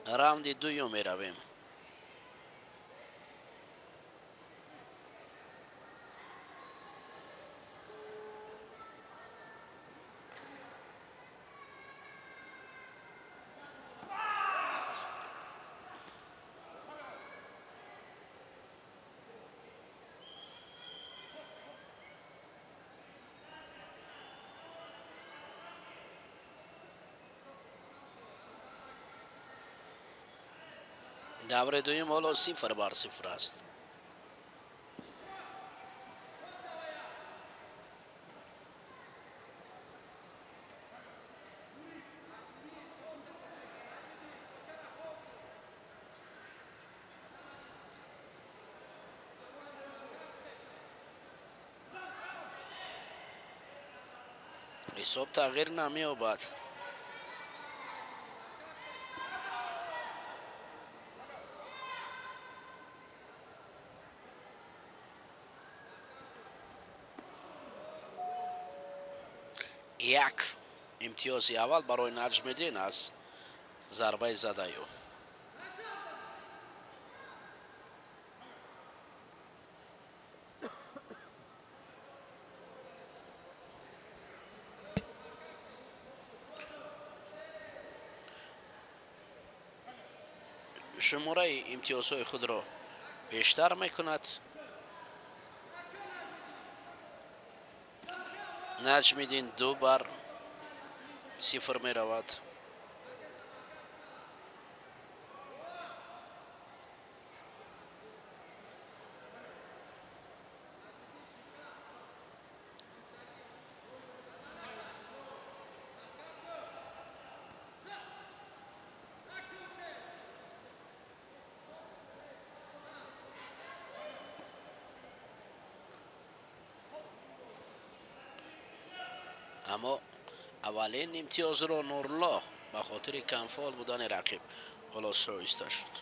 [SPEAKER 1] раунди дуюм меравем. Давраи дуюм ҳоло 0-0 аст. Ҳисоб тағйир намеёбад. Як имтиёзи аввал барои Наҷмиддин аз зарбаи задаи ӯ. Шумораи имтиёзҳои худро бештар мекунад. Наҷмиддин 2-0 меравад. Аммо аввалин имтиёзро Нурулло ба хотири камфаъол будани рақиб ҳоло шоиста шуд.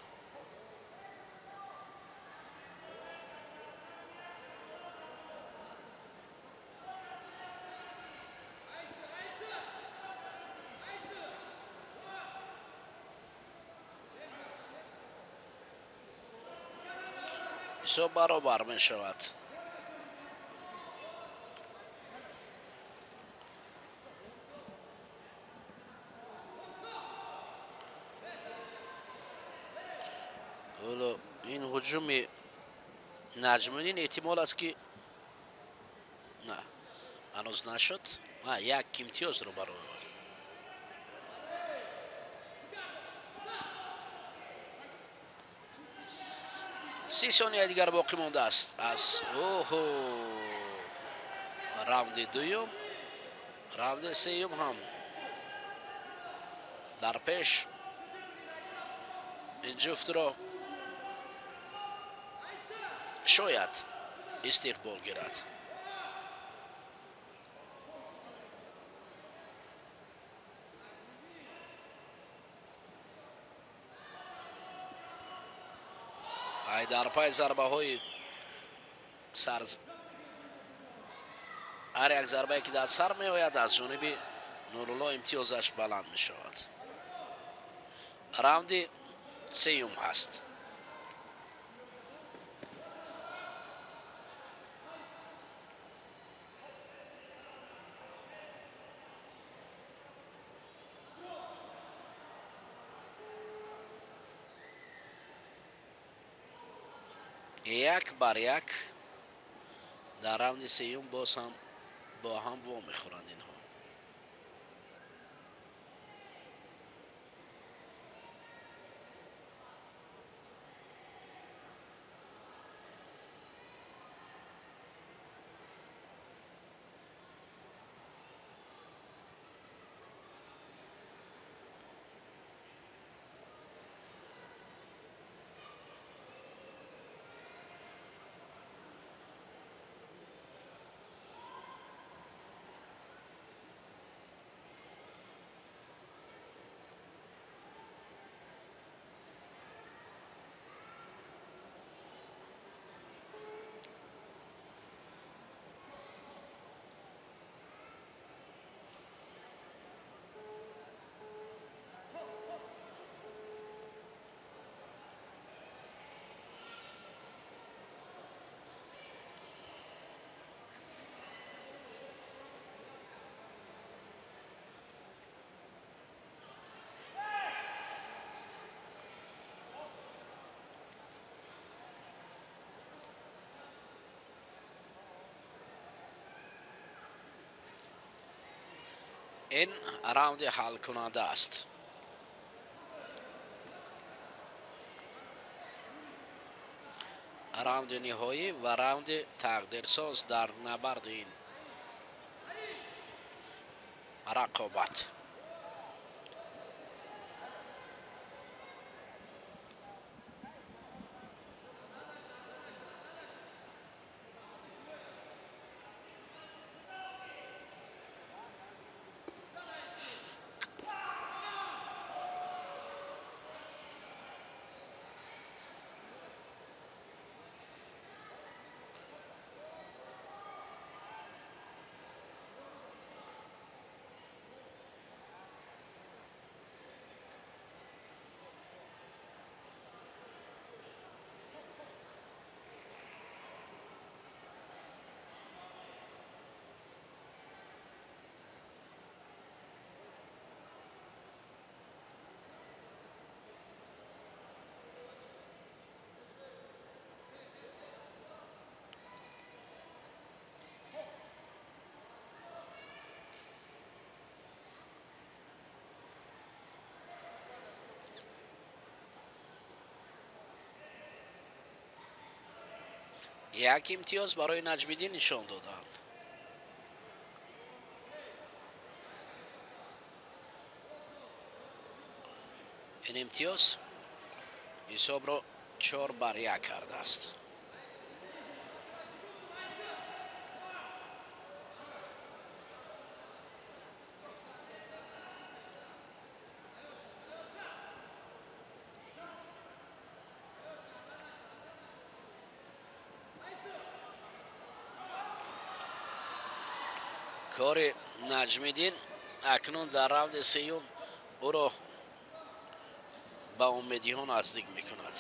[SPEAKER 1] Ҳисоб баробар мешавад. Ин ҳуҷуми Наҷмиддин эҳтимол аст ки на, ҳанӯз нашуд. Як имтиёзро барои 30 сонияи дигар боқӣ мондааст аз оҳо раунди дуюм, раунди сеюм ҳам дар пеш ин ҷуфтро шояд истиқбол гирад. Дар пай зарбаҳои сар, ҳар як зарбае ки дар сар меояд аз ҷониби Нурулло имтиёзаш баланд мешавад. Раунди сеюм ҳаст. 1-1 дар раунди сеюм боз ҳам бо ҳам во мехӯранд инҳо. Ин раунди ҳалкунанда аст. Раунди ниҳоӣ ва раунди тақдирсоз дар набарди ин рақобат. Як имтиёз барои Наҷмиддин нишон доданд. Ин имтиёз ҳисобро 4-1 кардааст. Кори Наҷмиддин акнун дар раунди сеюм ӯро ба умедиҳо наздик мекунад.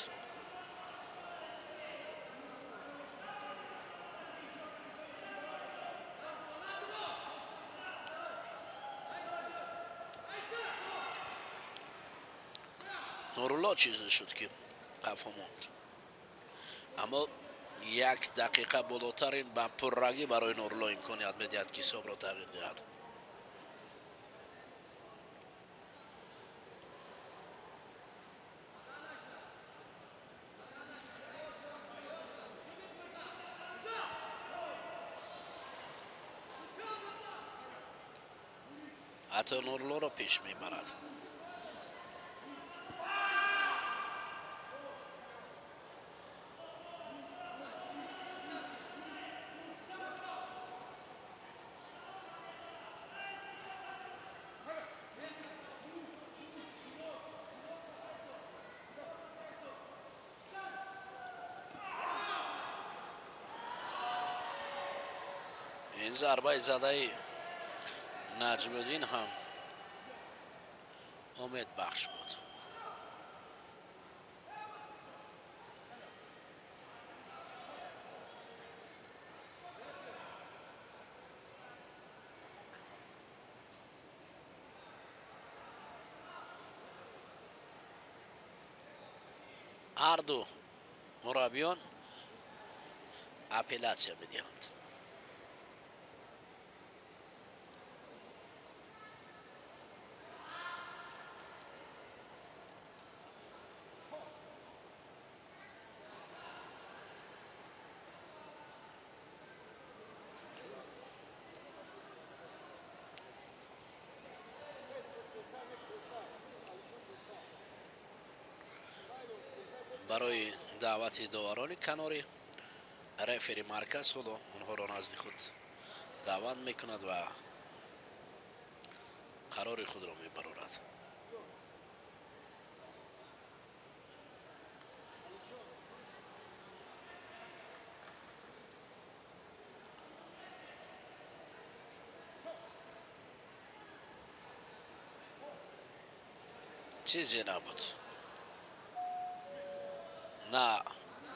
[SPEAKER 1] Нурулло чизе шуд, ки қафо монд, аммо як дақиқа болотар ин ба пуррагӣ барои Нурулло имконият медиҳад, ки ҳисобро тағйир диҳад. Ҳатто Нуруллоро пеш мебарад. Ин зарбаи задаи Наҷмуддин ҳам умедбахш буд. Ҳарду мураббиён апеллятсия медиҳанд. Барои даъвати доварони канорӣ рефери марказ ҳоло онҳоро назди худ даъват мекунад ва қарори худро мебарорад. Чизе набуд. На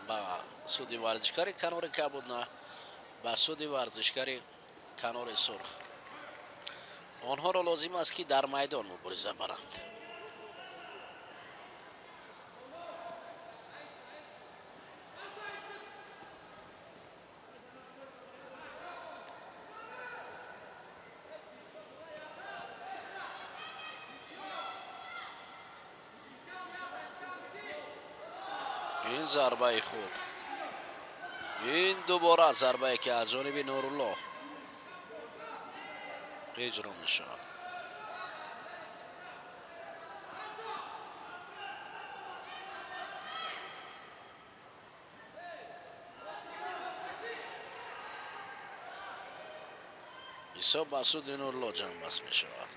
[SPEAKER 1] ба суди варзишгари канори кабуд, на ба суди варзишгари канори сурх. Онҳоро лозим аст, ки дар майдон мубориза баранд. Ин зарбаи хуб, ин дубора зарбае, ки аз ҷониби Нурулло иҷро мешавад. Ҳисоб ба суди Нурулло ҷамъбаст мешавад.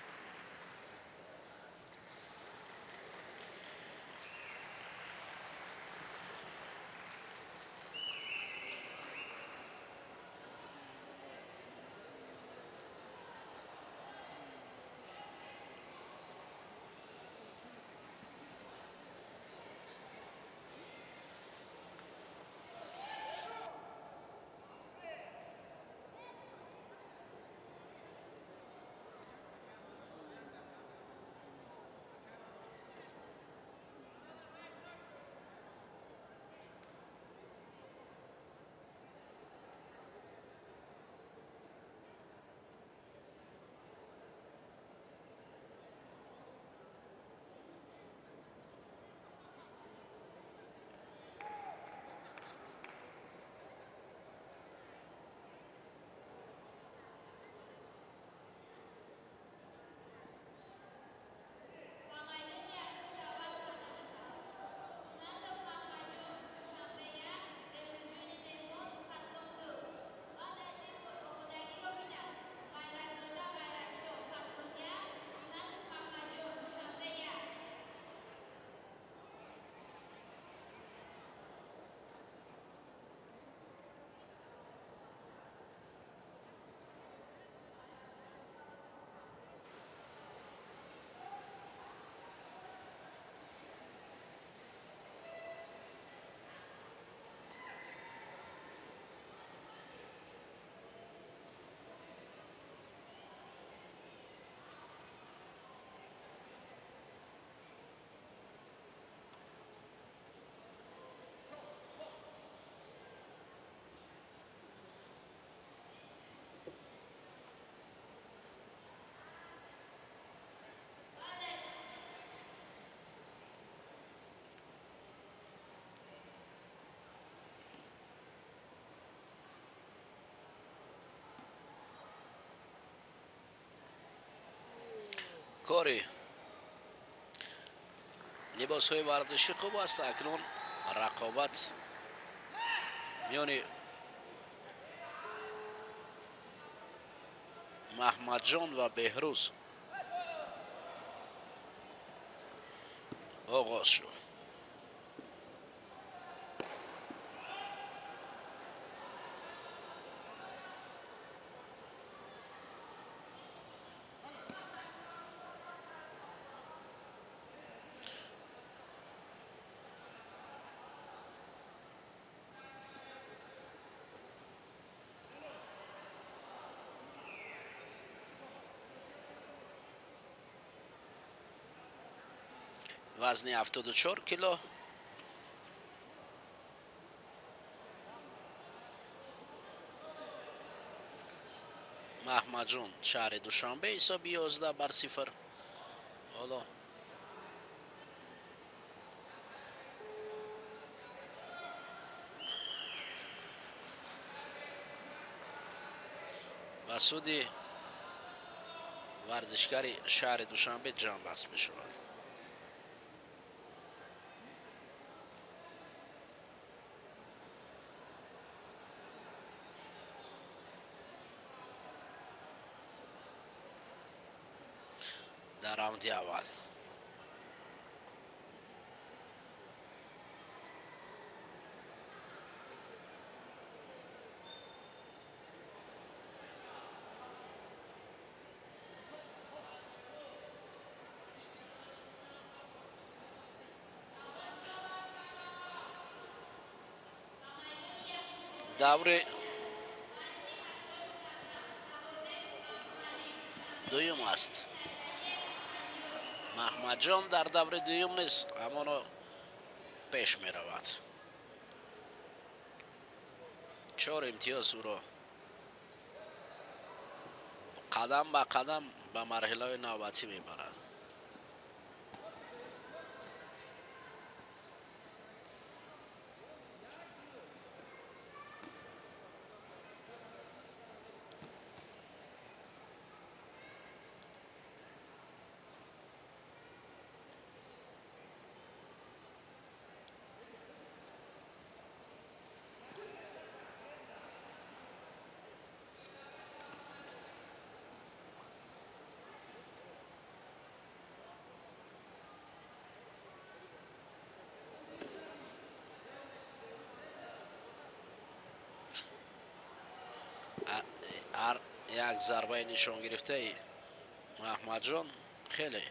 [SPEAKER 1] Кори либосҳои варзишӣ хуб аст. Акнун рақобат миёни Маҳмадҷон ва Беҳрӯз оғоз шуд. Вазни 74 кило. Маҳмадҷон, шаҳри Душанбе, ҳисоби 11-0. Ҳоло ба суди варзишгари шаҳри Душанбе ҷамъбаст мешавад. Дар раунди аввал даври дуюм аст. Маҳмадҷон дар даври дуюм низ ҳамоно пеш меравад. 4 имтиёз ӯро қадам ба қадам ба марҳилаҳои навбатӣ мебарад. Ҳар як зарбаи нишонгирифтаи Маҳмадҷон хеле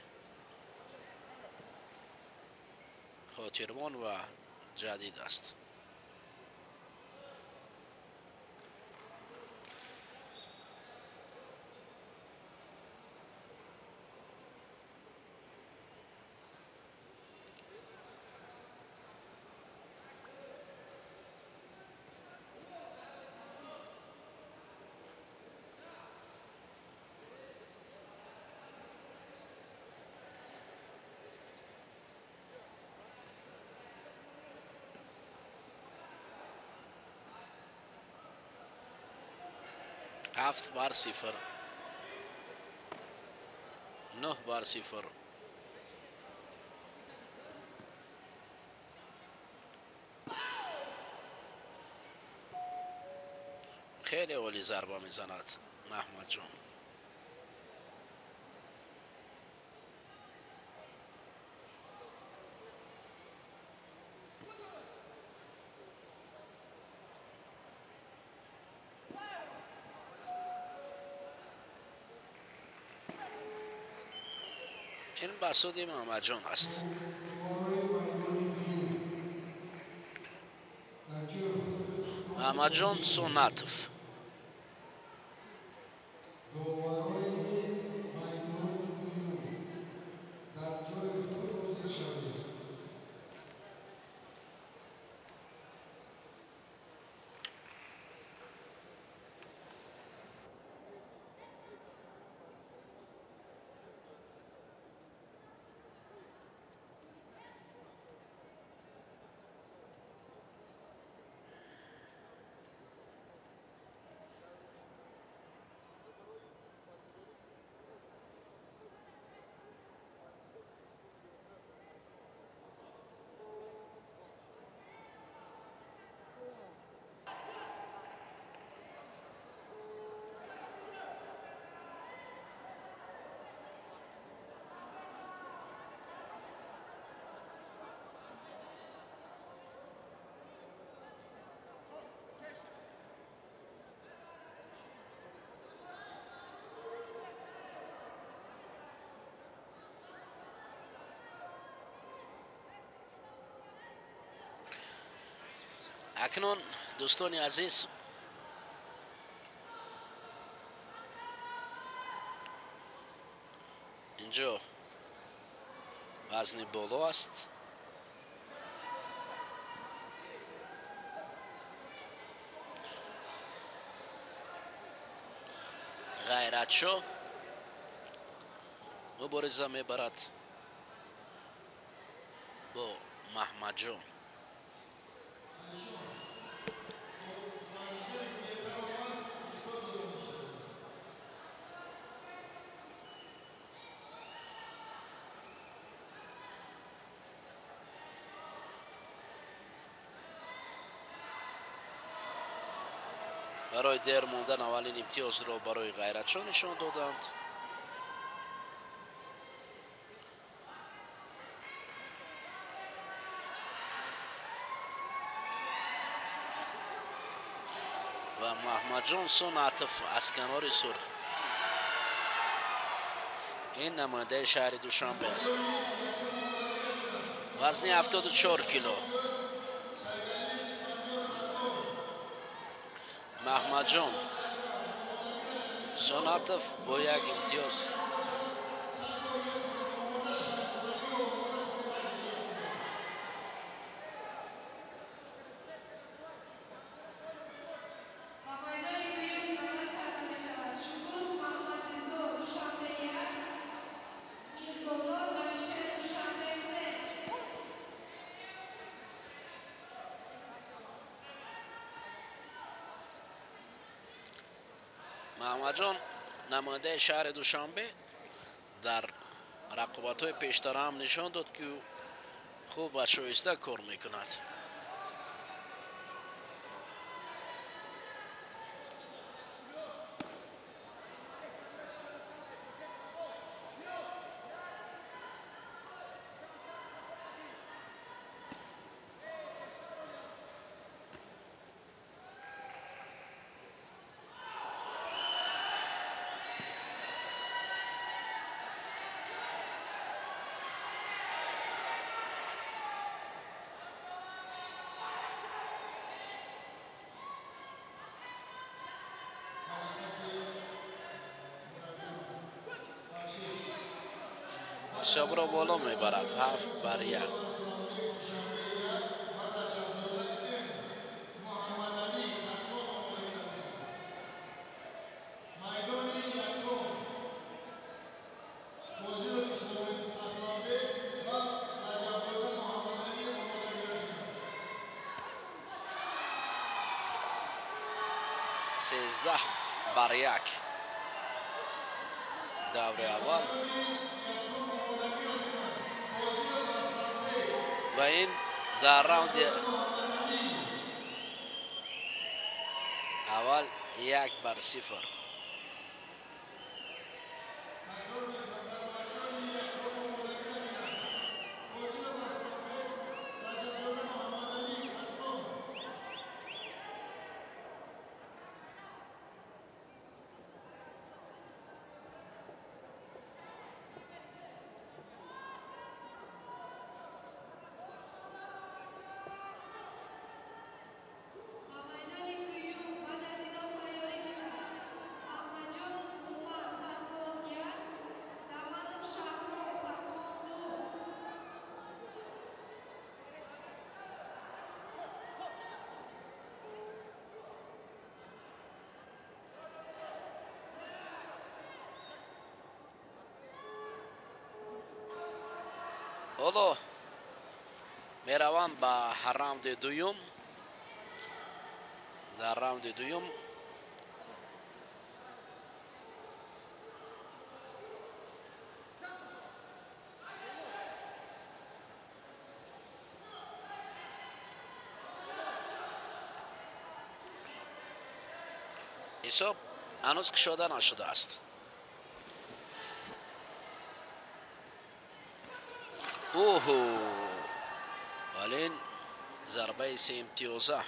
[SPEAKER 1] хотирмон ва ҷадид аст. 7-0, 9-0. Хеле олӣ зарба мезанад Маҳмадҷон. Ин ба суди Муҳаммадҷон аст. Муҳаммадҷон Суннатов. Акнун дӯстони азиз, инҷо вазни боло аст. Ғайратшо мубориза мебарад бо Маҳмадҷон. Барои дер мондан аввалин имтиёзро барои Ғайратшо нишон доданд. Ва Маҳмадҷон Сунатов аз канори сурх. Ин намояндаи шаҳри Душанбе аст. Вазни 74 кило. Маҳмадҷон Сунатов бо як имтиёз. Маҳмадҷон намояндаи шаҳри Душанбе дар рақобатҳои пештара ҳам нишон дод, ки хуб ва шоиста кор мекунад. ҳисобро боло мебарад 7-1. 13-1 даври аввал ва ин дар раунди аввал 1-0. Ҳоло мераванд ба раунди дуюм. Дар раунди дуюм ҳисоб ҳанӯз кушода нашудааст. Оҳо, вале зарбаи сеимтиёза.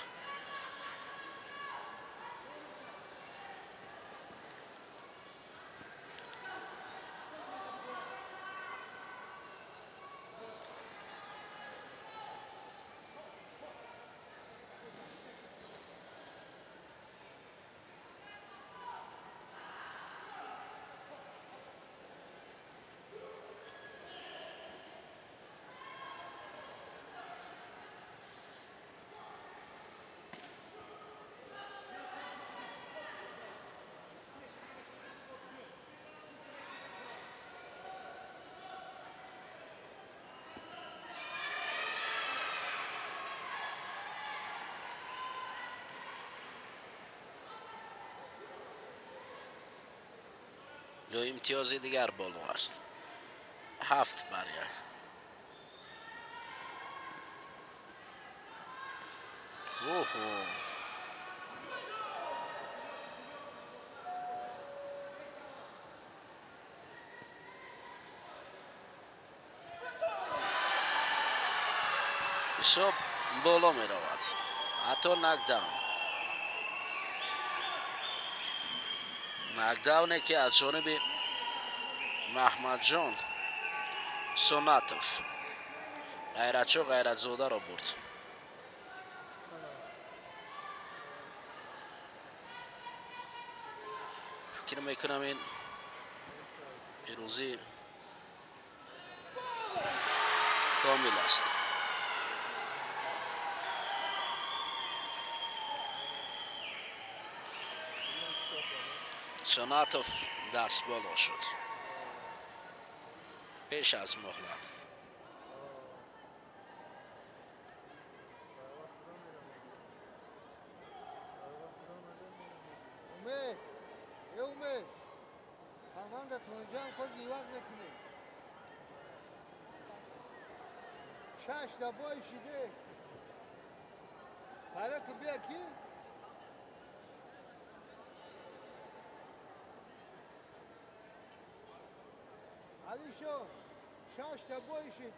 [SPEAKER 1] Ду имтиёзи дигар боло аст. 7-1. Оҳо! Ҳисоб боло меравад. Ҳатто нокдаун. Нокдауне ки аз ҷониби Маҳмадҷон Сонатов Ғайратшо Ғайратзодаро бурд. Фикр мекунам ин пирӯзӣ комил аст. Сонатов даст боло шуд пеш аз муҳлат.
[SPEAKER 2] Умед, Умед, команда тунҷам кози иваз мекунем. Шашта бой шиде. Ҳараки бия ки? Алишо, шашта бой шид.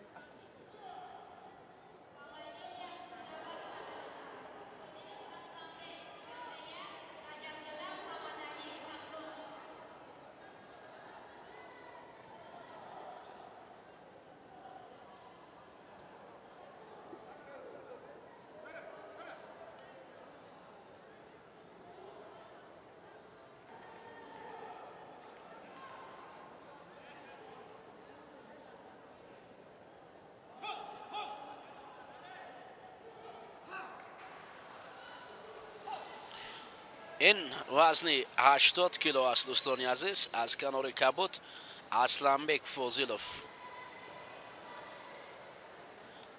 [SPEAKER 1] Ин вазни 80 кило аст, дӯстони азиз. Аз канори кабуд Асланбек Фозилов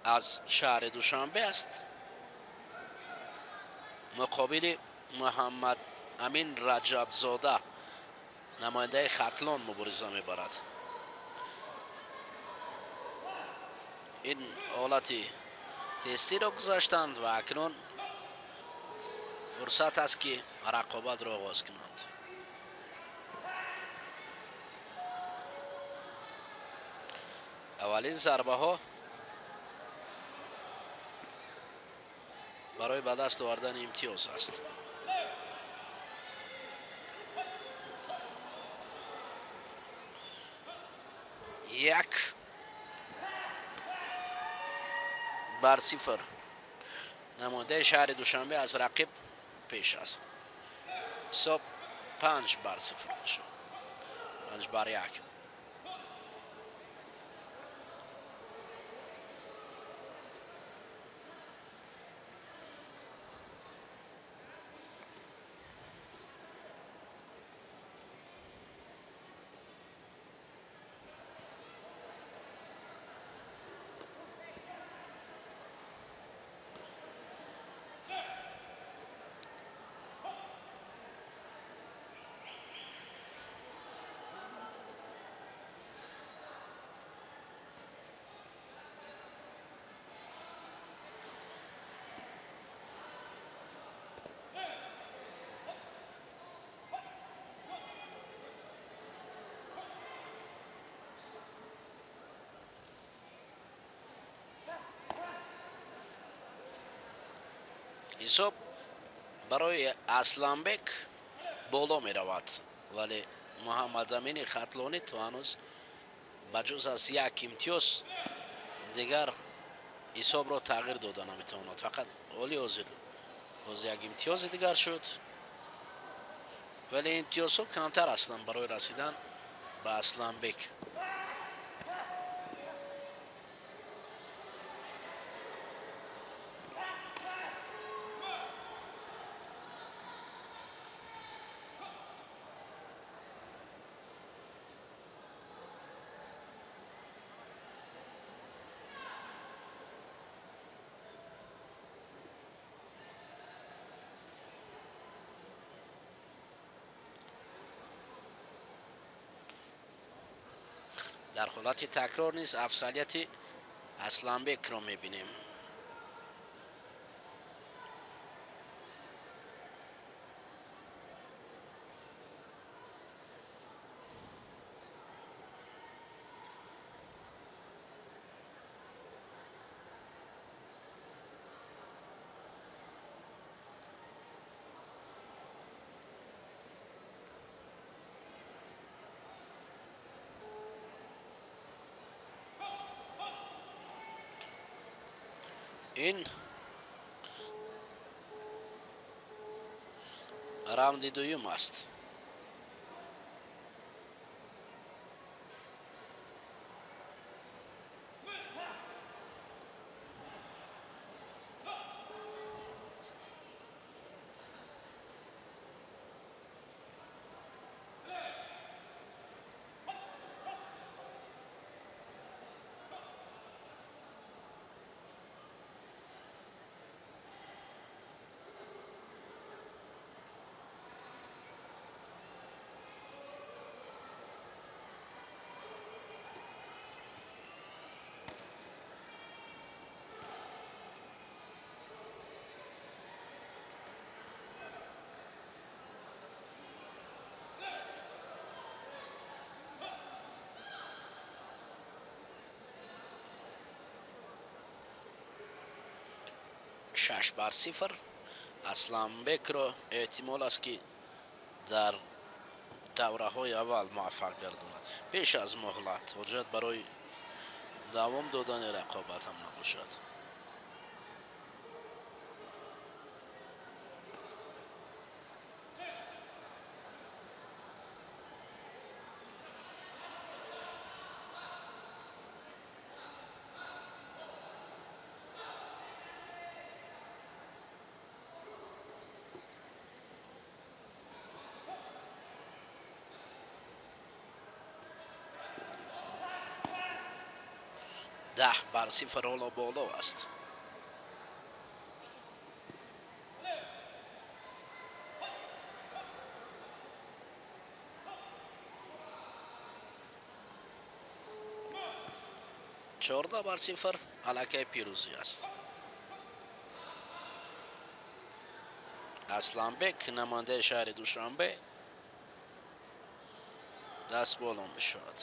[SPEAKER 1] аз шаҳри Душанбе аст, муқобили Муҳаммад Амин Раҷабзода, намояндаи Хатлон, мубориза мебарад. Ин ҳолати тестиро гузаштанд ва акнун фурсат аст ки рақобатро оғоз кунанд. Аввалин зарбаҳо барои ба даст овардани имтиёз аст. 1-0 намояндаи шаҳри Душанбе аз рақиб пеш аст. Ҳисоб 5-0 мешавад. 5-1. Ҳисоб барои Асланбек боло меравад, вале Муҳаммадамини Хатлонӣ то ҳанӯз ба ҷуз аз як имтиёз дигар ҳисобро тағйир дода наметавонад. Фақат оли ҳозир боз як имтиёзи дигар шуд, вале имтиёзҳо камтар ҳастанд барои расидан ба Асланбек. Дар ҳолати такрор низ афзалияти Асланбекро мебинем. Ин раунди дуюм аст. 6-0 Асланбекро эҳтимол аст, ки дар давраҳои аввал муваффақ гардонад. Пеш аз муҳлат ҳоҷат барои давом додани рақобат ҳам набошад. 10-0 ҳоло боло аст. 14-0 аллакай пирӯзӣ аст. Асланбек намояндаи шаҳри Душанбе даст боло мешавад.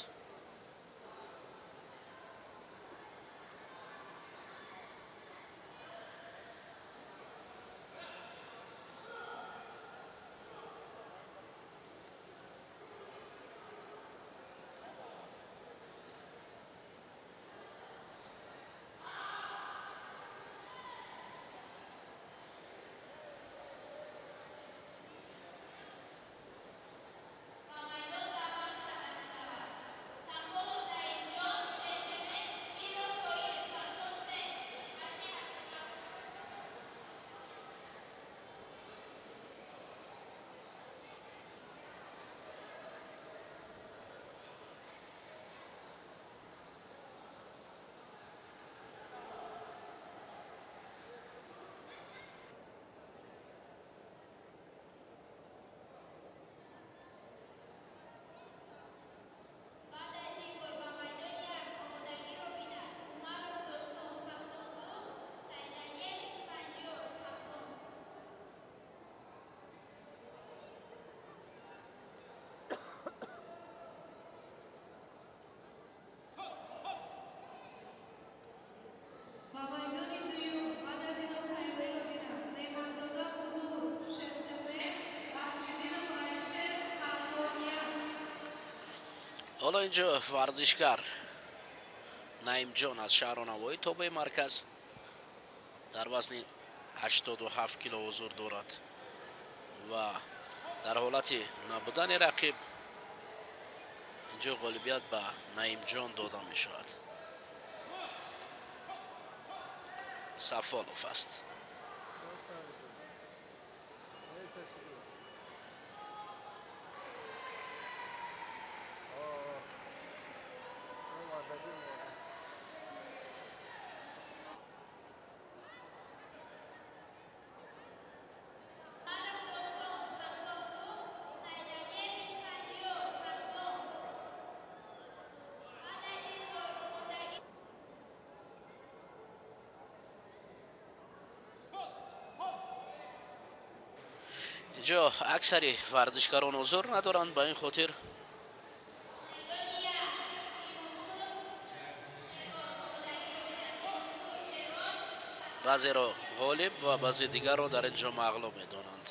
[SPEAKER 1] Ҳоло инҷо варзишгар Наимҷон аз шаҳру Навоӣ тобеи марказ дар вазни 87 кило ҳузур дорад ва дар ҳолати набудани рақиб инҷо ғолибият ба Наимҷон дода мешавад. Сафолов аст. Инҷо аксари варзишгарон ҳузур надоранд, ба ин хотир баъзеро ғолиб ва баъзе дигарро дар инҷо мағлуб медонанд.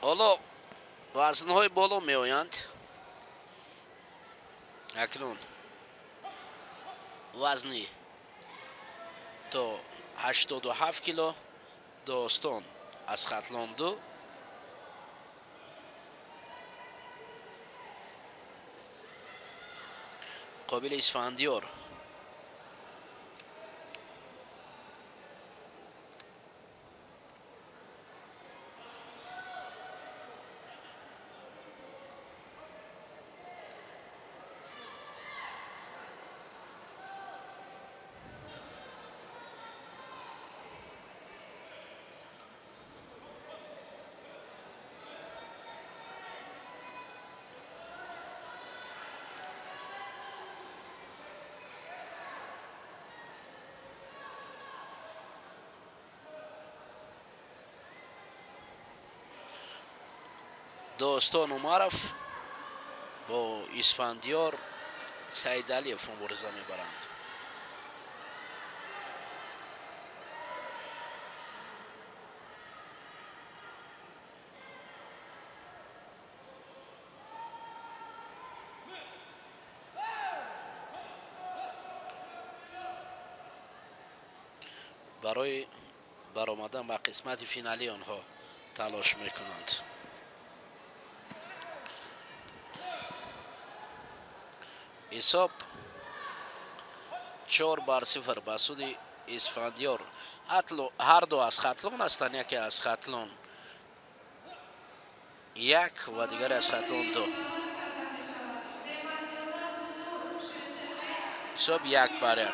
[SPEAKER 1] Ҳоло вазнҳои боло меоянд. Акнун вазни то 87 кило Достон аз Хатлон 2, муқобили Исфандиёр. Достон Умаров бо Исфандиёр Саидалиев мубориза мебаранд. Барои баромадан ба қисмати финалии онҳо талош мекунанд. Ҳисоб 4-0 ба суди Исфандиёр. Ҳар ду аз Хатлон ҳастанд, яке аз Хатлон 1 ва дигаре аз Хатлон 2. Ҳисоб 1-1.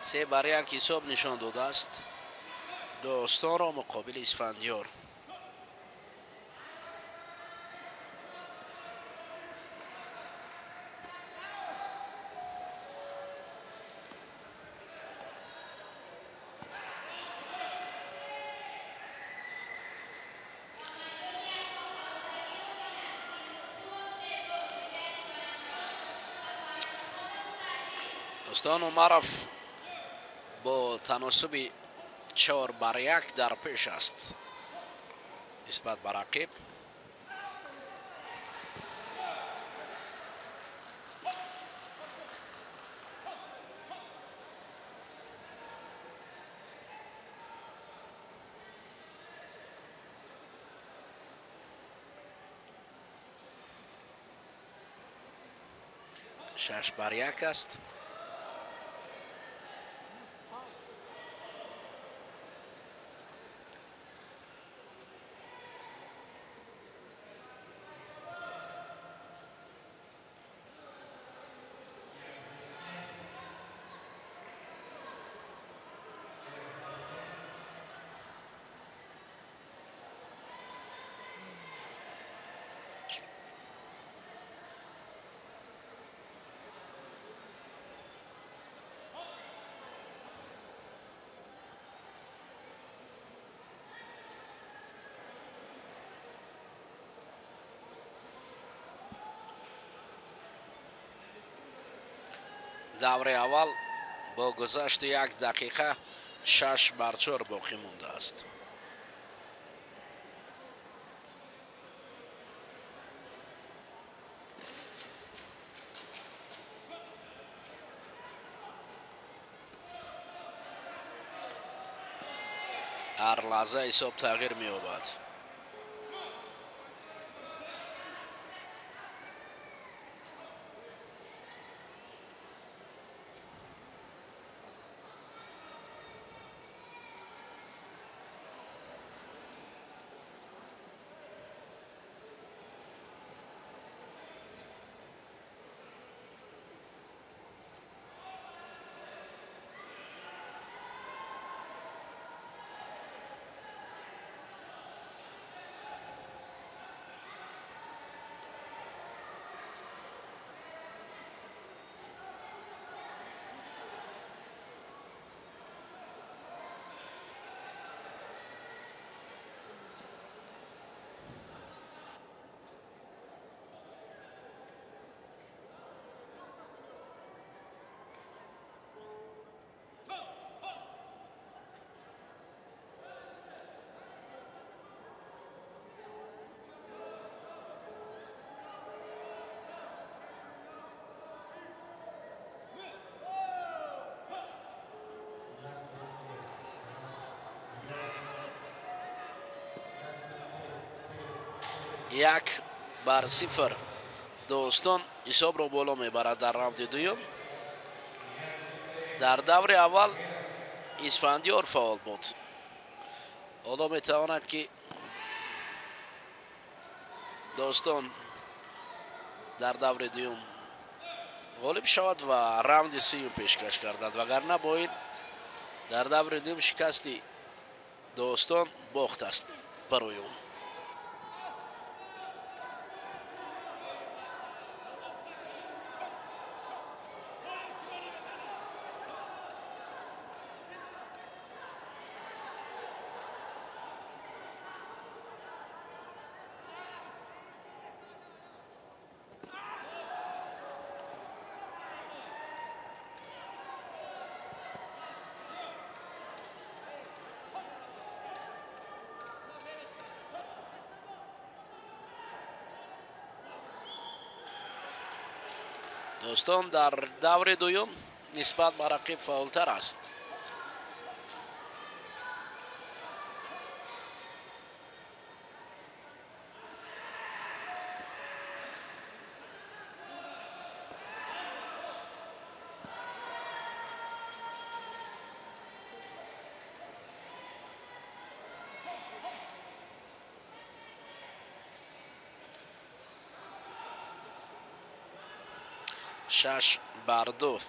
[SPEAKER 1] Се бар як ҳисоб нишон додааст Достонро муқобили Исфандиёр. Достон Умаров бо таносуби 4-1 дар пеш аст нисбат ба рақиб. 6-1 аст. Даври аввал бо гузашти як дақиқа 6-4 боқӣ мондааст. Ҳар лаҳза ҳисоб тағйир меёбад. 1-0 Достон ҳисобро боло мебарад дар раунди дуюм. Дар даври аввал Исфандиёр фаъол буд. Ҳоло метавонад ки Достон дар даври дуюм ғолиб шавад ва раунди сеюм пешкаш кардад, вагарна бо ин дар даври дуюм шикасти Достон бохт аст барои ӯ. Достон дар даври дуюм нисбат ба рақиб фаъолтар аст. 6-2.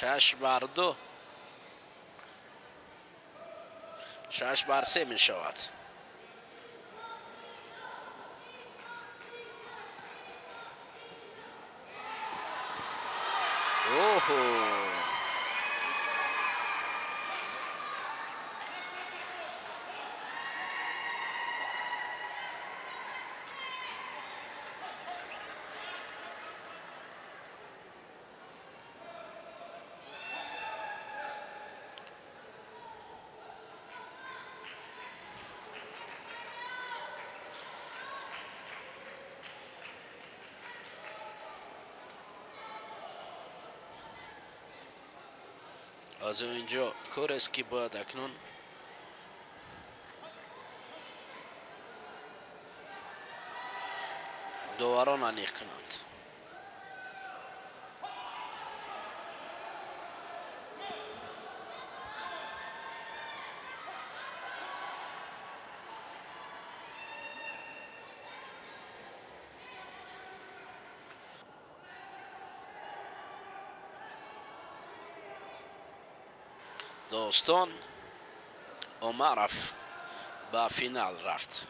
[SPEAKER 1] 6-2. 6-3 мешавад. Оҳо! Аз инҷо корест ки бояд акнун доварон аниқ кунанд. Достон Умаров ба финал рафт.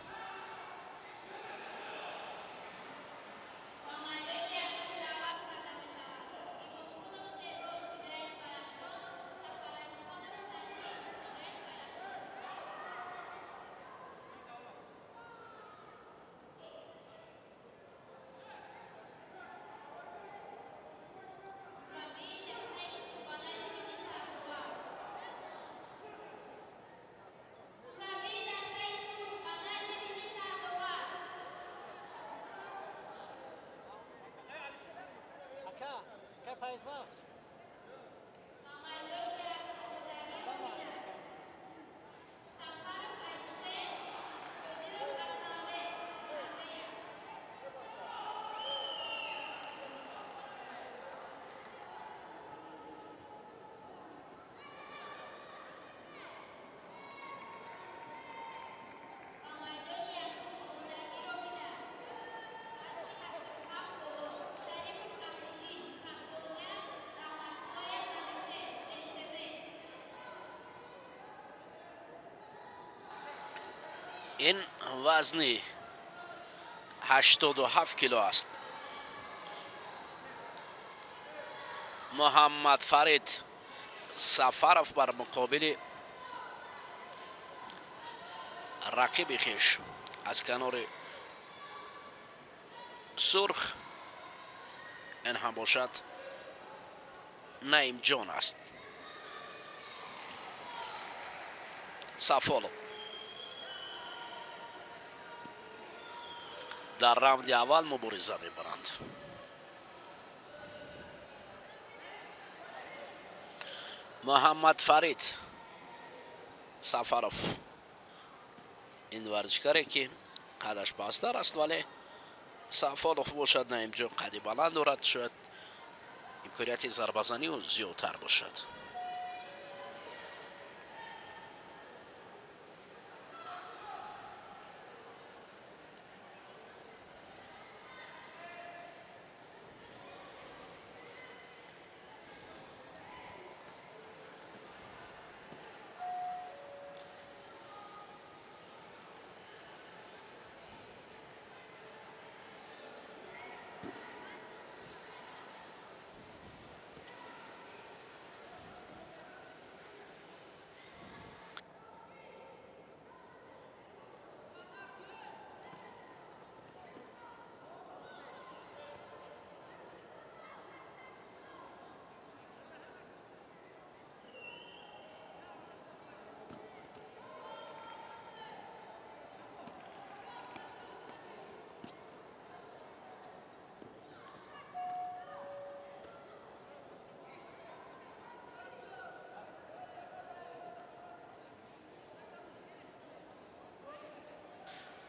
[SPEAKER 1] Ин вазни 87 кило аст. Муҳаммад Фарид Сафаров бар муқобили рақиби хеш аз канори сурх, ин ҳам бошад Наимҷон аст. Сафолов дар раунди аввал мубориза мебаранд. Муҳаммад Фарид Сафаров ин варзишгаре ки қадаш пасттар аст, вале Сафолов бошад Наимҷон қади баланд дорад, шояд имконияти зарбазанӣ ӯ зиёдтар бошад.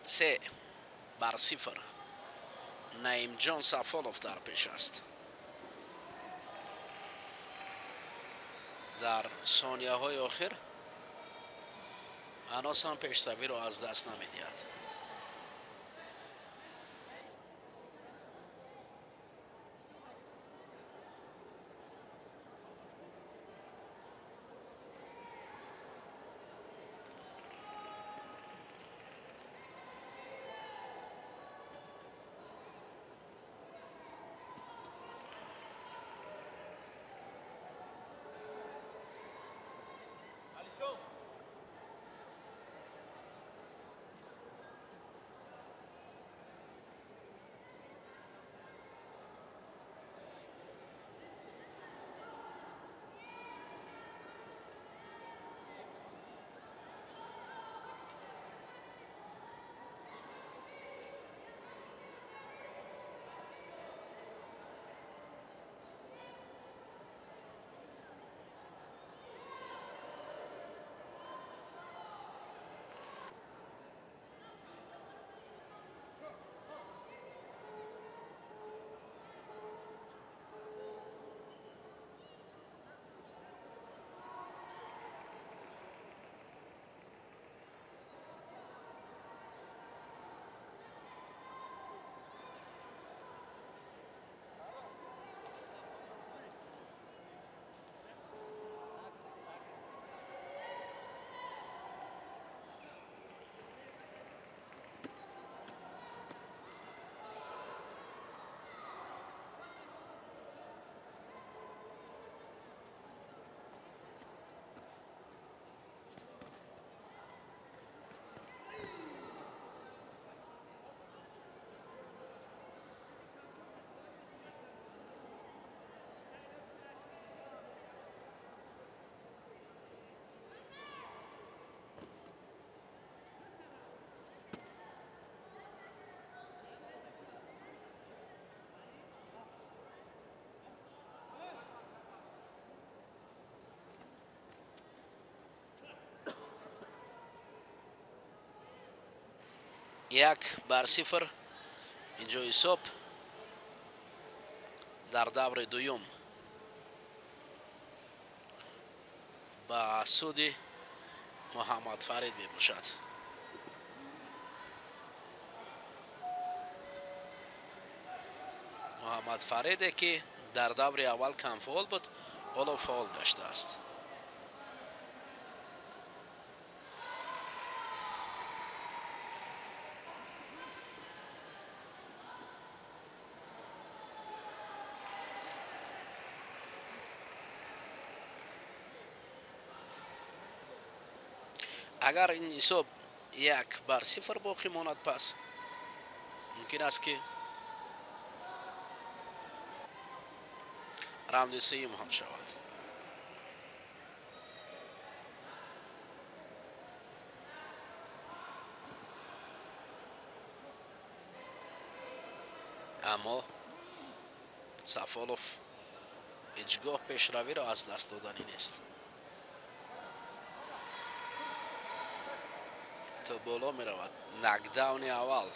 [SPEAKER 1] 3-0 Наимҷон Сафолов дар пеш аст. Дар сонияҳои охир ҳанӯз ҳам пешсавиро аз даст намедиҳад. 1-0 инҷо ҳисоб дар даври дуюм ба суди Муҳаммад Фарид мебошад. Муҳаммад Фариде ки дар даври аввал камфаъол буд, ҳоло фаъол гаштааст. Агар ин ҳисоб 1-0 боқӣ монад, пас мумкин аст ки раунди сеюм ҳам шавад. Аммо Сафолов ҳеҷ гоҳ пешравиро аз даст доданӣ нест. То боло меравад. Нокдауни аввал.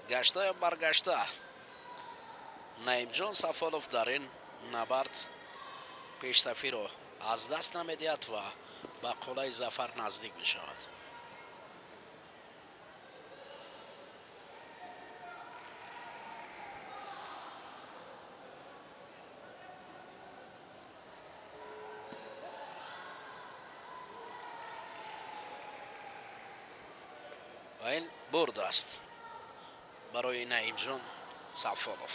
[SPEAKER 1] Гашта ё баргашта Наимҷон Сафолов дар ин набард пешсафиро аз даст намедиҳад ва ба қуллаи зафар наздик мешавад. Ва ин бурд аст барои Наимҷон Сафолов.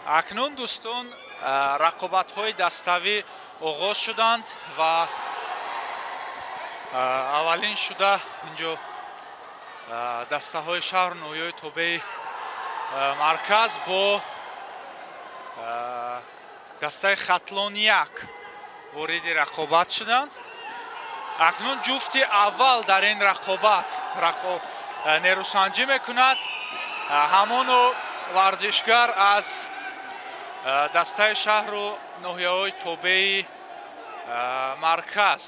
[SPEAKER 3] Акнун дӯстон, рақобатҳои даставӣ оғоз шуданд ва аввалин шуда инҷо дастаҳои шаҳру ноҳияҳои тобеи марказ бо дастаи Хатлон 1 вориди рақобат шуданд. Акнун ҷуфти аввал дар ин рақобат нерӯсанҷӣ мекунад. Ҳамоно варзишгар аз дастаи шаҳру ноҳияҳои тобеи марказ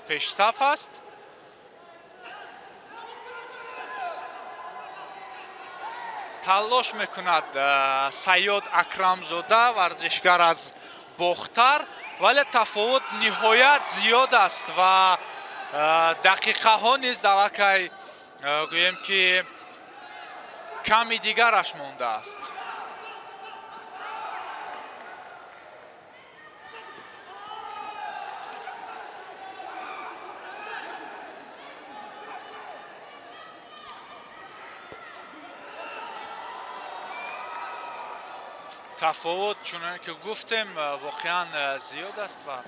[SPEAKER 3] пешсаф аст. Талош мекунад Сайёд Акрамзода, варзишгар аз Бохтар, вале тафовут ниҳоят зиёд аст ва дақиқаҳо низ аллакай гӯем ки ками дигараш мондааст. Тафовут чунон ки гуфтем воқеан зиёд аст ва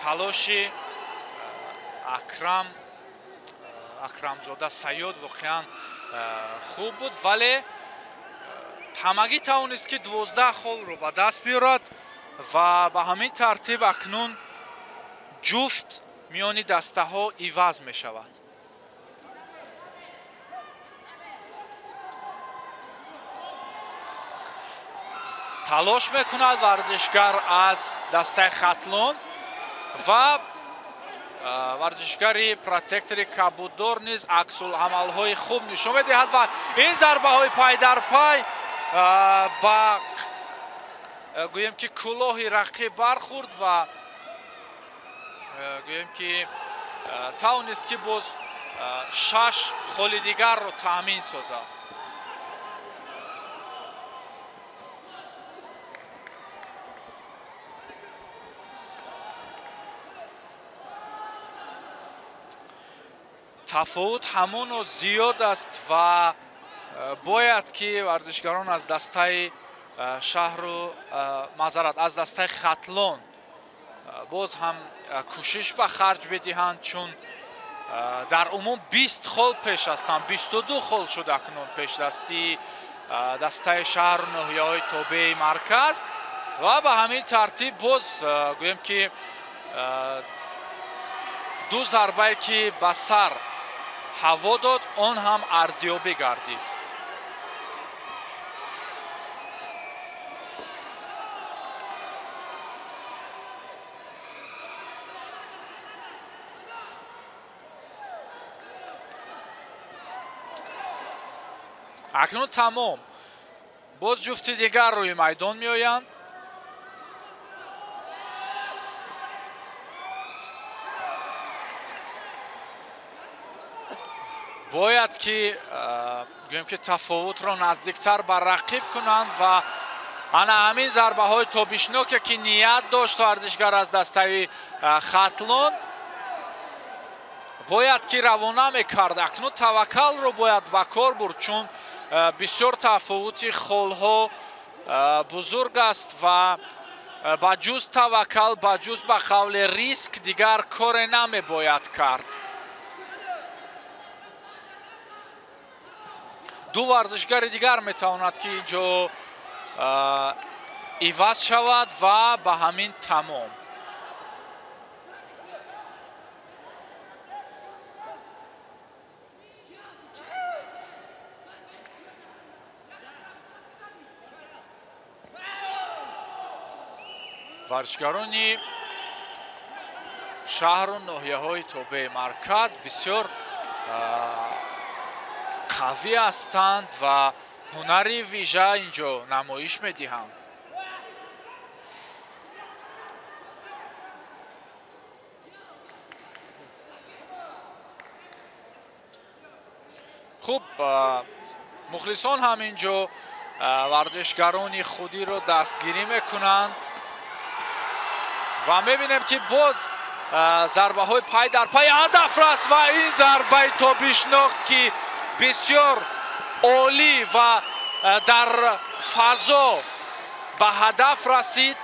[SPEAKER 3] талоши Акрамзода Сайёд воқеан хуб буд, вале ҳамагӣ тавонист ки 12 холро ба даст биёрад ва ба ҳамин тартиб акнун ҷуфт миёни дастаҳо иваз мешавад. Талош мекунад варзишгар аз дастаи Хатлон ва варзишгари протектори Кабуддор низ аксуламалҳои хуб нишон медиҳад ва ин зарбаҳои пай дар пай ба гӯем ки кӯлоҳи рақиб бархӯрд ва гӯем ки тавонист ки боз 6 холи дигарро таъмин созад. Тафовут ҳамоно зиёд аст ва бояд ки варзишгарон аз дастаи шаҳру маъзарат аз дастаи Хатлон боз ҳам кӯшиш ба харҷ бидиҳанд, чун дар умум 20 хол пеш ҳастанд. 22 хол шуд акнун пешдастии дастаи шаҳру ноҳияҳои тобеи марказ ва ба ҳамин тартиб боз гӯем ки ду зарбае ки ба сар ҳаво дод, он ҳам арзёбӣ гардид. Акнун тамом. Боз ҷуфти дигар рӯи майдон меоянд. Бояд ки гӯем ки тафовутро наздиктар ба рақиб кунанд ва ана ҳамин зарбаҳои тобишноке ки ният дошт варзишгар аз дастаи Хатлон бояд ки равона мекард. Акнун таваккалро бояд ба кор бурд, чун бисёр тафовути холҳо бузург аст ва ба ҷуз таваккал, ба ҷуз ба қавли риск дигар коре намебояд кард. Ду варзишгари дигар метавонад ки инҷо иваз шавад ва ба ҳамин тамом. Варзишгарони шаҳру ноҳияҳои тобеи марказ бисёр қавӣ ҳастанд ва ҳунари вижа инҷо намоиш медиҳанд. Хуб, мухлисон ҳам инҷо варзишгарони худиро дастгирӣ мекунанд ва мебинем ки боз зарбаҳои пай дар пай ҳадаф раст ва ин зарбаи тобишнок ки бисёр олӣ ва Дар фазо ба ҳадаф расид.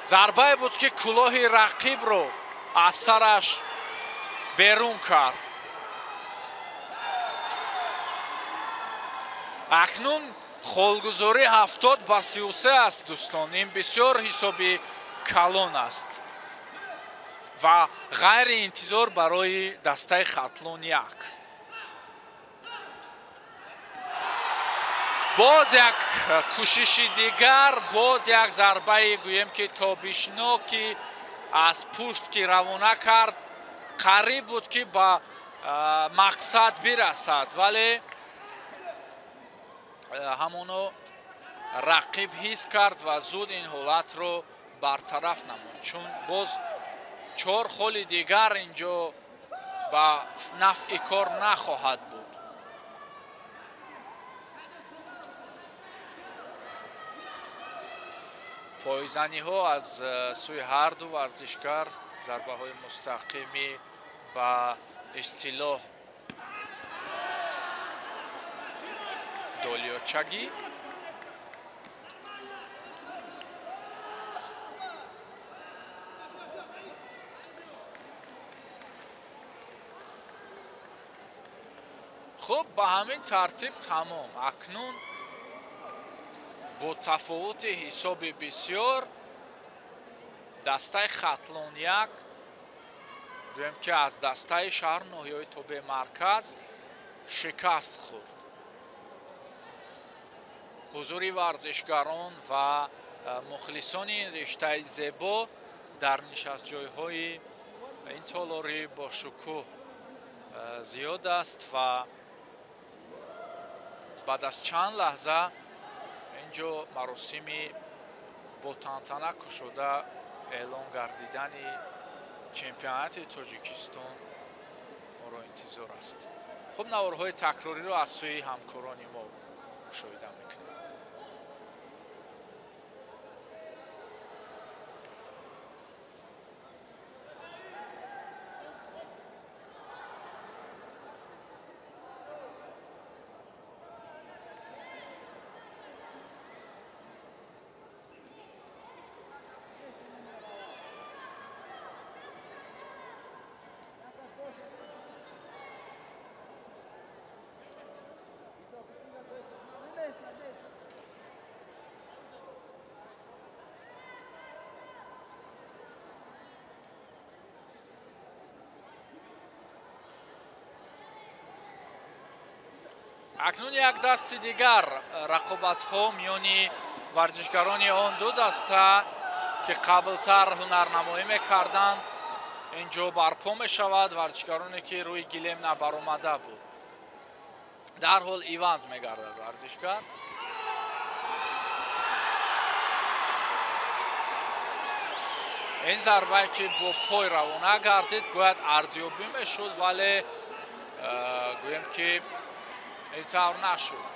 [SPEAKER 3] Зарбае буд, ки кӯлоҳи рақибро аз сараш берун кард. Акнун холгузорӣ 70-33 аст, дӯстон. Ин бисёр ҳисоби калон аст ва ғайриинтизор барои дастаи Хатлон 1. Боз як кӯшиши дигар, боз як зарбаи гӯем ки тобишноки аз пушт ки равона кард, қариб буд ки ба мақсад бирасад, вале ҳамоно рақиб ҳис кард ва зуд ин ҳолатро бартараф намуд, чун боз 4 холи дигар инҷо ба нафъи кор нахоҳад буд. Пойзаниҳо аз сӯи ҳар ду варзишгар, зарбаҳои мустақимӣ ба истилоҳ долиёчагӣ. Хуб, ба ҳамин тартиб тамом. Акнун бо тафовути ҳисоби бисёр дастаи Хатлон 1 гӯем ки аз дастаи шаҳр ноҳияҳои тобеи марказ шикаст хӯрд. Ҳузури варзишгарон ва мухлисони ин риштаи зебо дар нишастҷойҳои ин толори бошукӯҳ зиёд аст ва баъд аз чанд лаҳза инҷо маросими бо тантана кушода эълон гардидани чемпионати Тоҷикистон моро интизор аст. Хуб, наворҳои такрориро аз сӯи ҳамкорони мо мушоҳида мекунем. Акнун як дасти дигар рақобатҳо миёни варзишгарони он ду даста, ки қаблтар ҳунарнамоӣ мекарданд, инҷо барпо мешавад. Варзишгароне ки рӯи гилем набаромада буд, дарҳол иваз мегардад варзишгар. Ин зарбае ки бо пой равона гардид бояд арзёбӣ мешуд, вале гӯем ки ин тавр нашуд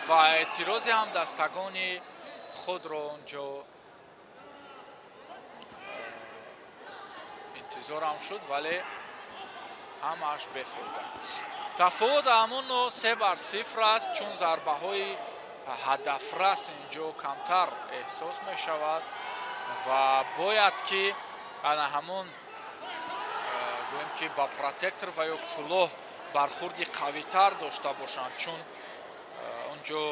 [SPEAKER 3] ва эътирози ҳамдастагони худро онҷо интизорам шуд, вале ҳамааш бефоида. Тафовут ҳамоно 3-0 аст, чун зарбаҳои ҳадафрас инҷо камтар эҳсос мешавад ва бояд ки ана ҳамон гӯем ки ба протектор ва ё кӯлоҳ бархурди қавитар дошта бошанд, чун онҷо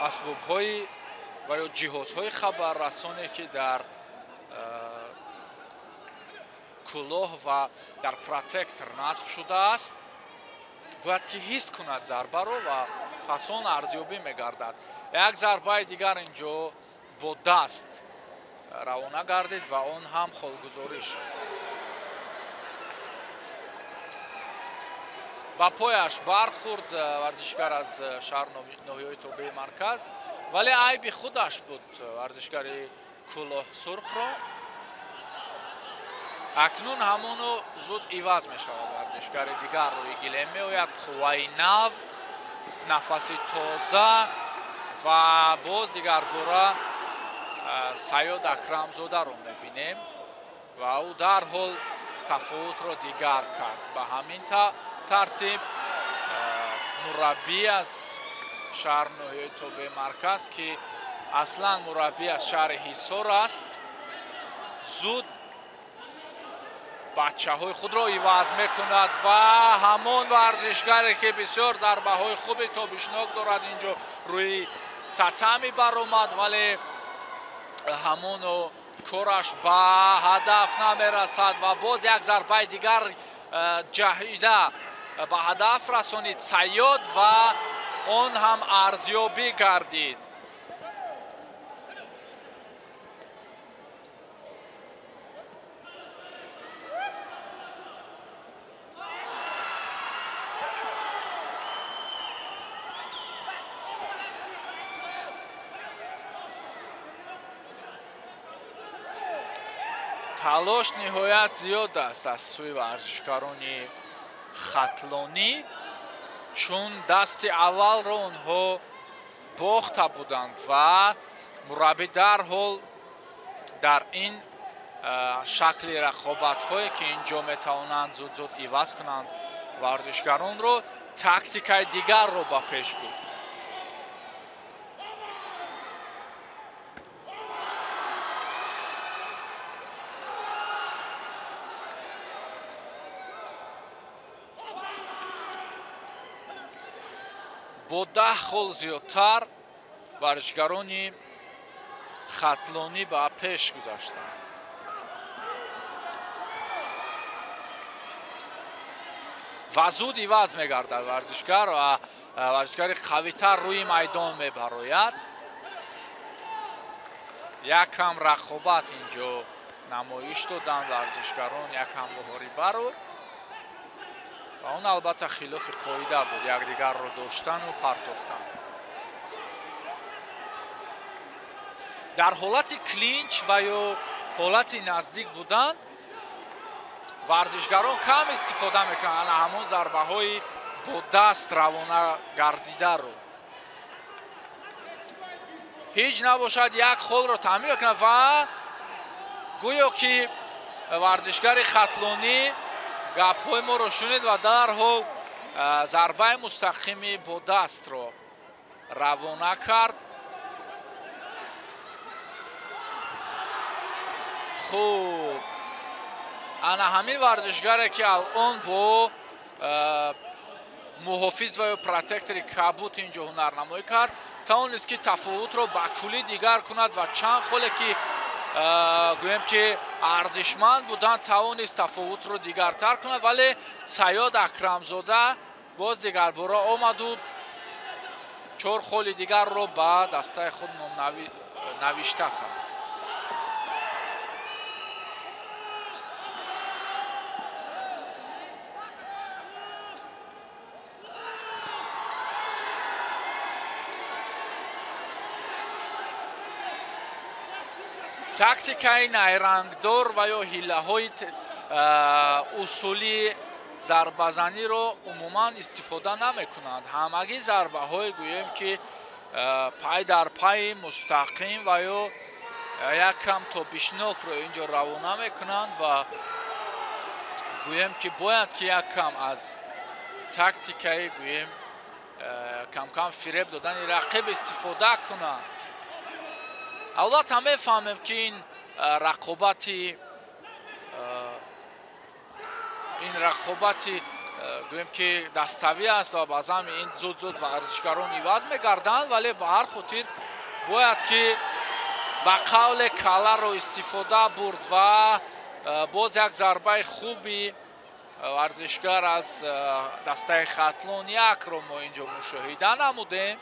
[SPEAKER 3] асбобҳои ва ё ҷиҳозҳои хабаррасоне ки дар кӯлоҳ ва дар протектор насб шудааст, бояд ки ҳис кунад зарбаро ва пас он арзёбӣ мегардад. Як зарбаи дигар инҷо бо даст равона гардид ва он ҳам холгузорӣ шуд. Ба пояш бархӯрд варзишгар аз шаҳр ноҳияҳои тобеи марказ, вале айби худаш буд варзишгари кӯлоҳсурхро. Акнун ҳамоно зуд иваз мешавад варзишгари дигар, рӯи гилем меояд, қувваи нав, нафаси тоза ва боз дигарбора Саёд Акрамзодаро мебинем ва ӯ дарҳол тафовутро дигар кард. Ба ҳамин тартиб Мураббӣ аз шаҳр ноҳияи тобеи марказ, ки аслан мураббӣ аз шаҳри Ҳисор аст, зуд бачаҳои худро иваз мекунад ва ҳамон варзишгаре, ки бисёр зарбаҳои хуби тобишнок дорад, инҷо рӯи татами баромад, вале ҳамоно кораш ба ҳадаф намерасад ва боз як зарбаи дигар ҷаҳида ба ҳадаф расонид Сайёд ва он ҳам арзёбӣ гардид. Талош ниҳоят зиёд аст аз сӯи варзишгарони хатлонӣ, чун дасти аввалро онҳо бохта буданд ва мураббӣ дарҳол дар ин шакли рақобатҳое, ки инҷо метавонанд зуд-зуд иваз кунанд варзишгаронро, тактикаи дигарро ба пеш бурд. Бо 10 хол зиёдтар варзишгарони хатлонӣ ба пеш гузаштанд. Ва зуд иваз мегардад варзишгар ва варзишгари қавитар рӯи майдон мебарояд. Якам рақобат инҷо намоиш доданд варзишгарон, якам муҳорибаро. Ва он албатта хилофи қоида буд, якдигарро доштану партофтан. Дар ҳолати клинч ва ё ҳолати наздик будан варзишгарон кам истифода мекунанд ана ҳамон зарбаҳои бо даст равона гардидаро. Ҳеҷ набошад як холро таъмин мекунад ва гӯё ки варзишгари хатлонӣ гапҳои моро шунид ва дарҳол зарбаи мустақими бо дастро равона кард. Хуб, ана ҳамин варзишгаре, ки алон бо муҳофиз ва ё протектори кабут инҷо ҳунарнамоӣ кард, тавонист, ки тафовутро ба куллӣ дигар кунад ва чанд холе, ки гӯем ки арзишманд буданд, тавонист тафовутро дигартар кунад, вале Сайёд Акрамзода боз дигарбора омаду 4 холи дигарро ба дастаи худ навишта кард. Тактикаи найрангдор ва ё ҳиллаҳои усули зарбазаниро умуман истифода намекунанд. Ҳамагӣ зарбаҳое гӯем, ки пай дар пайи мустақим ва ё як кам тобишнокро инҷо равона мекунанд ва гӯем, ки бояд ки як кам аз тактикаи гӯем камкам фиреб додани рақиб истифода кунанд. Албатта мефаҳмем, ки ин рақобати гӯем ки даставӣ аст ва баъзан ин зуд-зуд варзишгарон иваз мегарданд, вале ба ҳар хотир бояд ки ба қавле каларо истифода бурд ва боз як зарбаи хуби варзишгар аз дастаи Хатлон якро мо инҷо мушоҳида намудем.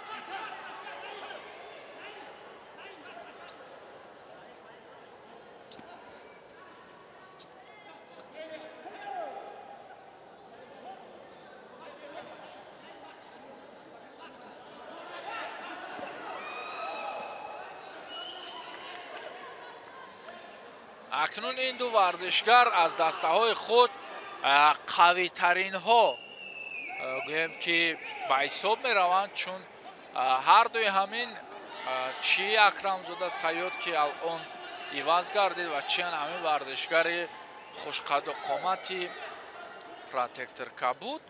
[SPEAKER 3] Акнун ин ду варзишгар аз дастаҳои худ қавитаринҳо гӯем ки ба ҳисоб мераванд, чун ҳардуи ҳамин чи Акрамзода Сайёд, ки алон иваз гардид, ва чи ҳамин варзишгари хушқаду қомати протектор кабуд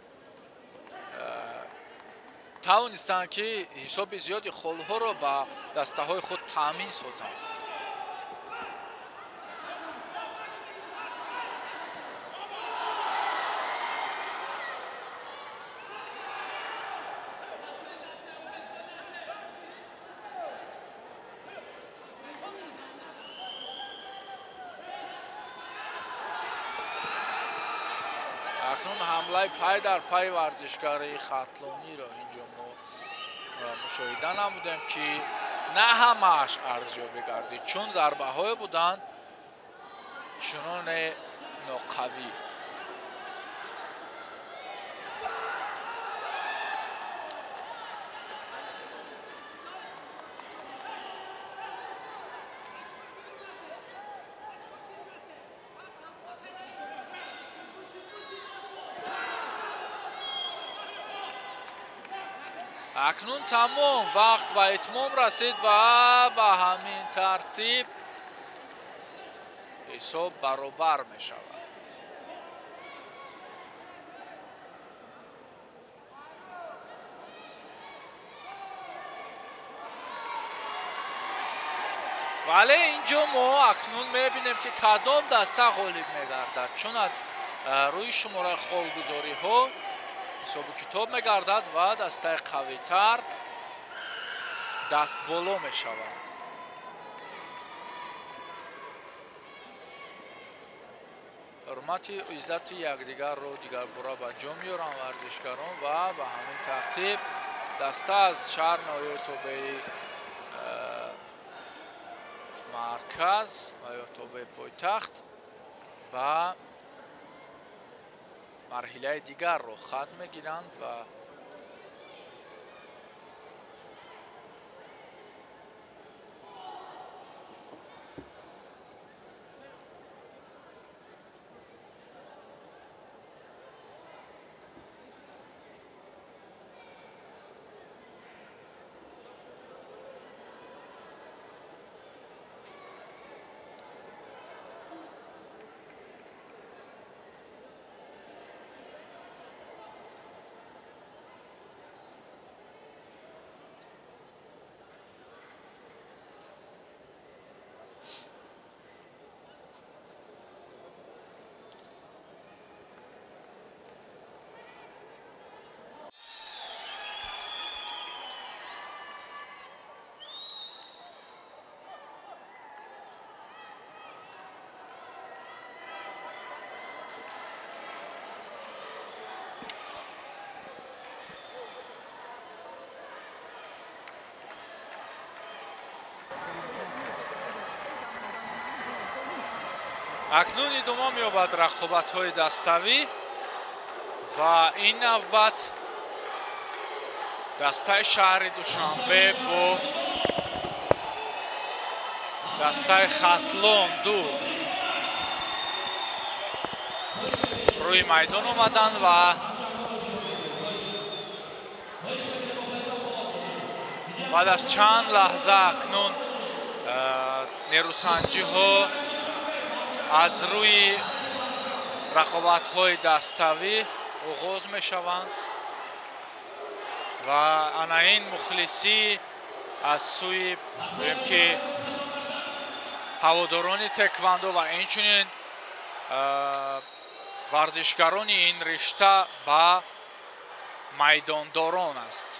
[SPEAKER 3] Тавонистанд, ки ҳисоби зиёди холҳоро ба дастаҳои худ таъмин созанд. Акнун ҳамлаи пай дар пай варзишгари хатлониро инҷо мо мушоҳида намудем, ки на ҳамааш арзёбӣ гардид, чун зарбаҳое буданд чуноне ноқавӣ. Акнун тамом вақт ба итмом расид ва ба ҳамин тартиб ҳисоб баробар мешавад. Вале инҷо мо акнун мебинем, ки кадом даста ғолиб мегардад, чун аз рӯи шумораи холгузориҳо ҳисобу китоб мегардад ва дастаи қавитар даст боло мешавад. Ҳурмати иззати якдигарро дигарбора ба ҷо меоранд варзишгарон ва ба ҳамин тартиб даста аз шаҳр ноҳияи тобеи марказ ва ё тобеи пойтахт ба марҳилаи дигарро хат мегиранд ва акнун идома меёбад рақобатҳои даставӣ ва ин навбат дастаи шаҳри Душанбе бо дастаи Хатлон ду рӯи майдон омаданд ва баъд аз чанд лаҳза акнун нерӯсанҷиҳо аз рӯи рақобатҳои даставӣ оғоз мешаванд ва ана ин мухлисӣ аз сӯи гӯем ки ҳаводорони теквандо ва инчунин варзишгарони ин ришта ба майдондорон аст.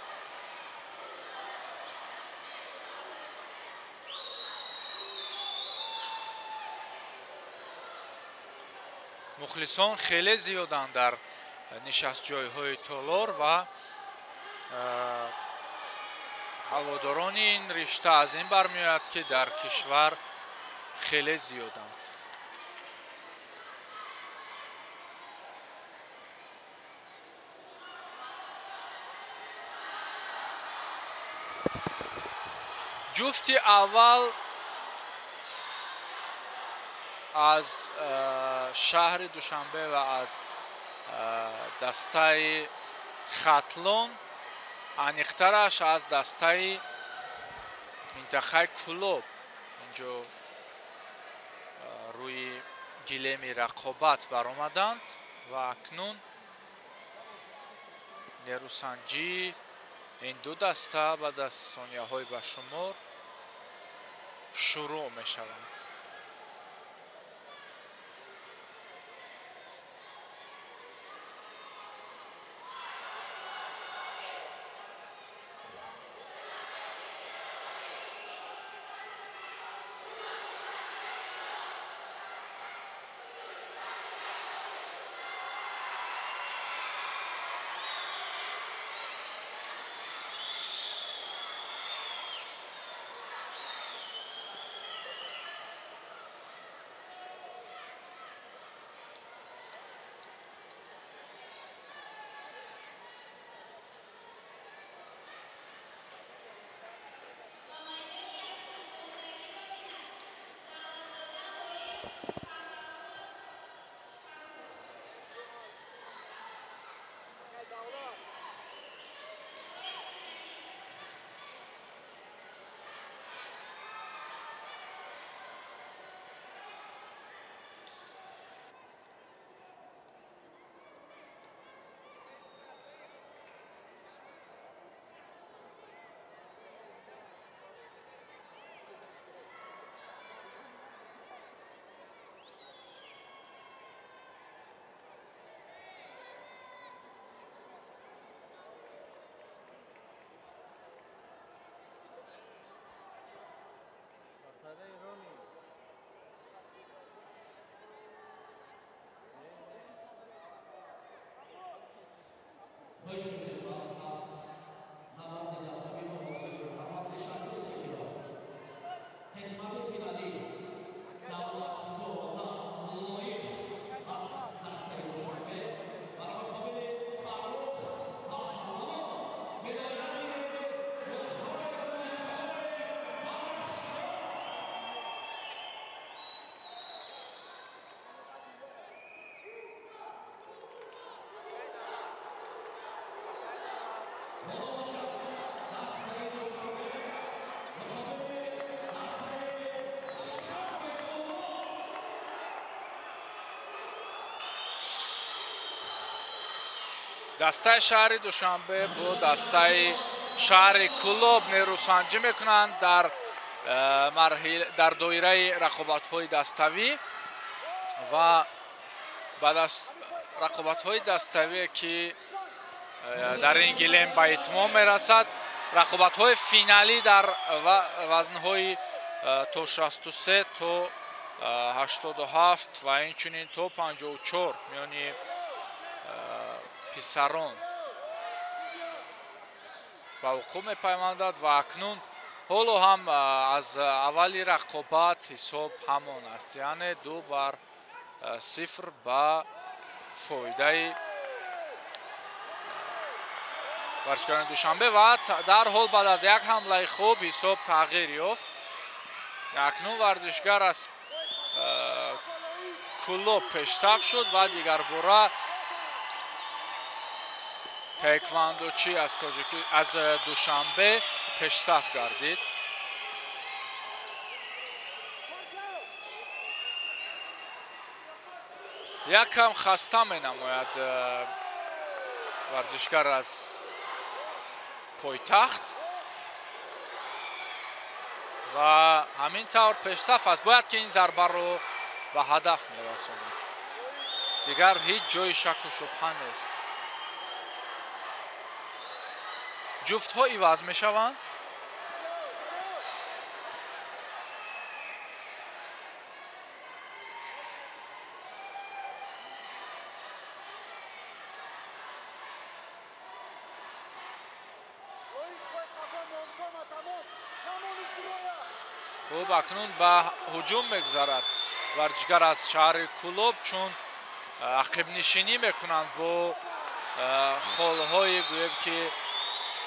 [SPEAKER 3] Мухлисон хеле зиёданд дар нишастҷойҳои толор ва ҳаводорони ин ришта аз ин бармеояд, ки дар кишвар хеле зиёданд. Ҷуфти аввал аз шаҳри Душанбе ва аз дастаи Хатлон, аниқтараш аз дастаи минтақаи Кӯлоб инҷо рӯи гилеми рақобат баромаданд ва акнун нерӯсанҷии Ин ду даста баъд аз сонияҳои ба шумор шурӯъ мешаванд. Дастаи шаҳри Душанбе бо дастаи шаҳри Кӯлоб нерӯсанҷӣ мекунанд дар доираи рақобатҳои даставӣ ва баъд аз рақобатҳои даставие ки дар ин гилем ба итмом мерасад, рақобатҳои финалӣ дар вазнҳои то 63 то 87 ва инчунин то 54 миёни писарон ба вуқӯъ мепайвандад ва акнун ҳоло ҳам аз аввали рақобат ҳисоб ҳамон аст, яъне 2-0 ба фоидаи варзишгарони Душанбе ва дарҳол баъд аз як ҳамлаи хуб ҳисоб тағйир ёфт. Акнун варзишгар аз Кӯлоб пешсаф шуд ва дигарбора таеквондочи аз Душанбе пешсаф гардид. Якам хаста менамояд варзишгар аз пойтахт ва ҳамин тавр пешсаф аст. Бояд ки ин зарбаро ба ҳадаф мерасонад. Дигар ҳеҷ ҷои шаку шубҳа нест. Ҷуфтҳо иваз мешаванд. Хуб, акнун ба ҳуҷум мегузарад варзишгар аз шаҳри Кӯлоб, чун ақибнишинӣ мекунанд бо холҳои гӯем ки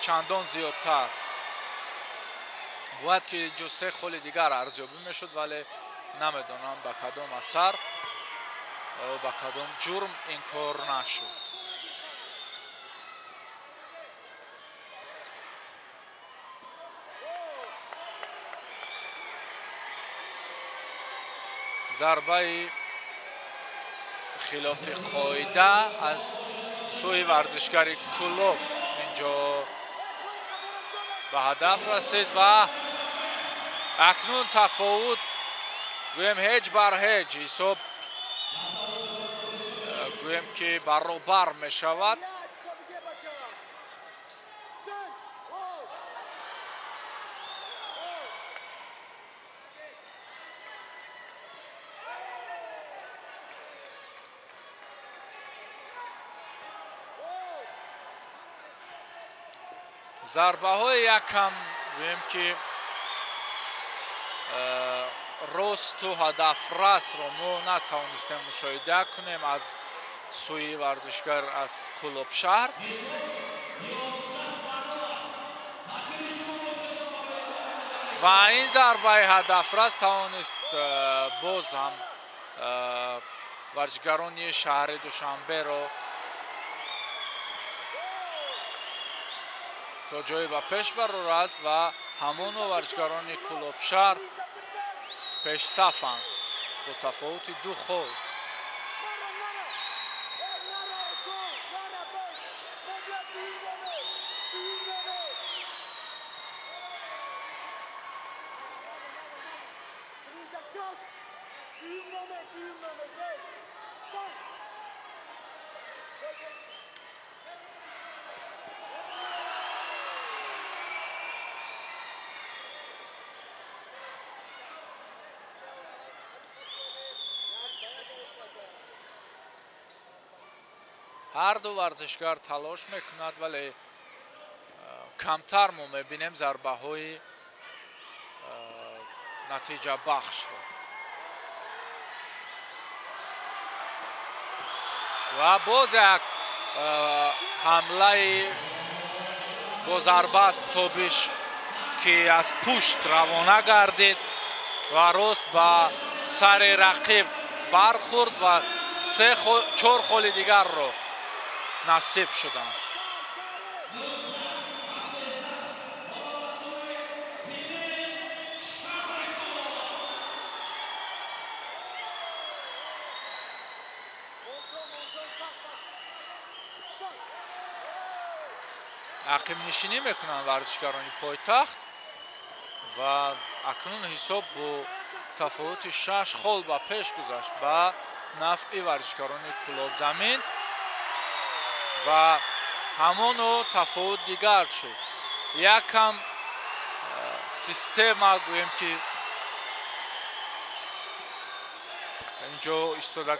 [SPEAKER 3] чандон зиёдтар. Бояд ки инҷо се холи дигар арзёбӣ мешуд, вале намедонам ба кадом асар, ба кадом ҷурм ин кор нашуд. Зарбаи хилофи қоида аз сӯи варзишгари Кӯлоб инҷо Ба ҳадаф расид ва акнун тафовут гӯем ҳеҷ бар ҳеҷ, ҳисоб гӯем ки баробар мешавад. Зарбаҳои якам гӯем ки росту ҳадафрасро мо натавонистем мушоҳида кунем аз сӯи варзишгар аз Кӯлобшаҳр. Ва ин зарбаи ҳадафрас тавонист боз ҳам варзишгарони шаҳри Душанберо то ҷое ба пеш барорад ва ҳамоно варзишгарони Кӯлобшаҳр пешсафанд бо тафовути 2 хол. Ҳар ду варзишгар талош мекунад, вале камтар мо мебинем зарбаҳои натиҷабахшро. Ва боз як ҳамлаи бо зарбаст тобиш ки аз пушт равона гардид ва рост ба сари рақиб бархӯрд ва 4 холи дигарро насиб шуданд. Ақибнишинӣ мекунанд варзишгарони пойтахт ва акнун ҳисоб бо тафовути 6 хол ба пеш гузашт ба нафъи варзишгарони Кӯлобзамин ва ҳамоно тафовут дигар шуд. Якам система гӯем ки инҷо истода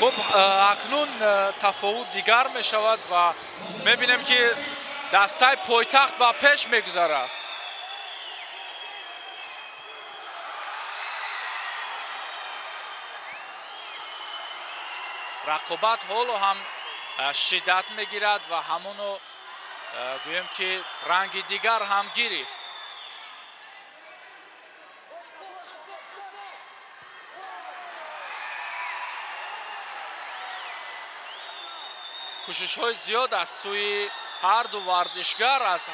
[SPEAKER 3] Хуб, акнун тафовут дигар мешавад ва мебинем ки дастаи пойтахт ба пеш мегузарад. Рақобат ҳоло ҳам шиддат мегирад ва ҳамоно гӯем ки ранги дигар ҳам гирифт. Кӯшишҳои зиёд аз сӯи ҳар ду варзишгар аз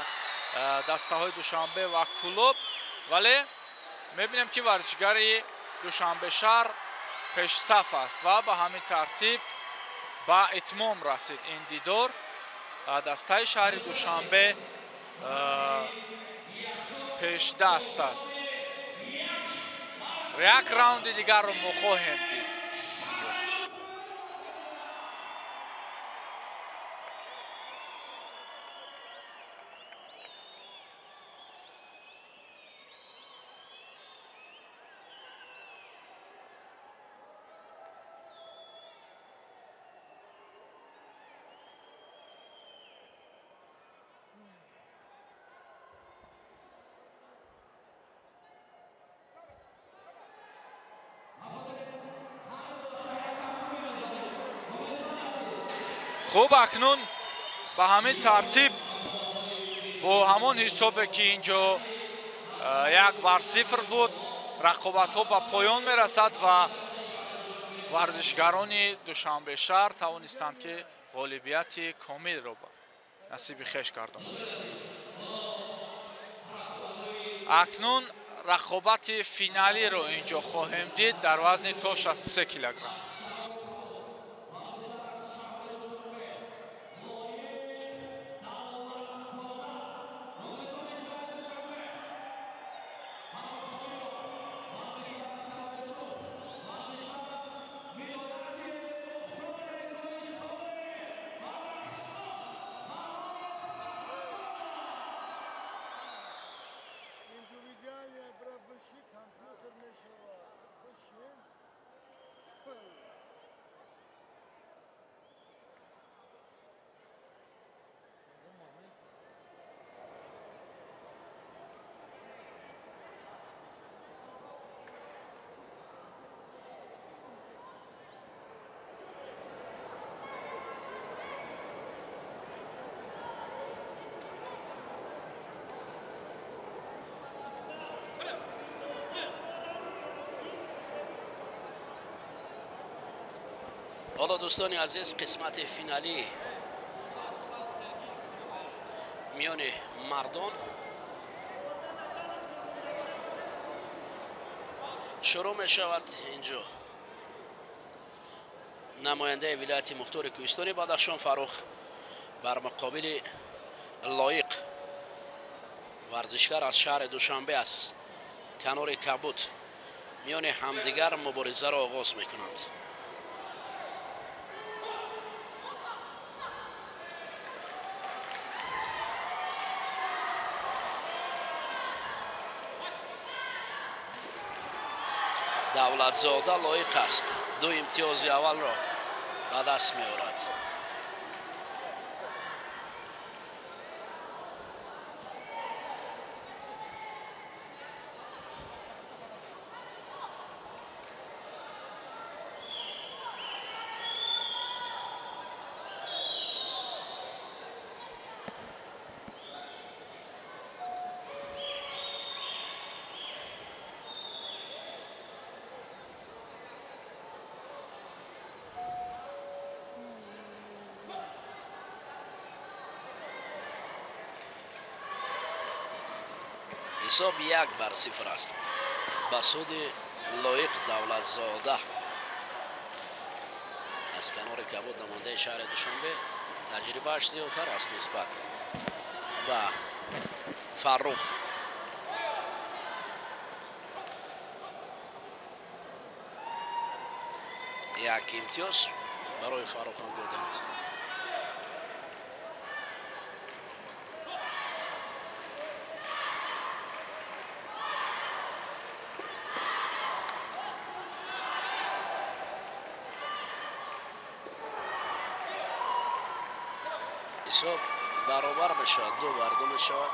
[SPEAKER 3] дастаҳои Душанбе ва Кӯлоб, вале Мебинем, ки варзишгари Душанбешаҳр пешсаф аст ва ба ҳамин тартиб ба итмом расид ин дидор. Дастаи шаҳри Душанбе пешдаст аст. Як раунди дигарро мо хоҳем дид. Хуб, акнун ба ҳамин тартиб бо ҳамон ҳисобе, ки инҷо 1-0 буд, рақобатҳо ба поён мерасад ва варзишгарони Душанбешаҳр тавонистанд, ки ғолибияти комилро насиби хеш гардонанд. Акнун рақобати финалиро инҷо хоҳем дид дар вазни то 63 килограмм.
[SPEAKER 1] Ҳоло, дӯстони азиз, қисмати финалӣ миёни мардон шурӯъ мешавад. Инҷо намояндаи вилояти мухтори кӯҳистони Бадахшон Фаррух бар муқобили Лоиқ, варзишгар аз шаҳри Душанбе аз канори Кабуд, миёни ҳамдигар муборизаро оғоз мекунанд. Давлатзода лоиқ аст, ду имтиёзи аввалро ба даст меорад. Ҳисоб 1-0 аст ба суди Лоиқ Давлатзода аз канори Кабуд, намояндаи шаҳри Душанбе. Таҷрибааш зиёдтар аст нисбат ба Фаррух. Як имтиёз барои Фаррух ҳам доданд. Ҳисоб баробар мешавад, 2-2 мешавад.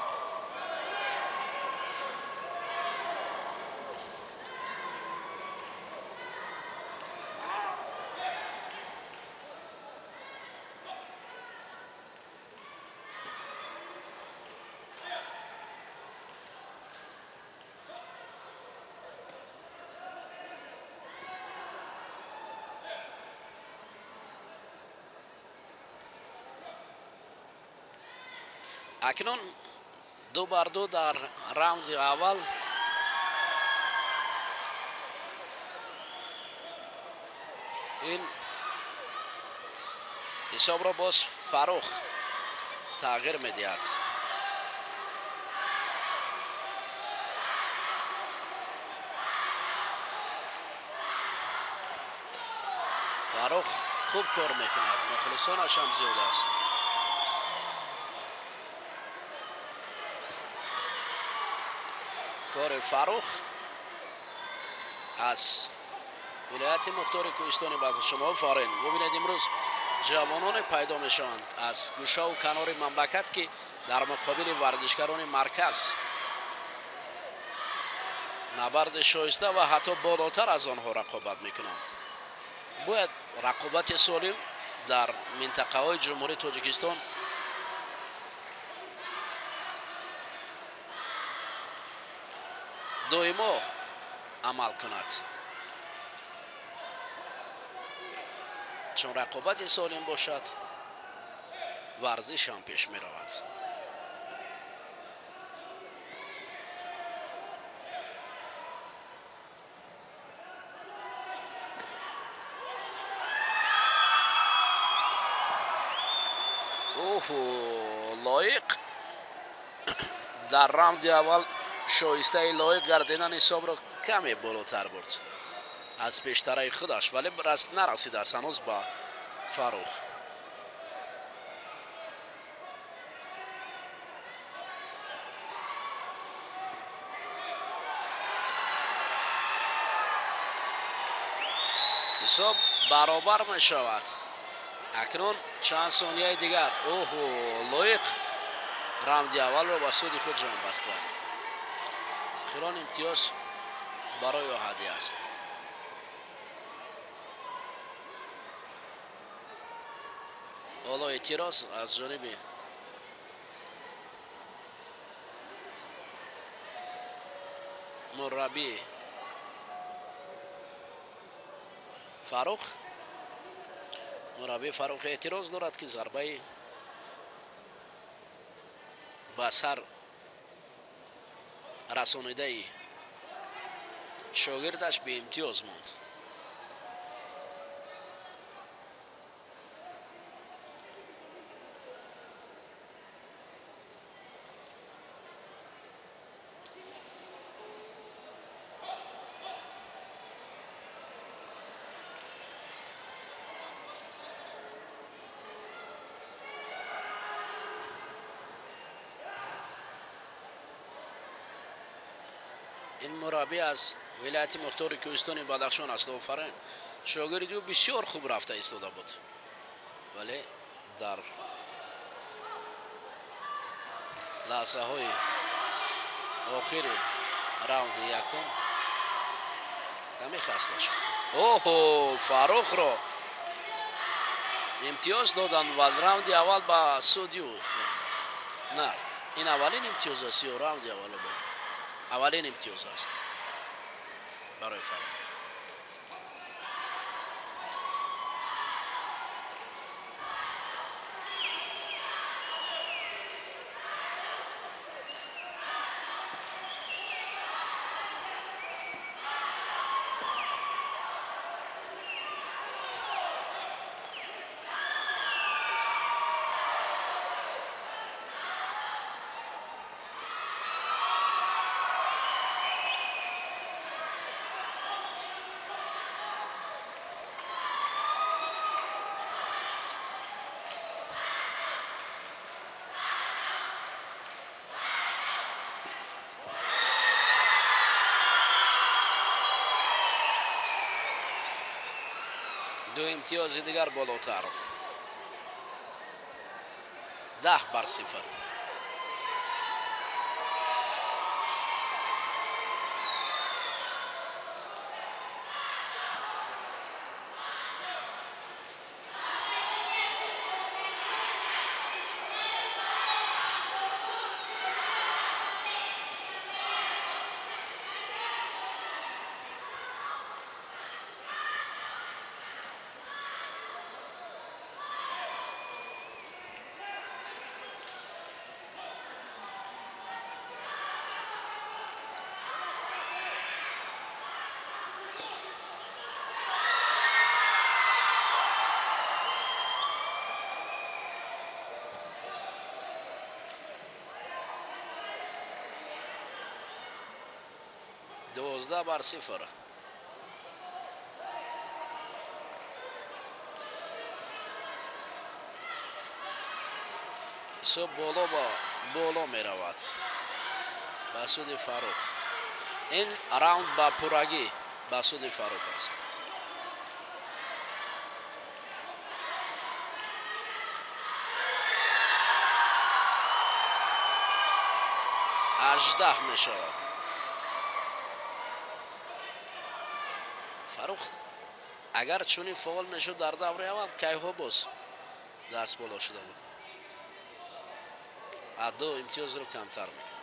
[SPEAKER 1] Акнун 2-2 дар раунди аввал. Ин ҳисобро боз Фаррух тағйир медиҳад. Фаррух хуб кор мекунад, мухлисонаш ҳам зиёд аст. Кори Фаррух аз вилояти мухтори кӯҳистони Бадахшон. Офарин! Бубинед, имрӯз ҷавононе пайдо мешаванд аз гӯшаву канори мамлакат, ки дар муқобили варзишгарони марказ набарди шоиста ва ҳатто болотар аз онҳо рақобат мекунанд. Бояд рақобати солим дар минтақаҳои Ҷумҳурии Тоҷикистон доимо амал кунад, чун рақобати солим бошад, варзиш ҳам пеш меравад. Оҳу, Лоиқ дар раунди аввал шоистаи лоиқ гардидан ҳисобро каме болотар бурд аз пештараи худаш, вале нарасидааст ҳанӯз ба Фаррух. Ҳисоб баробар мешавад. Акнун чанд сонияи дигар. Оҳу, Лоиқ раунди аввалро ба суди худ ҷонбаст кард. Охирон имтиёз барои Оҳадӣ аст. Ҳоло эътироз аз ҷониби мураббии Фаррух. Мураббии Фаррух эътироз дорад, ки зарбаи ба сар расонидаи шогирдаш беимтиёз монд. Ин мураббӣ аз вилояти мухтори кӯҳистони Бадахшон аст. Офарин, шогирди ӯ бисёр хуб рафта истода буд, вале дар лаҳзаҳои охири раунди якум каме хаста шуд. Оҳо, Фаррухро имтиёз доданд ва раунди аввал ба суди ӯ. На, ин аввалин имтиёз аст ё раунди аввал буд? Аввалин имтиёз аст барои Фаррух. Ду имтиёзи дигар болотар, 10-0. 11-0. Ҳисоб боло ба боло меравад ба суди Фаррух. Ин раунд ба пуррагӣ ба суди Фаррух аст. 18 мешавад. Фаррух агар чунин фаъол мешуд дар давраи аввал, кайҳо боз даст боло шуда буд. Ду имтиёзро камтар мекард.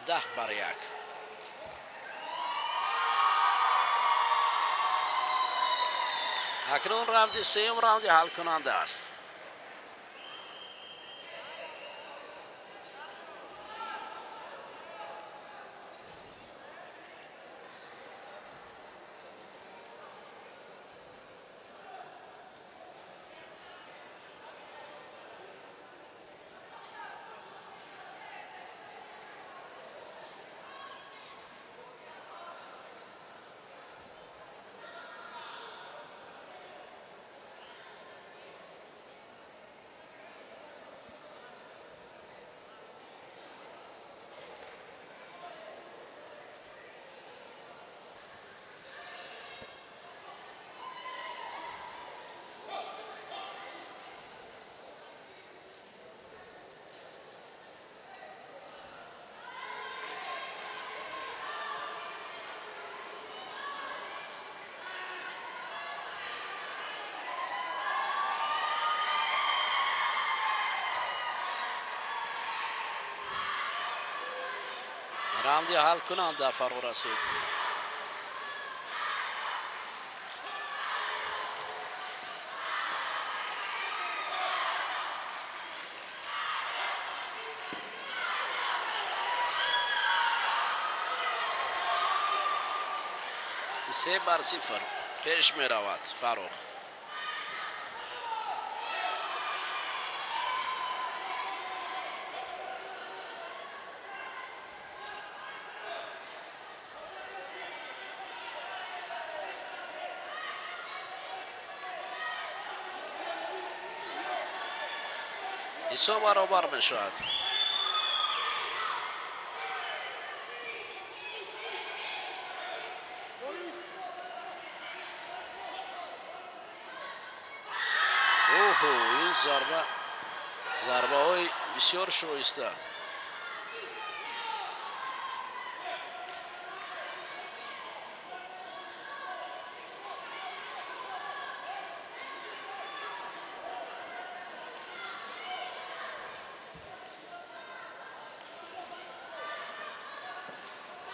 [SPEAKER 1] 17-1. Акнун раунди сеюм раунди ҳалкунанда аст. Раунди ҳалкунанда фаро расид. 3-0 пеш меравад Фаррух. Ҳисоб баробар мешавад. Оҳо, ин зарбаҳои бисёр шоиста.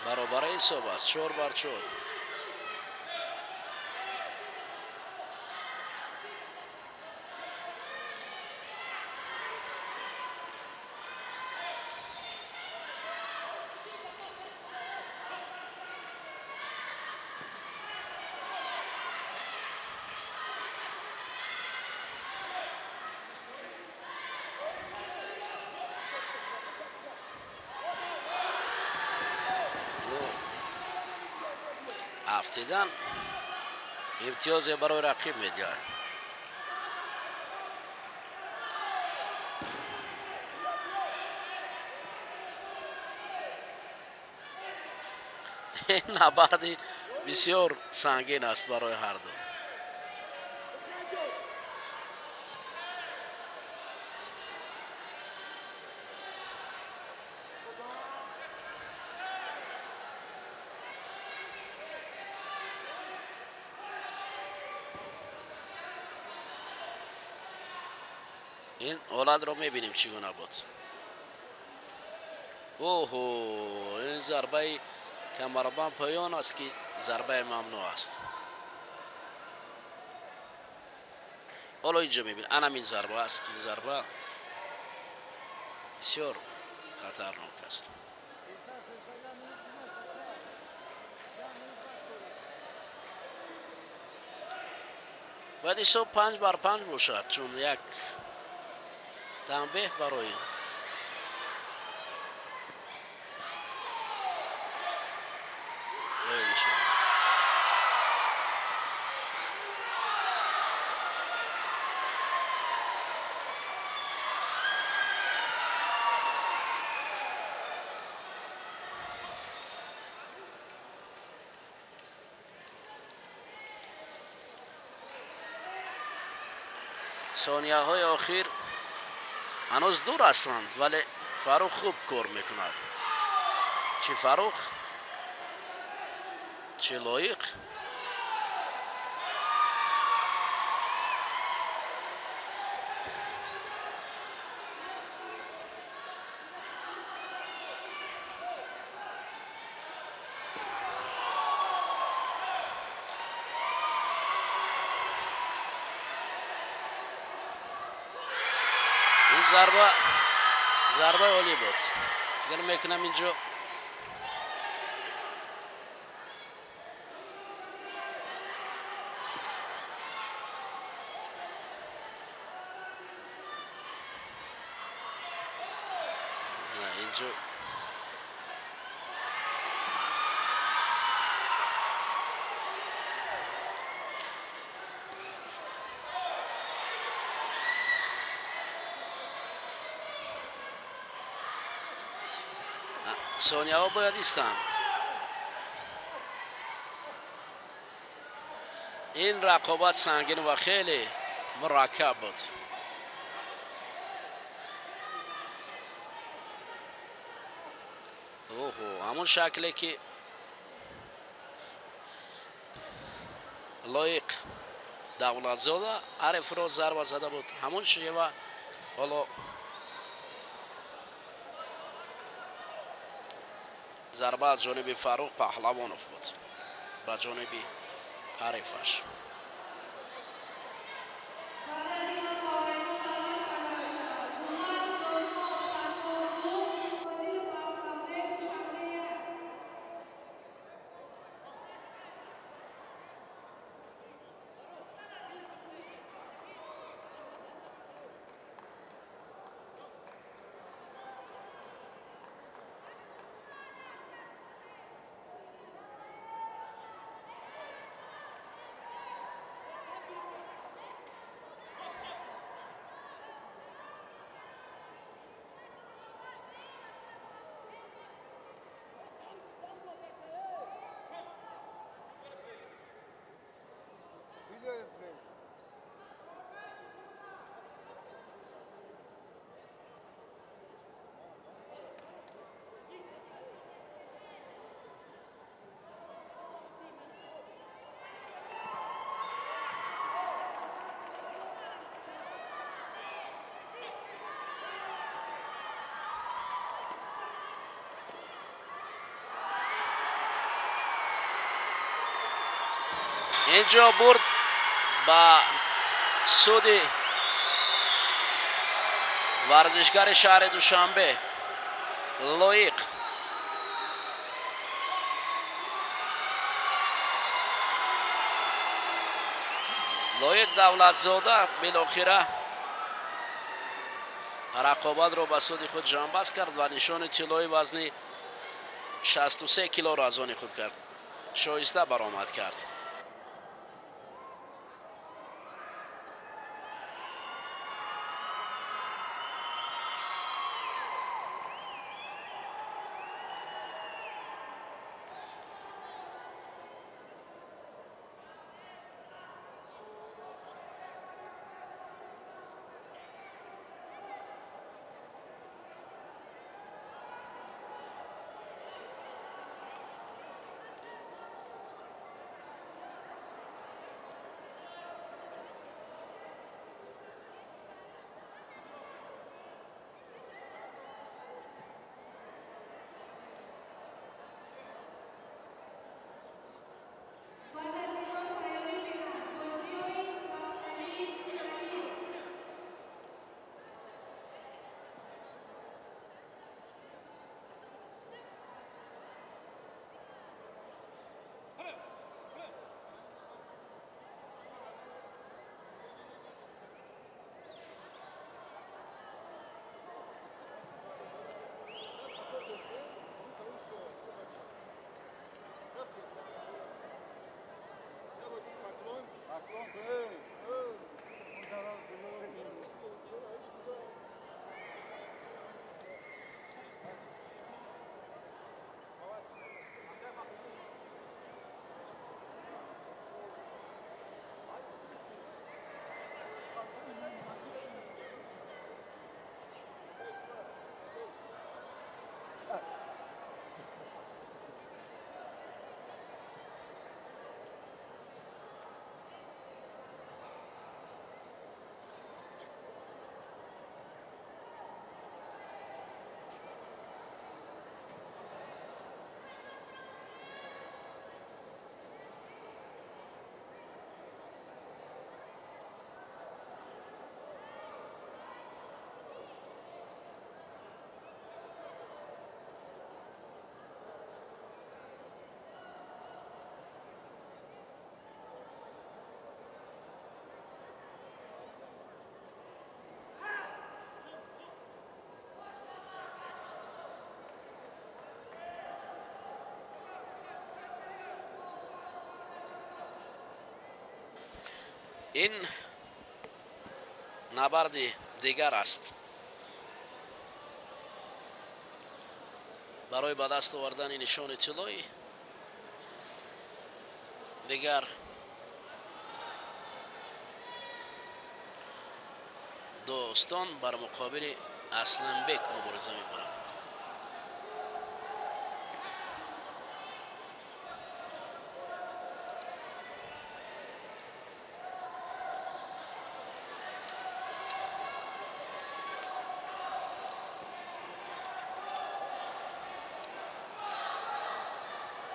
[SPEAKER 1] Баробари ҳисоб аст 4-4. Афтидан имтиёзе барои рақиб медиҳад. Ин набарди бисёр сангин аст барои ҳарду. Ин ҳолатро мебинем чӣ гуна буд. Оҳо, ин зарбаи камарбанд поён аст ки зарбаи мамнӯъ аст. Ҳоло инҷо мебинем анамин зарба аст ки зарба бисёр хатарнок аст. Бояд ҳисоб 5-5 бошад, чун як танбеҳ барои сонияҳои охир ҳанӯз дур ҳастанд, вале Фаррух хуб кор мекунад. Чӣ Фаррух, чӣ Лоиқ. Зарба олӣ буд. Гир мекунам инҷо инҷо сонияҳо бояд истанд. Ин рақобат сангин ва хеле мураккаб буд. Оҳо, ҳамон шакле ки Лоиқ Давлатзода Арифро зарба зада буд, ҳамон шева ҳоло зарба аз ҷониби Фаррух Паҳлавонов буд ба ҷониби ҳарифаш. Инҷо бурд ба суди варзишгари шаҳри Душанбе Лоиқ. Лоиқ Давлатзода билохира рақобатро ба суди худ ҷамъбаст кард ва нишони тиллои вазни 63 килоро аз они худ кард. Шоиста баромад кард. Ин набарди дигар аст барои ба даст овардани нишони тиллоӣ. Дигар Достон бар муқобили Асланбек мубориза мебаранд.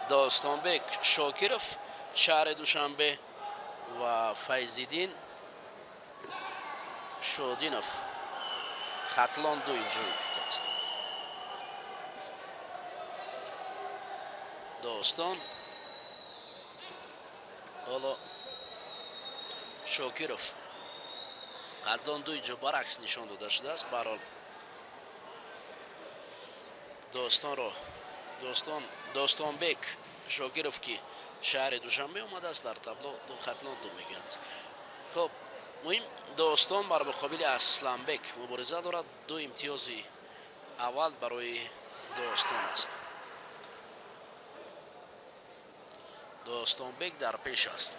[SPEAKER 1] Достонбек Шокиров, шаҳри Душанбе, ва Файзиддин Шодинов, Хатлон 2 инҷо аст. Достон ҳоло Шокиров, Хатлон 2 инҷо баръакс нишон дода шудааст. Баҳрҳол Достонро Достонбек Шокиров, ки шаҳри Душанбе омадааст, дар табло Хатлон 2 мегӯянд. Хуб, муҳим Достон бар муқобили Асланбек мубориза дорад. 2 имтиёзи аввал барои Достон аст. Достонбек дар пеш аст.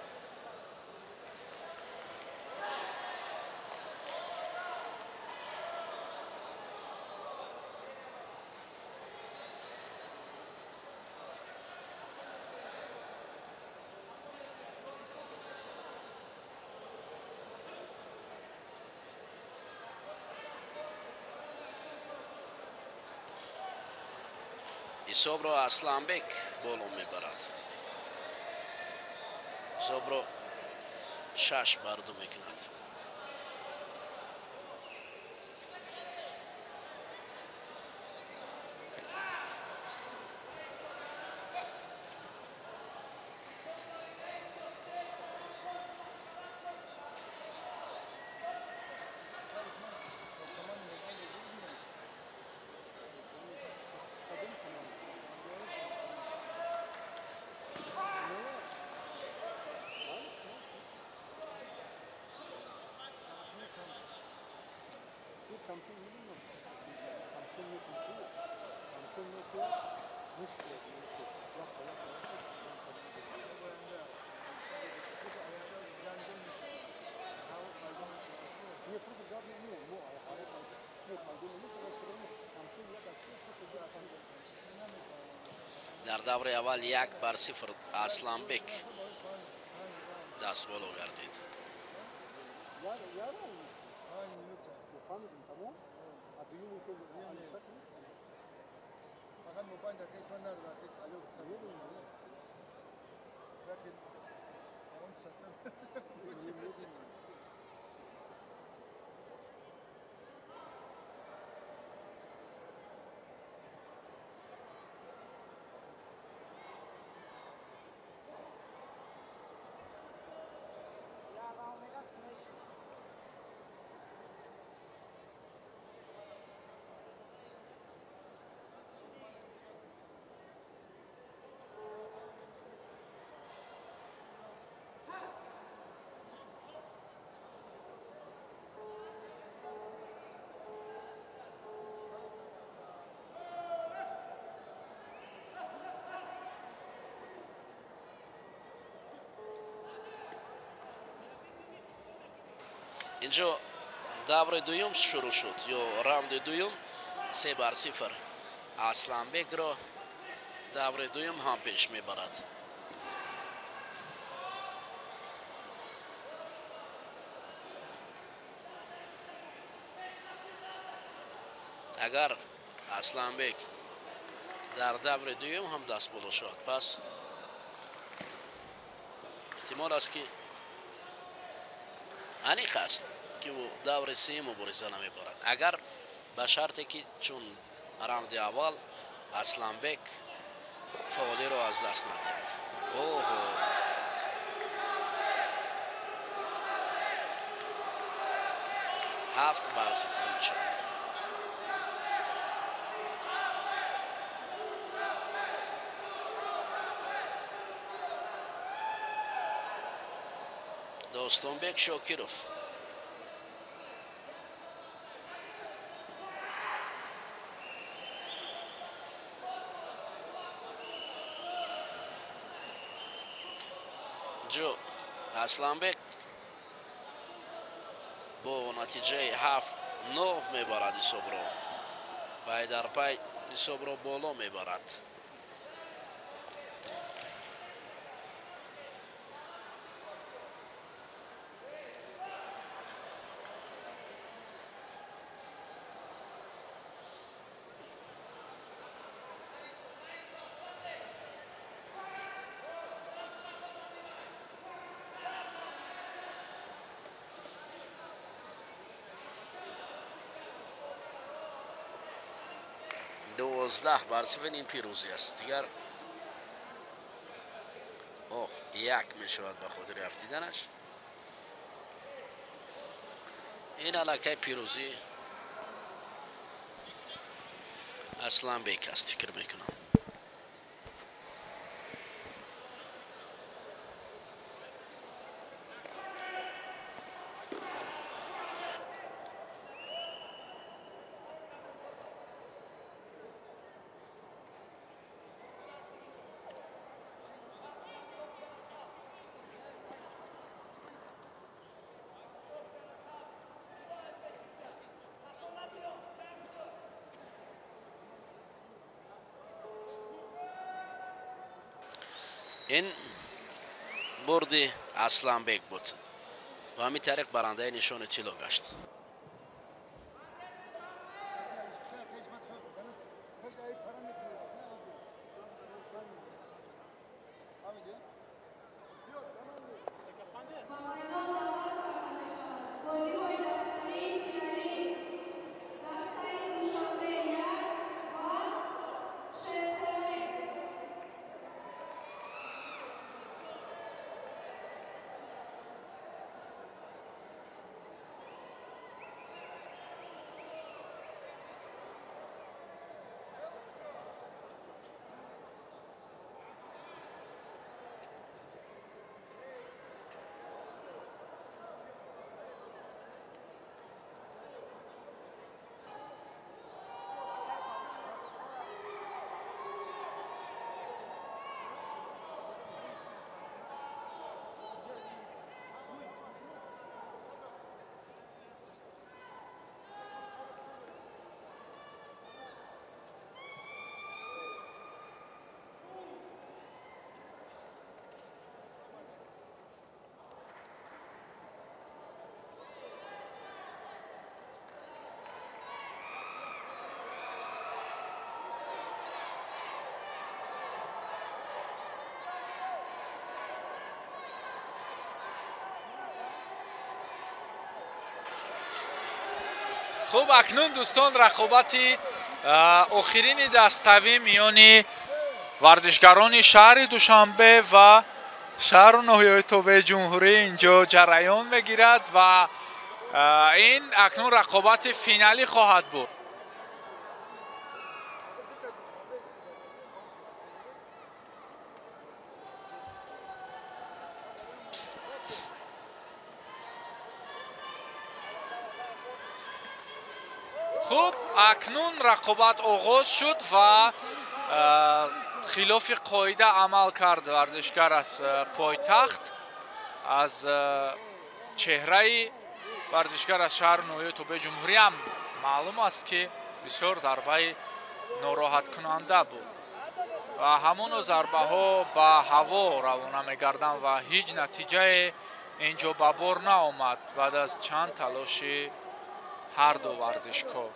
[SPEAKER 1] Ҳисобро Асланбек боло мебарад. Ҳисобро 6-2 мекунад. Дар давраи аввал 1-0 Асланбек даст боло гардид. Инҷо даври дуюм шурӯъ шуд, ё раунди дуюм 3-0 Асланбекро даври дуюм ҳам пеш мебарад. Агар Асланбек дар даври дуюм ҳам даст боло шавад, пас эҳтимол аст, ки аниқ аст, ки ӯ даври сеюм мубориза намебарад, агар ба шарте ки чун раунди аввал Асланбек фаъолиро аз даст надиҳад. Оҳо, 7-0 мешавад. Достонбек Шокиров. Ҷо Асланбек бо натиҷаи 7-9 мебарад ҳисобро. Пай дар пай ҳисобро боло мебарад. 12-0 ин пирӯзӣ аст. Дигар ох як мешавад ба хотири афтиданаш. Ин аллакай пирӯзӣ Асланбек аст, фикр мекунам. Ин бурди Асланбек буд ва ҳамин тариқ барандаи нишони тилло гашт.
[SPEAKER 3] Хуб, акнун дӯстон рақобати охирини даставӣ миёни варзишгарони шаҳри Душанбе ва шаҳру ноҳияҳои тобеи ҷумҳурӣ инҷо ҷараён мегирад ва ин акнун рақобати финалӣ хоҳад буд. Хуб, акнун рақобат оғоз шуд ва хилофи қоида амал кард варзишгар аз пойтахт, аз чеҳраи варзишгар аз шаҳру ноҳияи тобеи ҷумҳурӣ ҳам маълум аст, ки бисёр зарбаи нороҳаткунанда буд ва ҳамоно зарбаҳо ба ҳаво равона мегарданд ва ҳеҷ натиҷае инҷо ба бор наомад баъд аз чанд талоши ҳар ду варзишкор.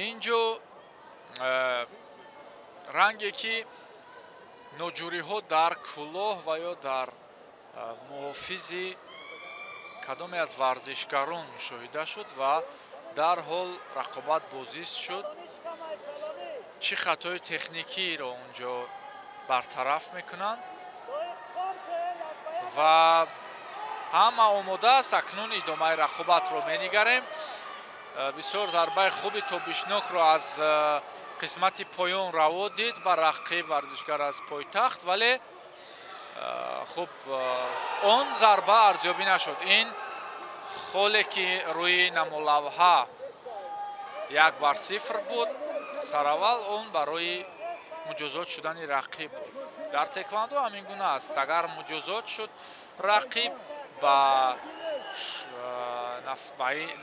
[SPEAKER 3] Инҷо ранге ки ноҷӯриҳо дар кӯлоҳ ва ё дар муҳофизи Кадоме аз варзишгарон мушоҳида шуд ва дарҳол рақобат бозист шуд. Чӣ хатои техникиро онҷо бартараф мекунанд ва ҳама омода аст. Акнун идомаи рақобатро менигарем. Бисёр зарбаи хуби тобишнокро аз қисмати поён раво дид ба рақиб варзишгар аз пойтахт, вале хуб он зарба арзёбӣ нашуд. Ин холе ки рӯи намолавҳа 1-0 буд, сараввал он барои муҷозот шудани рақиб буд. Дар теквандо ҳамин гуна аст. Агар муҷозот шуд рақиб, ба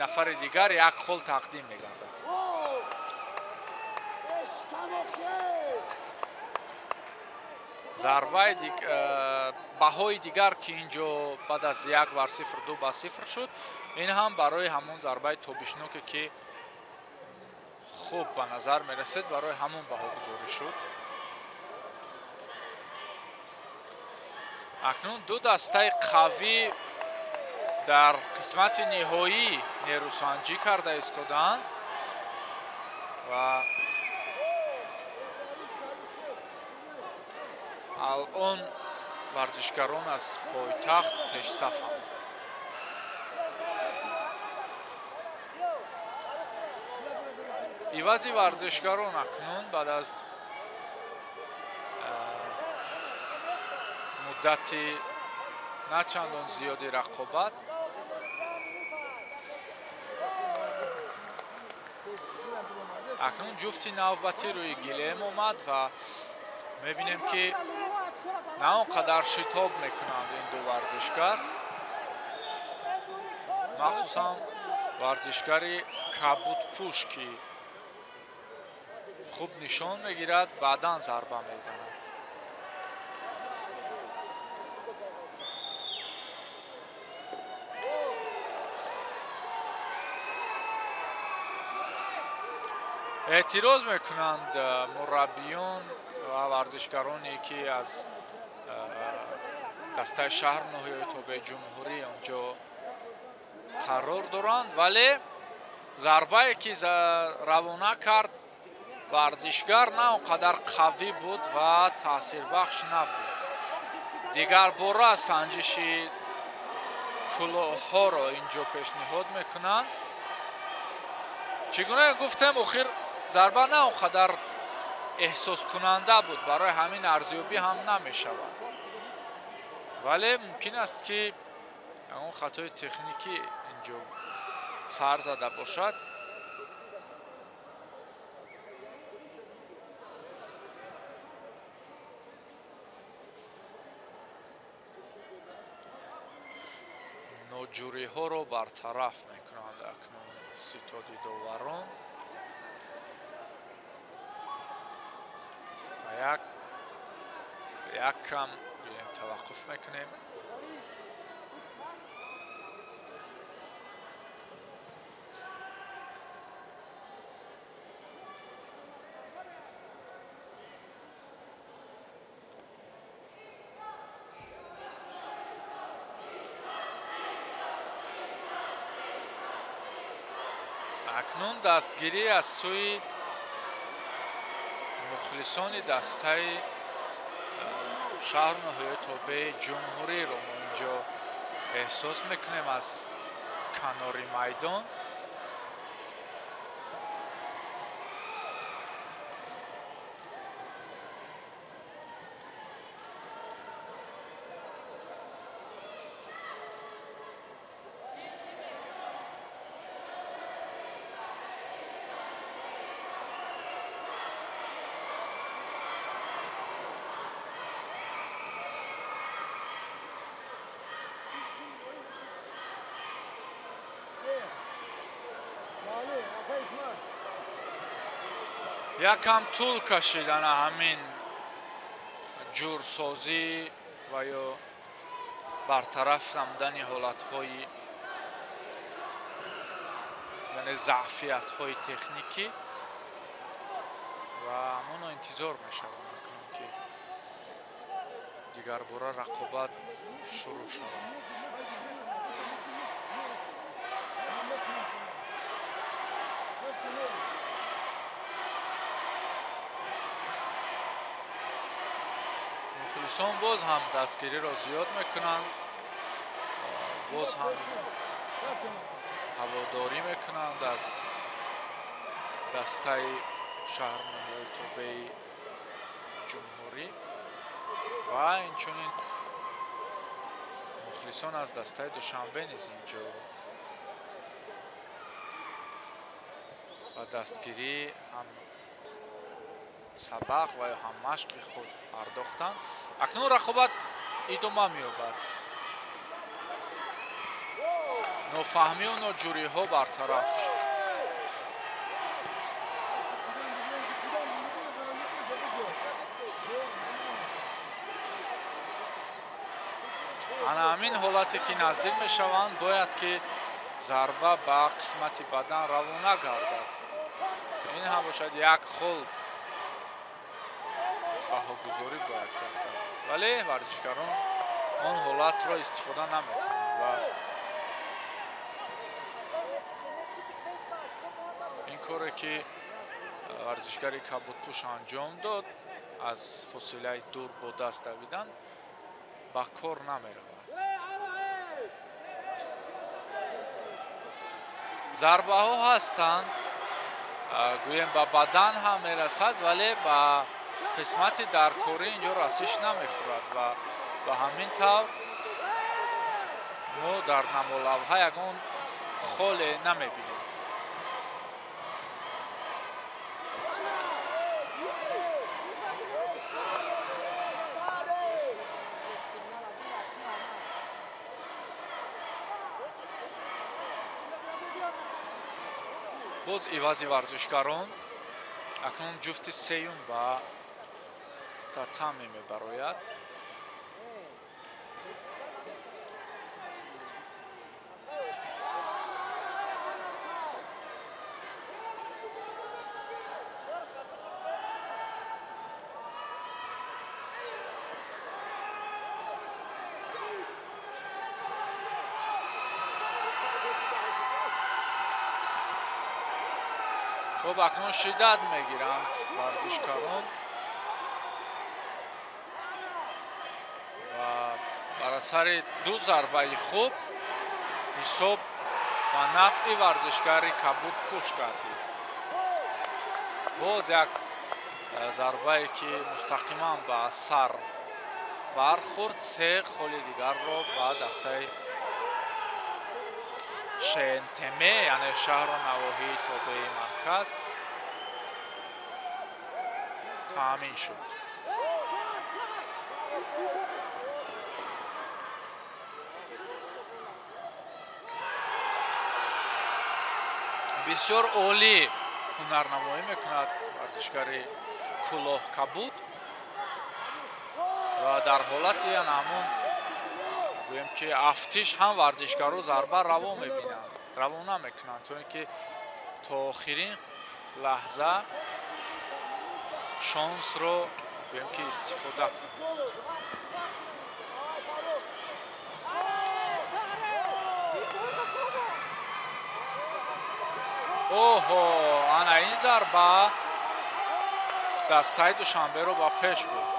[SPEAKER 3] нафари дигар як хол тақдим мегардад. Зарбаи баҳои дигар ки инҷо баъд аз 1-0 2-0 шуд, ин ҳам барои ҳамон зарбаи тобишноке ки хуб ба назар мерасид, барои ҳамон баҳогузорӣ шуд. Акнун ду дастаи қавӣ дар қисмати ниҳоӣ нерӯсанҷӣ карда истодаанд ва алон варзишгарон аз пойтахт пешсафанд. Ивази варзишгарон акнун баъд аз муддати на чандон зиёди рақобат акнун ҷуфти навбатӣ рӯи гилем омад ва мебинем ки на он қадар шитоб мекунанд ин ду варзишгар, махсусан варзишгари кабудпӯш ки хуб нишон мегирад, баъдан зарба мезанад. Эътироз мекунанд мураббиён ва варзишгароне ки аз дастаи шаҳр ноҳияи тобеи ҷумҳурӣ онҷо қарор доранд, вале зарбае ки равона кард варзишгар на он қадар қавӣ буд ва таъсирбахш набуд. Дигарбора санҷиши кулоҳҳоро инҷо пешниҳод мекунанд. Чӣ гуна гуфтем, охир зарба на он қадар эҳсоскунанда буд, барои ҳамин арзёбӣ ҳам намешавад. Вале мумкин аст ки он хатои техникӣ инҷо сар зада бошад. Ноҷӯриҳоро бартараф мекунанд акнун ситоди доварон. Як кам таваққуф мекунем. Акнун дастгирӣ аз сӯи мухлисони дастаи шаҳру ноҳияи тобеи ҷумҳуриро мо инҷо эҳсос мекунем аз канори майдон. Якам тӯл кашидана ҳамин ҷурсозӣ ва ё бартараф намудани ҳолатҳои, яъне заъфиятҳои техникӣ ва ҳамоно интизор мешавам акнун ки дигарбора рақобат шурӯъ шавад. Мухлисон боз ҳам дастгириро зиёд мекунанд, боз ҳам ҳаводорӣ мекунанд аз дастаи шаҳру ноҳияи тобеи ҷумҳурӣ ва инчунин мухлисон аз дастаи Душанбе низ инҷо ба дастгирӣ ҳам сабақ ва ё ҳам машқи худ пардохтанд. Акнун рақобат идома меёбад. Нофаҳмию ноҷӯриҳо бартараф шуд. Ана ҳамин ҳолате ки наздик мешаванд, бояд ки зарба ба қисмати бадан равона гардад. Ин ҳам бошад як хол баҳогузорӣ бояд гардад, вале варзишгарон он ҳолатро истифода намекунанд ва ин коре ки варзишгари кабудпӯш анҷом дод, аз фосилаи дур бо даст давидан ба кор намеравад. Зарбаҳо ҳастанд, гӯем ба бадан ҳам мерасад, вале ба қисмати даркорӣ инҷо расиш намехӯрад ва ба ҳамин тавр мо дар намолавҳа ягон холе намебинем. Боз ивази варзишгарон акнун ҷуфти сеюм ба татами мебарояд. Хуб, акнун шиддат мегиранд варзишкарон ва бар асари ду зарбаи хуб ҳисоб ба нафъи варзишгари кабудпӯш гардид. Боз як зарбае ки мустақиман ба сар бархӯрд, се холи дигарро ба дастаи ШНТМ, яъне шаҳру навоҳии тобеи марказ таъмин шуд. Бисёр олӣ ҳунарнамоӣ мекунад варзишгари кӯлоҳкабуд ва дар ҳолати яна ҳамон гӯем ки афтиш ҳам варзишгаро зарба раво мебинанд, равона мекунанд, то ин ки то охирин лаҳза шонсро гӯем ки истифода кунанд. Оҳо, ана ин зарба дастаи Душанберо ба пеш бурд.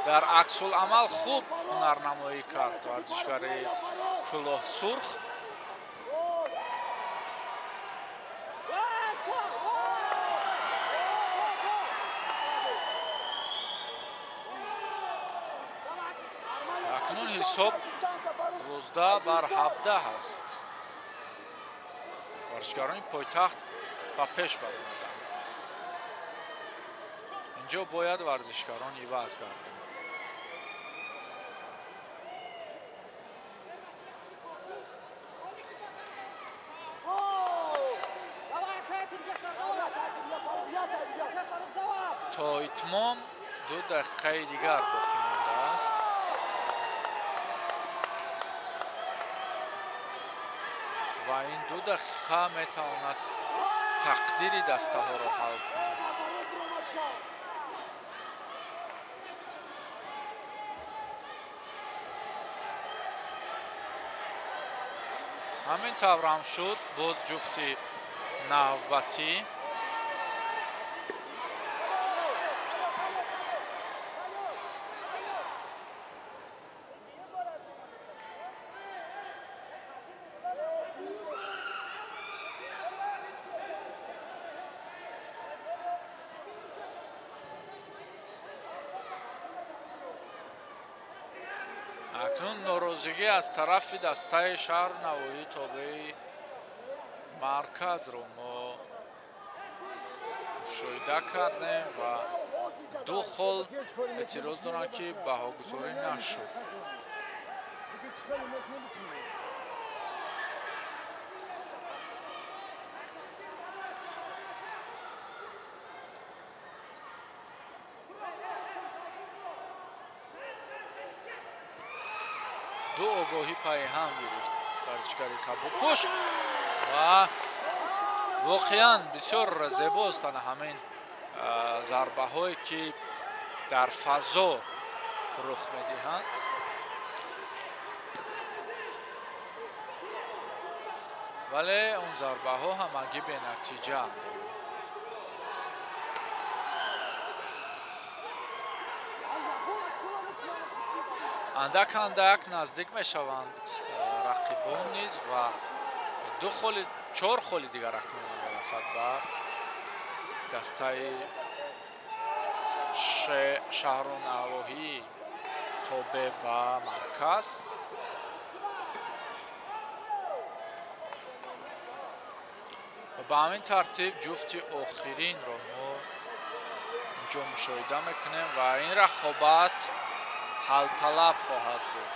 [SPEAKER 3] Дар аксуламал хуб ҳунарнамоӣ кард варзишгари кӯлоҳсурх. Акнун ҳисоб 12-17 аст. Варзишгарони пойтахт ба пеш баромаданд. Инҷо бояд варзишгарон иваз гарданд. То итмом 2 дақиқаи дигар боқӣ мондааст. Ва ин 2 дақиқа метавонад тақдири дастаҳоро ҳал кунад. Ҳамин тавр ҳам шуд. Боз ҷуфти навбатӣ. Акнун норозигӣ аз тарафи дастаи шаҳру навоҳии тобеи марказро мо мушоҳида кардем ва ду хол эътироз доранд, ки баҳогузорӣ нашуд. Ду огоҳӣ пайи ҳам гирифт варзишгари кабудпӯш ва воқеан бисёр зебост ана ҳамин зарбаҳое, ки дар фазо рух медиҳанд. Вале он зарбаҳо ҳамагӣ бенатиҷаанд. Андак андак наздик мешаванд рақибон низ ва ду холи, чор холи дигар акнун мерасад ба дастаи шаҳру навоҳии тобе ба марказ. Ба ҳамин тартиб ҷуфти охиринро мо инҷо мушоҳида мекунем ва ин рақобат ҳалталаб хоҳад буд.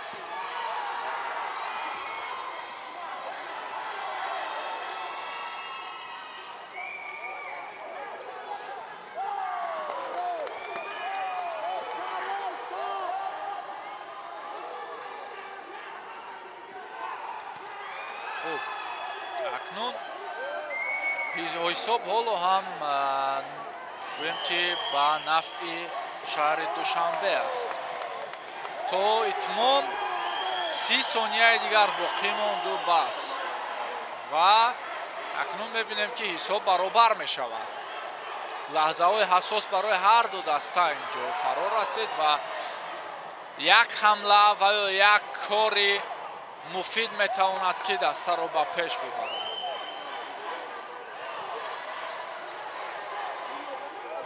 [SPEAKER 3] Хуб, акнун ҳисоб ҳоло ҳам гӯем, ки ба нафъи шаҳри Душанбе аст. То итмом 30 сонияи дигар боқӣ монду бас. Ва акнун мебинем, ки ҳисоб баробар мешавад. Лаҳзаҳои ҳассос барои ҳар ду даста инҷо фаро расид ва як ҳамла ва ё як кори муфид метавонад, ки дастаро ба пеш бибарад.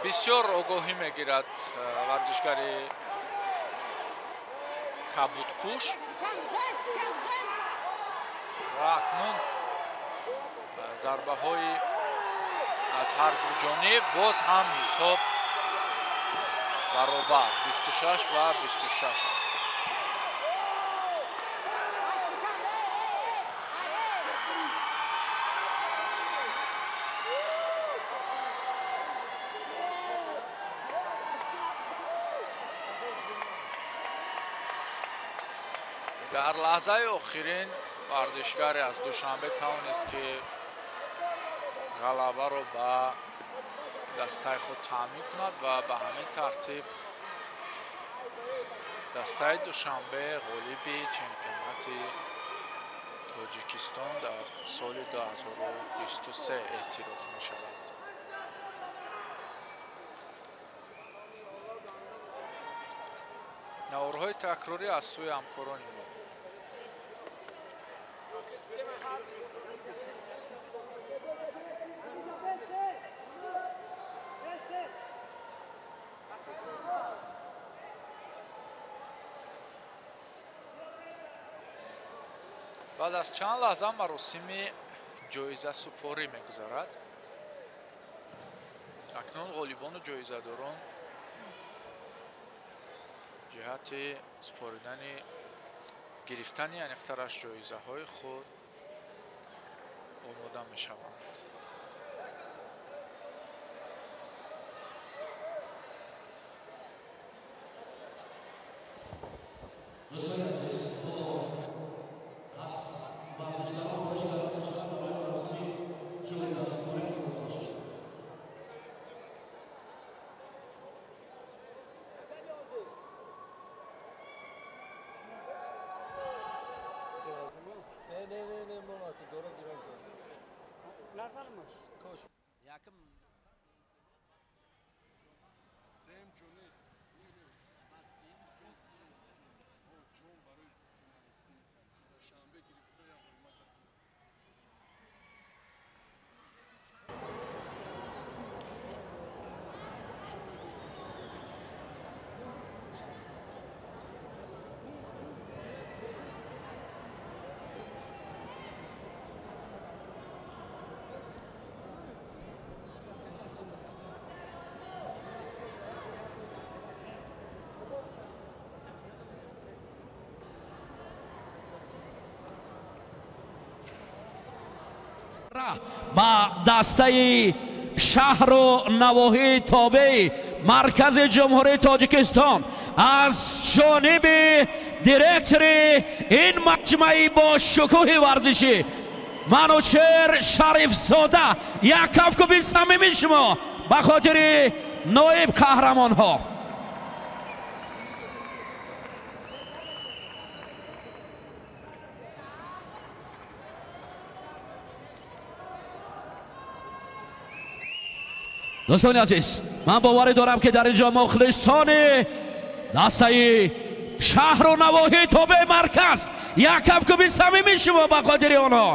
[SPEAKER 3] Бисёр огоҳӣ мегирад варзишгари кабудпӯш ва акнун зарбаҳои аз ҳар ду ҷониб боз ҳам ҳисоб баробар 26-26 аст. Дар лаҳзаи охирин варзишгаре аз Душанбе тавонист, ки ғалабаро ба дастаи худ таъмин кунад ва ба ҳамин тартиб дастаи Душанбе ғолиби чемпионати Тоҷикистон дар соли 2023 эътироф мешавад. Наворҳои такрорӣ аз сӯи ҳамкорони мо. Баъд аз чанд лаҳза маросими ҷоизасупорӣ мегузарад. Акнун ғолибону ҷоизадорон ҷиҳати супоридани гирифтани аниқтараш ҷоизаҳои худ омода мешаванд.
[SPEAKER 2] Не, не, не,
[SPEAKER 1] Ба дастаи шаҳру навоҳии тобеи маркази Ҷумҳурии Тоҷикистон аз ҷониби директори ин маҷмӯаи бо шукӯҳи варзишӣ Манучер Шарифзода як кафкӯби самимии шумо ба хотири ноиб қаҳрамонҳо. Дӯстони азиз, ман боварӣ дорам, ки дар ин ҷо мухлисони дастаи шаҳру навоҳии тобеи марказ як кафкӯби самимии шумо ба хотири онҳо.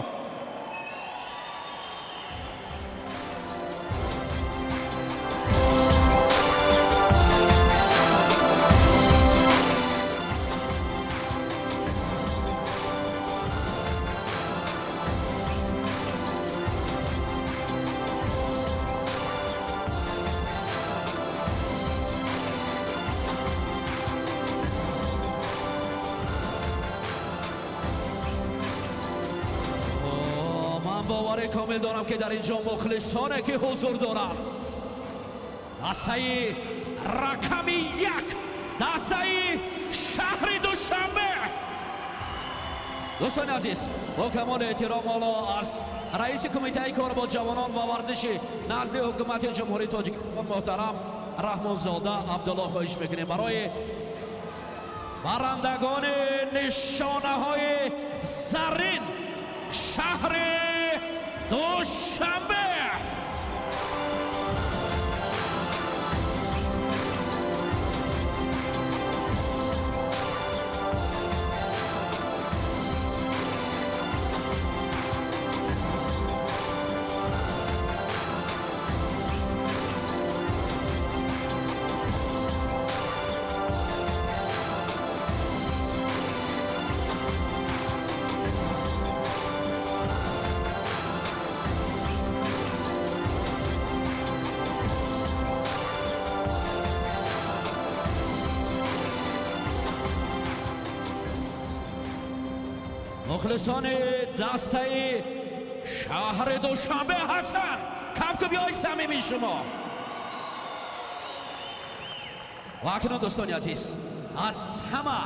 [SPEAKER 1] Боварӣ комил дорам, ки дар ин ҷо мухлисоне, ки ҳузур доранд, дастаи рақами 1, дастаи шаҳри Душанбе. Дӯстони азиз, бо камоли эҳтиром ҳоло аз раиси кумитаи кор бо ҷавонон ва варзиши назди ҳукумати Ҷумҳурии Тоҷикистон муҳтарам Раҳмонзода Абдулло хоҳиш мекунем барои барандагони нишонаҳои заррин шаҳри Душанбе. Мухлисони дастаи шаҳри Душанбе ҳастанд. Кафкӯбиҳои самимии шумо. Ва акнун дӯстони азиз, аз ҳама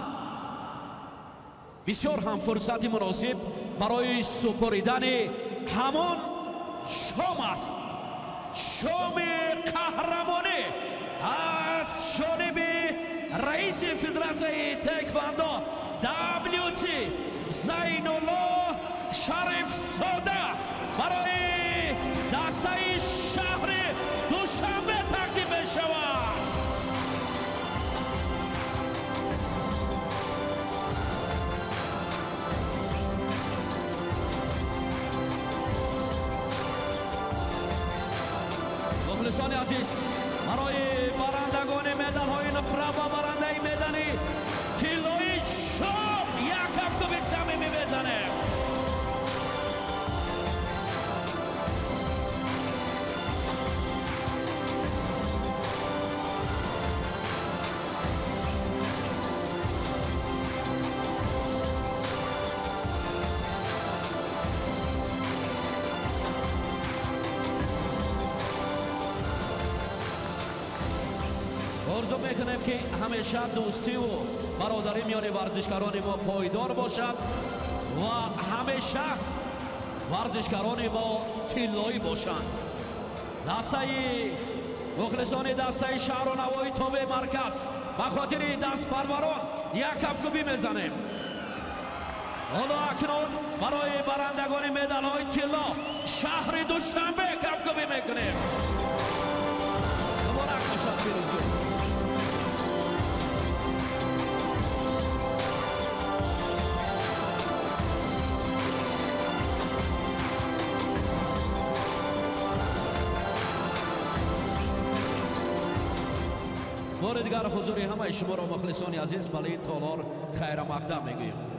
[SPEAKER 1] бисёр ҳам фурсати муносиб барои супоридани ҳамон шом аст. Шоми қаҳрамонӣ аз ҷониби раиси федератсияи тэквондо WT Зайнулло Шарифзода барои дастаи шаҳри Душанбе тақдим мешавад. Мухлисони азиз, барои барандагони медалҳои нуқра ва барандаи медали тиллои шом як кафкӯби самимӣ мезанем. Орзу мекунем, ки ҳамеша дӯстиву бародарӣ миёни варзишгарони мо пойдор бошад ва ҳамеша варзишгарони мо тиллоӣ бошанд. Дастаи мухлисони дастаи шаҳру навоҳии тобеи марказ ба хотири дастпарварон як кафкӯбӣ мезанем. Ҳоло акнун барои барандагони медалҳои тилло шаҳри Душанбе кафкӯбӣ мекунем. Муборак бошад пирӯзӣ. Бори дигар ҳузури ҳамаи шуморо, мухлисони азиз, ба ин толор хайрамақдам мегӯем.